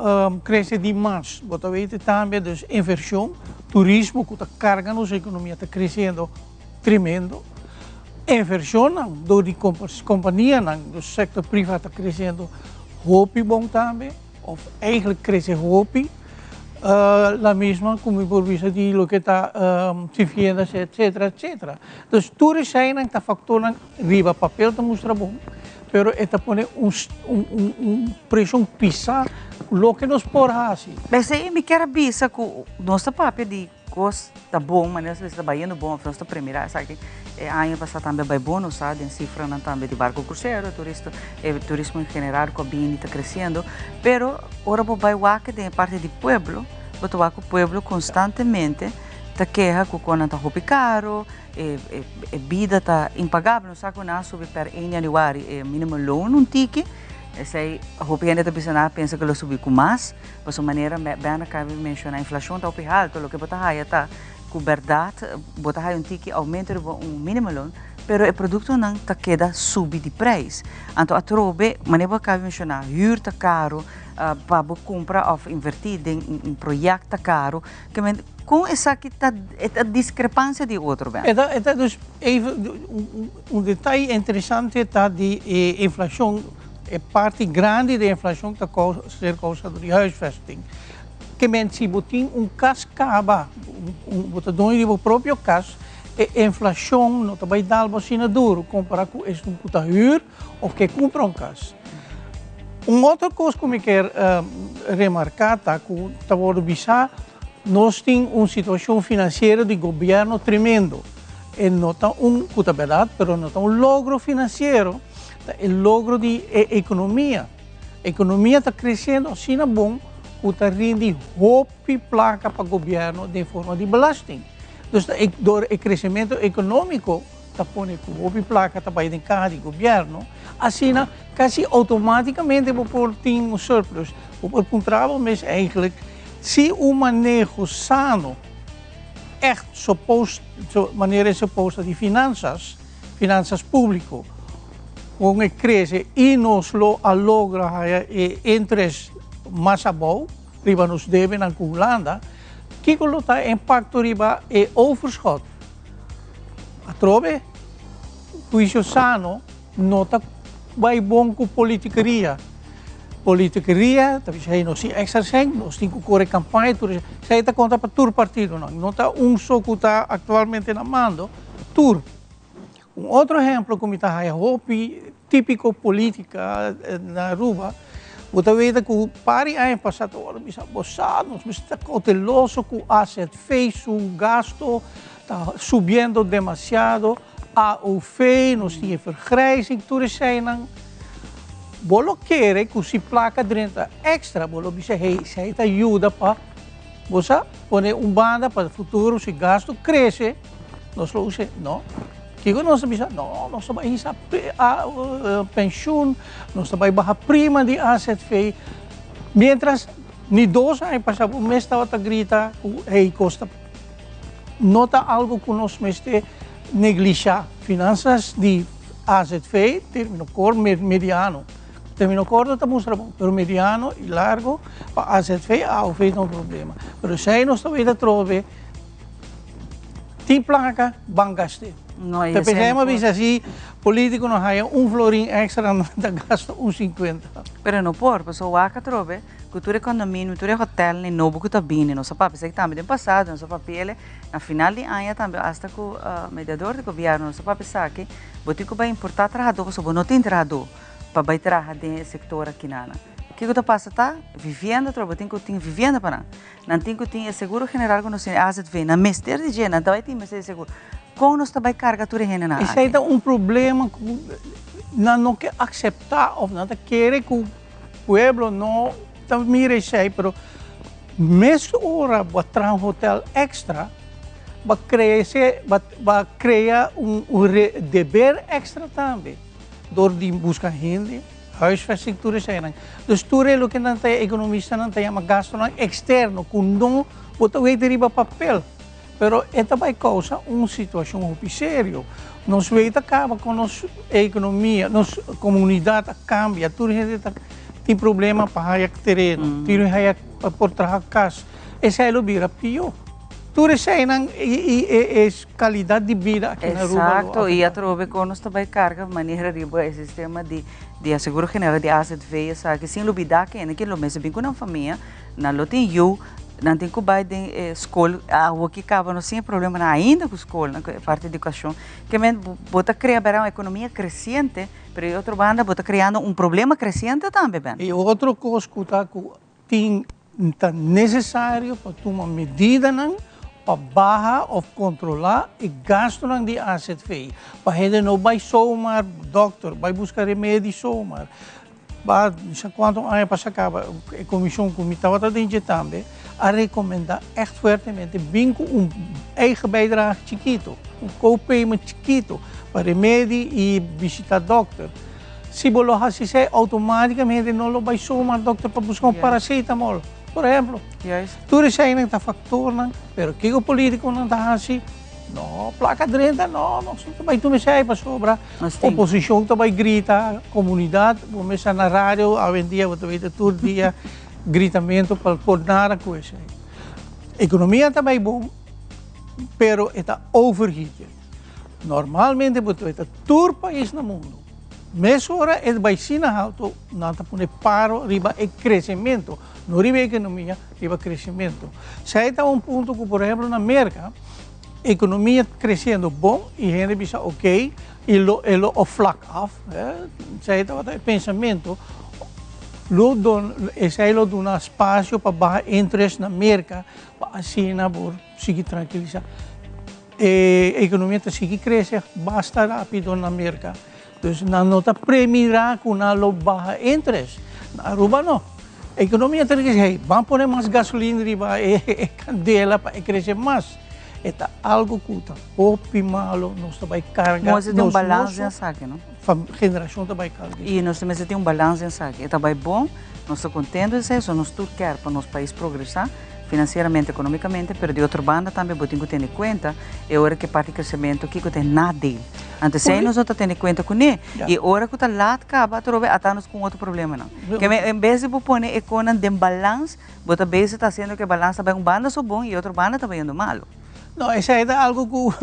crece di mas. Bo ta weten tambe dus inversion, turismo cu ta carga nos economia ta creciendo tremendo. Inversionnan door di companianan, dus sector priva ta creciendo hopi bon tambe of eigenlijk crece hopi. La misma cu mi por bisa di loke ta viviendas etcetera etcetera. Dus tur eseinan ta factornan Riba papel ta mustra bon, pero e ta pone un un presion pisa loke nos por haci. P'esei mi kier a bisa ku nos ta papia di kos ta bon, manera nos ta bisa ta bayendo bon of nos ta premira esaki. E aña pasá tambe a bai bon, nos sa den sifranan tambe di barko krusero, turista, e turismo en general ku a bini ta kresiendo. Pero ora bo bai wak den e parti di pueblo, bo ta wak ku pueblo konstantemente ta keha ku konan ta hopi karo, E e bida ta impagabel, nos sa ku nan a subi per 1 januari e minimum loan un tiki, esei hopi hende ta bisa nan a pensa ku lo subi ku mas, pasobra manera Ben a kaba di menshoná inflashon ta hopi haltu, loke bo ta haya ta ku bèrdat bo ta haya un tiki oumento riba un minimum loan, pero e produktonan ta keda subi di preis. Anto atrobe manera bo a kaba di menshoná hür ta karu, pa bo kumpra òf invertí den un proyèkt ta karu, Kon esaki ta e ta diskrepansia di otro ben? E ta e ta dus even un detaye interesante ta di e inflashon e parti grandi di inflashon ta ser kousa dor di huisvesting. Ke men si bo tin un kas kaba bo ta doño di bo propio kas e inflashon no ta bai dal bo asina duru kompara ku esun ku ta hür of ke kumpra un kas. Un otro kos ku mi kier remarká ta ku ta wòrdu bisá nos tin un situashon finansiero di gobièrnu tremendo. E no ta un, ku ta bèrdat, pero no ta un logro finansiero, ta e logro di e ekonomia. Ekonomia ta kresiendo asina bon ku ta rindi hopi plaka pa gobièrnu den forma di belasting. Dus dor e kresementu ekonómiko ta pone ku hopi plaka ta bai den kaha di gobièrnu, asina kasi outomátikamente bo por tin un surplus. Bo por puntra bo mes eigenlijk si un maneho sano, ègt supos, manera e supos ta di finansas, finansas públiko, kon e krese i nos lo a logra haya e interes mas abou riba nos debenan ku Hulanda, kiko lo ta e impakto riba e overschot? Atrobe, huisio sano no ta bai bon ku politikeria. Politikeria ta bisa, hey, nos tin extra sèn, nos tin ku kore kampaña, tur esei. Esei ta konta pa tur partidonan, no ta un so ku ta aktualmente na mando, tur. Un otro ehemplo ku mi ta haya hopi típiko polítika na Aruba, bo ta weta ku par di aña pasá ta wòrdu bisa, bo sa, nos mester ta kouteloso ku AZV su gasto ta subiendo demasiado, AOV, nos tin e vergrijzing, tur eseinan. Bo lo kere ku si plaka drenta èkstra, bo lo bisa, hey, esei ta yuda pa, bo sa, pone un banda pa futuro si gasto krese, nos lo us'é. No. Kiko nos ta bisa? No, nos ta bai hisa penshun, nos ta bai baha prima di AZV. Mientras ni dos aña pasá bo mes tabata grita ku hey kos ta no ta algo ku nos mester neglishá. Finansas di AZV, término kort, mediano. Término korto ta mustra bon, pero mediano i largo pa AZV, AOV ta un problema. Pero esei nos ta weta atrobe. Tin plaka, ban gast'é. No, Ta pensá e bisa si polítiko no haya un florin èkstra nan ta gasta un sinkuenta. Pero no por, pasobra wak atrobe ku tur e kondominio, tur e hotèlnan nobo ku ta bini, nos a papia esaki tambe den pasado, nos a papia ele na final di aña tambe asta ku mediador di gobièrnu nos a papia esaki, bo tin ku bai importá trahadó pasobra bo no tin trahadó pa bai traha den e sektor akinana. Kiko ta pasa ta vivienda atrobe, bo tin ku tin vivienda pa nan. Nan tin ku tin e seguro general ku nos tin, e AZV. Nan mester di dje, nan ta bai tin mester di seguro. Kon nos ta bai karga tur e hendenan aki? Esei ta un problema ku nan no ke akseptá òf nan ta kere ku pueblo no ta mira esei, pero Mes ora bo a traha un hotel extra, bo a crece, bo a crea un deber extra tambe door di busca hende, huisvesting, tur eseinan. Dus tur e loke nan ta, economistanan ta yama gastonan externo cu no bo ta weten riba papel, pero e ta bay causa un situacion hopi serio. Nos weten caba con nos economia, nos comunidad a cambia, tur hende ta tin problema pa haya tereno, tin haya pa por traha cas, esei lo bira pio. Tur eseinan y e calidad di bida aki na Aruba lo Exacto, y atrobe con nos ta bay carga manera riba e sistema di di aseguro general di AZV esaki, sin lubida kende ke lo mester bin cu nan famia, nan lo tin yu, nan tin cu bay den e scol, awo ki caba no sin e problemanan ainda cu scolnan, cu e parti di educacion, ke men bo ta crea bera un economia creciente, pero di otro banda bo ta creando un problema creciente tambe, Ben. Y otro cos cu ta cu tin ta necesario pa tuma medidanan pa baha of controla e gastonan di azv, pa hende no bay zomaar dokter, bay busca remedi zomaar. Ba sa cuanto aña pasa caba e comision cu mi tabata den dje tambe a recomenda echt fuertemente bin cu un eigen bijdrage chikito, un co-payment chikito pa remedi y bishita dokter. Si bo lo haci esey automaticamente no lo bay zomaar dokter pa busca un paracetamol, por ehemplo. Tur eseynan ta factornan, pero kico politiconan ta haci? No, placa drenta no, nos no ta bay tuma esey pasobra oposicion ta bay grita, comunidad, bo mester na radio awendia bo ta weta tur dia gritamento pa por nada cu esey. Economia ta bay bon, pero e ta overheated. Normalmente bo ta weta tur pais na mundo, mesora e bay asina halto nan ta pone paro riba e crecemento, no riba e economia, riba crecemento. Esey ta un punto cu por ehemplo na Merca, economia creciendo bon y hende bisa ok y lo e lo vlak af, esey tabata e pensamento, lo don esey lo duna espacio pa baha interest na Merca pa asina por sigui trankilisa. E economia ta sigui crece basta rapido na Merca, dus nan no ta premira cu nan lo baha interest. Na Aruba no. Economia ta crece, hey, ban pone mas gasolina riba e candela pa e crece mas. E ta algo cu ta hopi malo, nos ta bay carga. Nos tin un balans den esaki, no? Generacion ta bay carga. Y nos mester tin un balans den esaki. E ta bay bon, nos ta contento di esey, so nos tur kier pa nos pais progresa financieramente, economicamente, pero di otro banda tambe bo tin cu tene cuenta e ora cu e parti crecemento kico ta e nadeel. Anto esey nos no ta tene cuenta cune. Y ora cu ta laat caba atrobe ata nos cu un otro problemanan. Keme en bes di bo pone e conan den balans, bo ta bezig ta haciendo cu e balans ta bay un banda so bon y otro banda ta bayendo malo. No, esey ta algo cu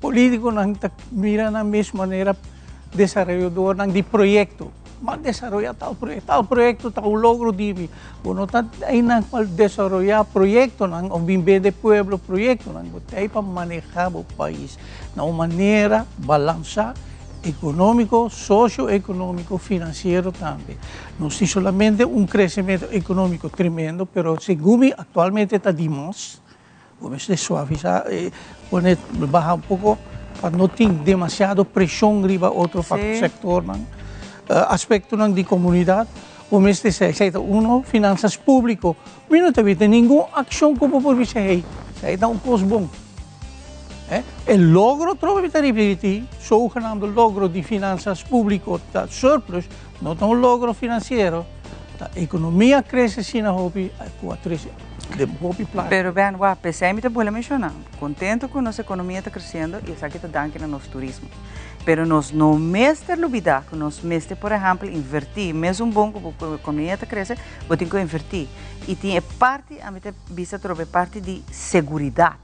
politiconan ta mira nan mes manera desaroyadornan di proyecto. Bo a desaroya tal proyecto, tal proyecto ta un logro di mi. Bo no ta einan pa desaroya proyectonan of bin bende pueblo proyectonan. Bo ta ei pa maneha bo pais na un manera balansa economico, socio-economico, financiero tambe. Nos tin solamente un crecemento economico tremendo, pero segun mi actualmente ta dimas. Bo mester suavisa, pone baha un poco pa no tin demasiado presion riba otro sectornan, aspectonan di comunidad. Bo mester esei, esei ta uno, finanzas publico. Mi no ta wita ningun accion cu bo por bisa, hey, esei ta un cos bon. E logro trobe mi ta ripiti, zogenaamde logro di finanzas publico ta surplus, no ta un logro financiero. Ta economia crece asina hopi cu a trece den hopi placa. Pero Ben, wak, p'esei mi ta bula menciona, contento cu nos economia ta creciendo y esaki ta danki na nos turismo. Pero nos no mester lubida cu nos mester, por ehempel, inverti. Mesun bon cu bo economia ta crece, bo tin cu inverti. Y tin e parti, ami ta bisa atrobe, e parti di seguridad.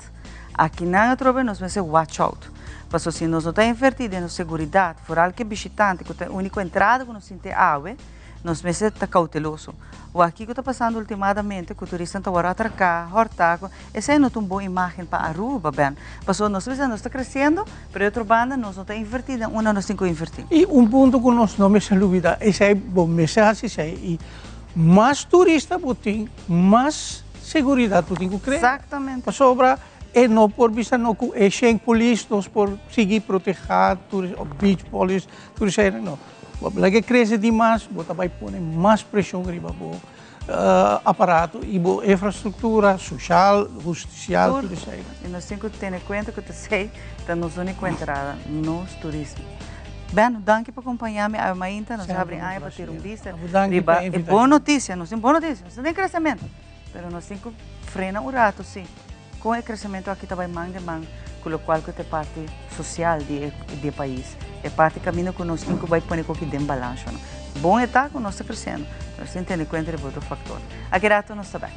Akinan atrobe nos mester watch out. Pasobra si nos no ta inverti den nos seguridad, vooral cu e bishitante cu ta e unico entrada cu nos tin te awe, Nos mester ta cauteloso. Wak kico ta pasando ultimadamente cu turistan ta worde atraca, horta, cu esey no ta un bon imagen pa Aruba, Ben. Pasobra nos ta bisa nos ta creciendo, pero di otro banda nos no ta inverti den unda nos tin cu inverti. Y un punto cu nos no mester lubida, esey bo mester haci esey y mas turista bo tin, mas seguridad bo tin cu crea. Exactamente. Pasobra e no por bisa no cu e shen polis nos por sigui proteha turista, of beach police, tur esey no. Bo laga e krese dimas, bo ta bai pone mas preshon riba bo. aparato i bo infrastruktura soshal, hustisial, tur esei. I nos tin ku tene kuenta ku ta esei ta nos úniko entrada, nos turismo. Beno, danki pa kompañá mi awe mainta. Nos a habri aña pa tira un bista riba e bon notisia. Nos tin bon notisia, nos ta den kresementu, pero nos tin ku frena un ratu si. Kon e kresementu aki ta bai man den man ku lokual ku ta e parti sosial di e pais, e parti kaminda ku nos tin ku bai pone koki den balansha. Bon e ta ku nos ta kresiendo, pero nos tin tene kuenta riba otro faktor. Aki rato nos ta bèk.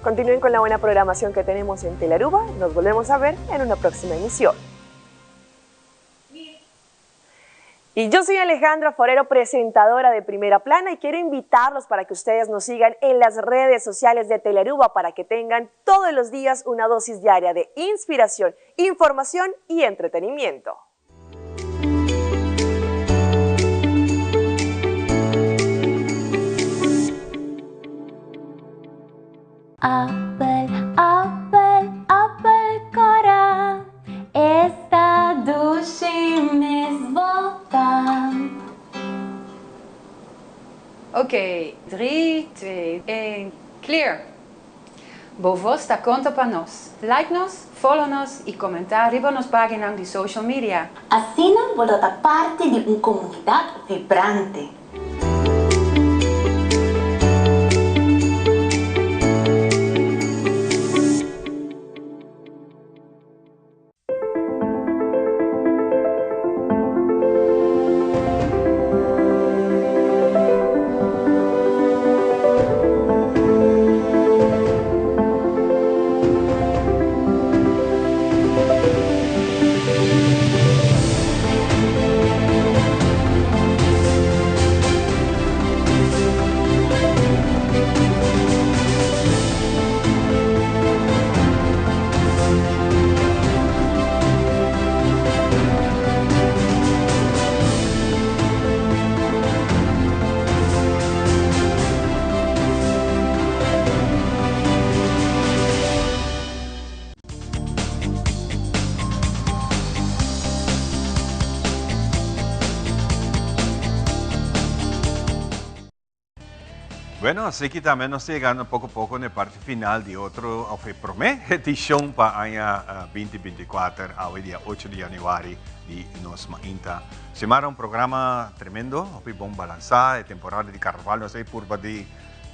Continúen con la buena programación que tenemos en Telaruba. Nos volvemos a ver en una próxima emisión. Y yo soy Alejandra Forero, presentadora de Primera Plana, y quiero invitarlos para que ustedes nos sigan en las redes sociales de Telearuba para que tengan todos los días una dosis diaria de inspiración, información y entretenimiento. Appel, appel, appel cora, esta dushi mes bota. Ok, 3, 2, 1, clear! Bo voz ta conta pa nos. Like nos, follow nos y comenta riba nos paginan di social media. Asina bo lo ta parti di un comunidad vibrante. Bueno, así que tambe nos ta yegando poco poco na e parti final di otro of e prome edicion pa aña 2024, awe dia 8 di januari di nos mainta. Simara un programa tremendo, hopi bon balansa, e temporada di carnaval nos a purba di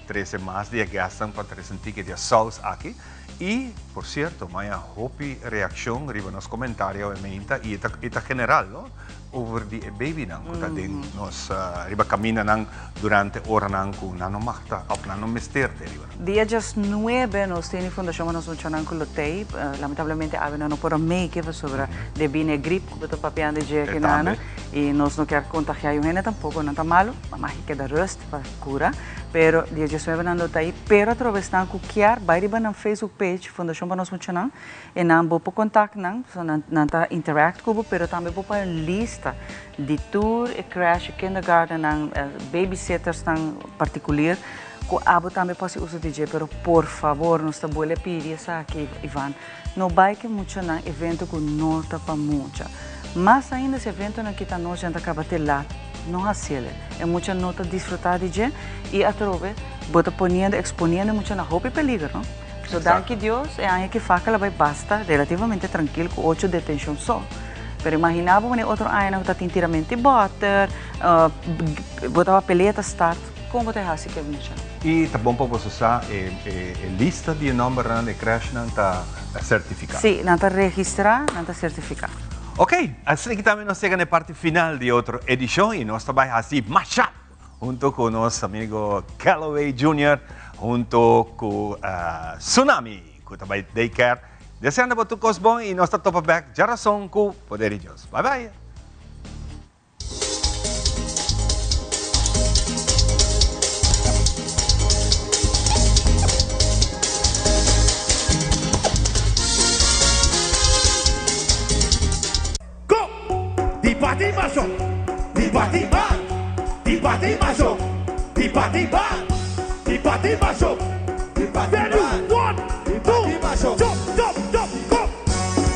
trece mas di e guestnan pa trece un tiki di e saus aki. Y, por cierto, maya hopi reaccion riba nos comentario awe meinta y e ta general, no? Over di e babynan cu ta den nos riba camindanan durante oranan cu nan no mag ta of nan no mester ta riba nan. Dia diesnuebe nos tene Fundacion pa nos muchanan cu lo tey. Lamentablemente awe nan no por a make pasobra debi na e grip cu bo ta papiando dje aki nana y nos no kier contagia yu hende tampoco, nan ta malo, mama aki keda rust pa cura. Pero dia diesnuebe nan lo ta ahí, pero atrobe esnan cu kier bay riba nan Facebook page Fundacion pa nos muchanan e nan bo por contact nan, so nan nan ta interact cu bo, pero tambe bo por un lista di tur e crèche, kindergarten nan, babysitters nan particulier cu abo tambe por haci uso di dje, pero por favor nos ta bolbe pidi esaki Ivan, no bay cu muchanan evento cu no ta pa mucha. Mas ainda si eventonan kita nochi nan ta caba te lat, no haciele. E mucha no ta disfruta di dje y atrobe bo ta poniendo, exponiendo e mucha na hopi peligro, no? So danki Dios e aña ki faca la bay basta relativamente trankil cu ocho detencion so. Pero imagina bo wanneer otro añanan cu ta tin tiramento di boter, bo ta pelea ta start, con bo ta haci cu e muchanan? Y ta bon pa boso sa e lista di e nombernan di crèchenan ta certifica. Sí, nan ta registra, nan ta certifica. Ok, asina ki tambe nos yega na e parti final di otro edicion y nos ta bay haci mashup hunto cu nos amigo Calloway Junior hunto cu Tsunami cu ta bay daycare. Deseando bo tur cos bon y nos ta topa bek djarason cu poder di Dios. Bye bye. Go! Di parti mas. mash up. The party bad. The party mash up. The party bad. The party mash up. The party bad. One, two, jump, jump, jump, go.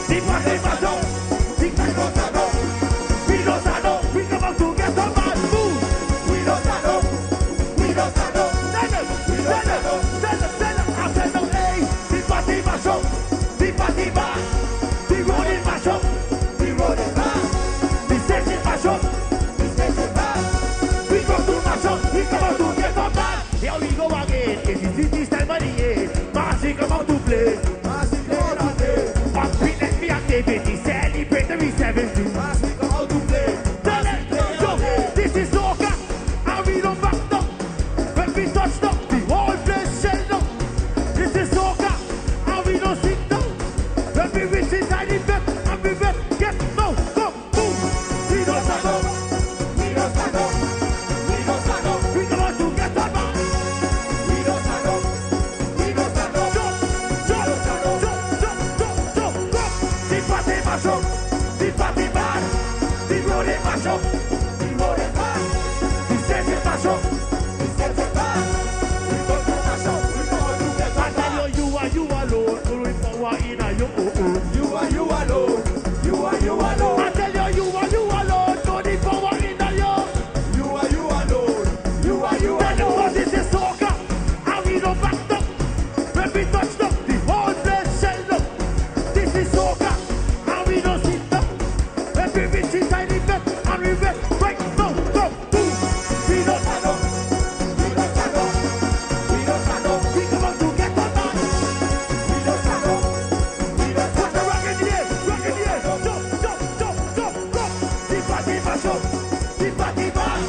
The party mash up. The party stand up. We don't stand up. We come out to get up and move. We don't stand up. We don't stand up. Stand up. Stand up. Stand up. Stand up. I said no, hey. The party mash up. The party bad. The road is mash up. The road is bad. The station mash up. The station bad. We come to mash up. We come out to get up bad. Here we go again. It's the city style money. Massive come out to play. Massive come out to play. Pumping let me activity. Celebrate the 70. Massive come out to play. Tell it. Yo, this is soca. And we don't back down. When we touch down, the whole place shell down. This is soca. And we don't sit down. When we reach inside the bed, and we bed, get down, go, boom. We don't stand up. We don't stand up. We don't stand up. We come out to get up. We don't stand up. We don't stand up. Jump, jump, jump, jump, jump, jump, go. The party mash up. The party bad. The road is mash up. The road is bad. The station mash up. The station bad. We go to mash up. We come out to get up. I tell you, you are you alone. Only power in a you. You are you alone. You are you alone. I tell you, you are you alone. No the power in a you. You are you alone. You are you alone. Tell you this is soca, and we don't back down. When we touch down, the whole place shell down. This is soca, and we don't sit down. When we reach inside the bed, and we wet right now, go, boom. We don't stand up. We don't stand up. We don't stand up. We come out to get up man. We don't stand up. We don't stand up. Rock in the air, rock in the air. Jump, jump, jump, jump, go. The party mash up. The party bad.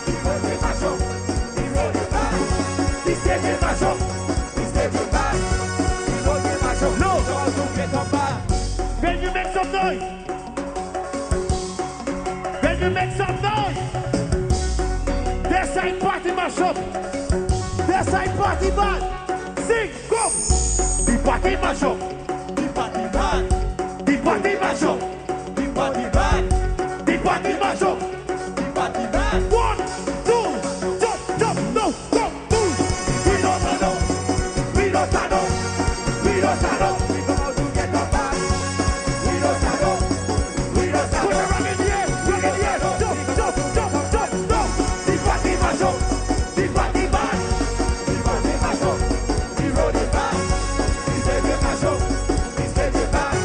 The road is mash up. The road is bad. The stage is mash up. The stage is bad. The road is mash up. No. We come out to get up man. Can you make some noise? Can you make some noise? This ain't party mash up. This ain't party bad. Sing, go. The party mash up. The party bad. The party mash up. The party bad. The party mash up. The party bad. One, two, jump, jump, no, go, move. We don't stand up. We don't stand up. We don't stand up. We come out to get up bad. We don't stand up. We don't stand up. Put the rock in the air, rock in the air. Jump, jump, jump, jump, jump. The party mash up. The party bad. The party mash up. The road is bad. The stage is mash up. The stage is bad.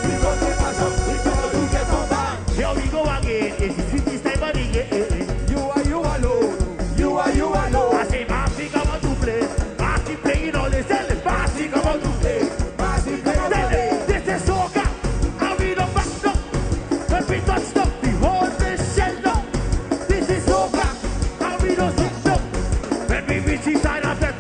We go to mash up. We come out to get up bad. Here we go again. It's the sweetest time of the year. You are you alone. You are you alone. I say, Marcy, come out to play. Marcy playing all the sellers. Marcy, come out to play. Marcy playing all the This is soca. And we don't back down. When we touch down, the whole place shell down. This is soca. And we don't sit down. When we reach inside our bed,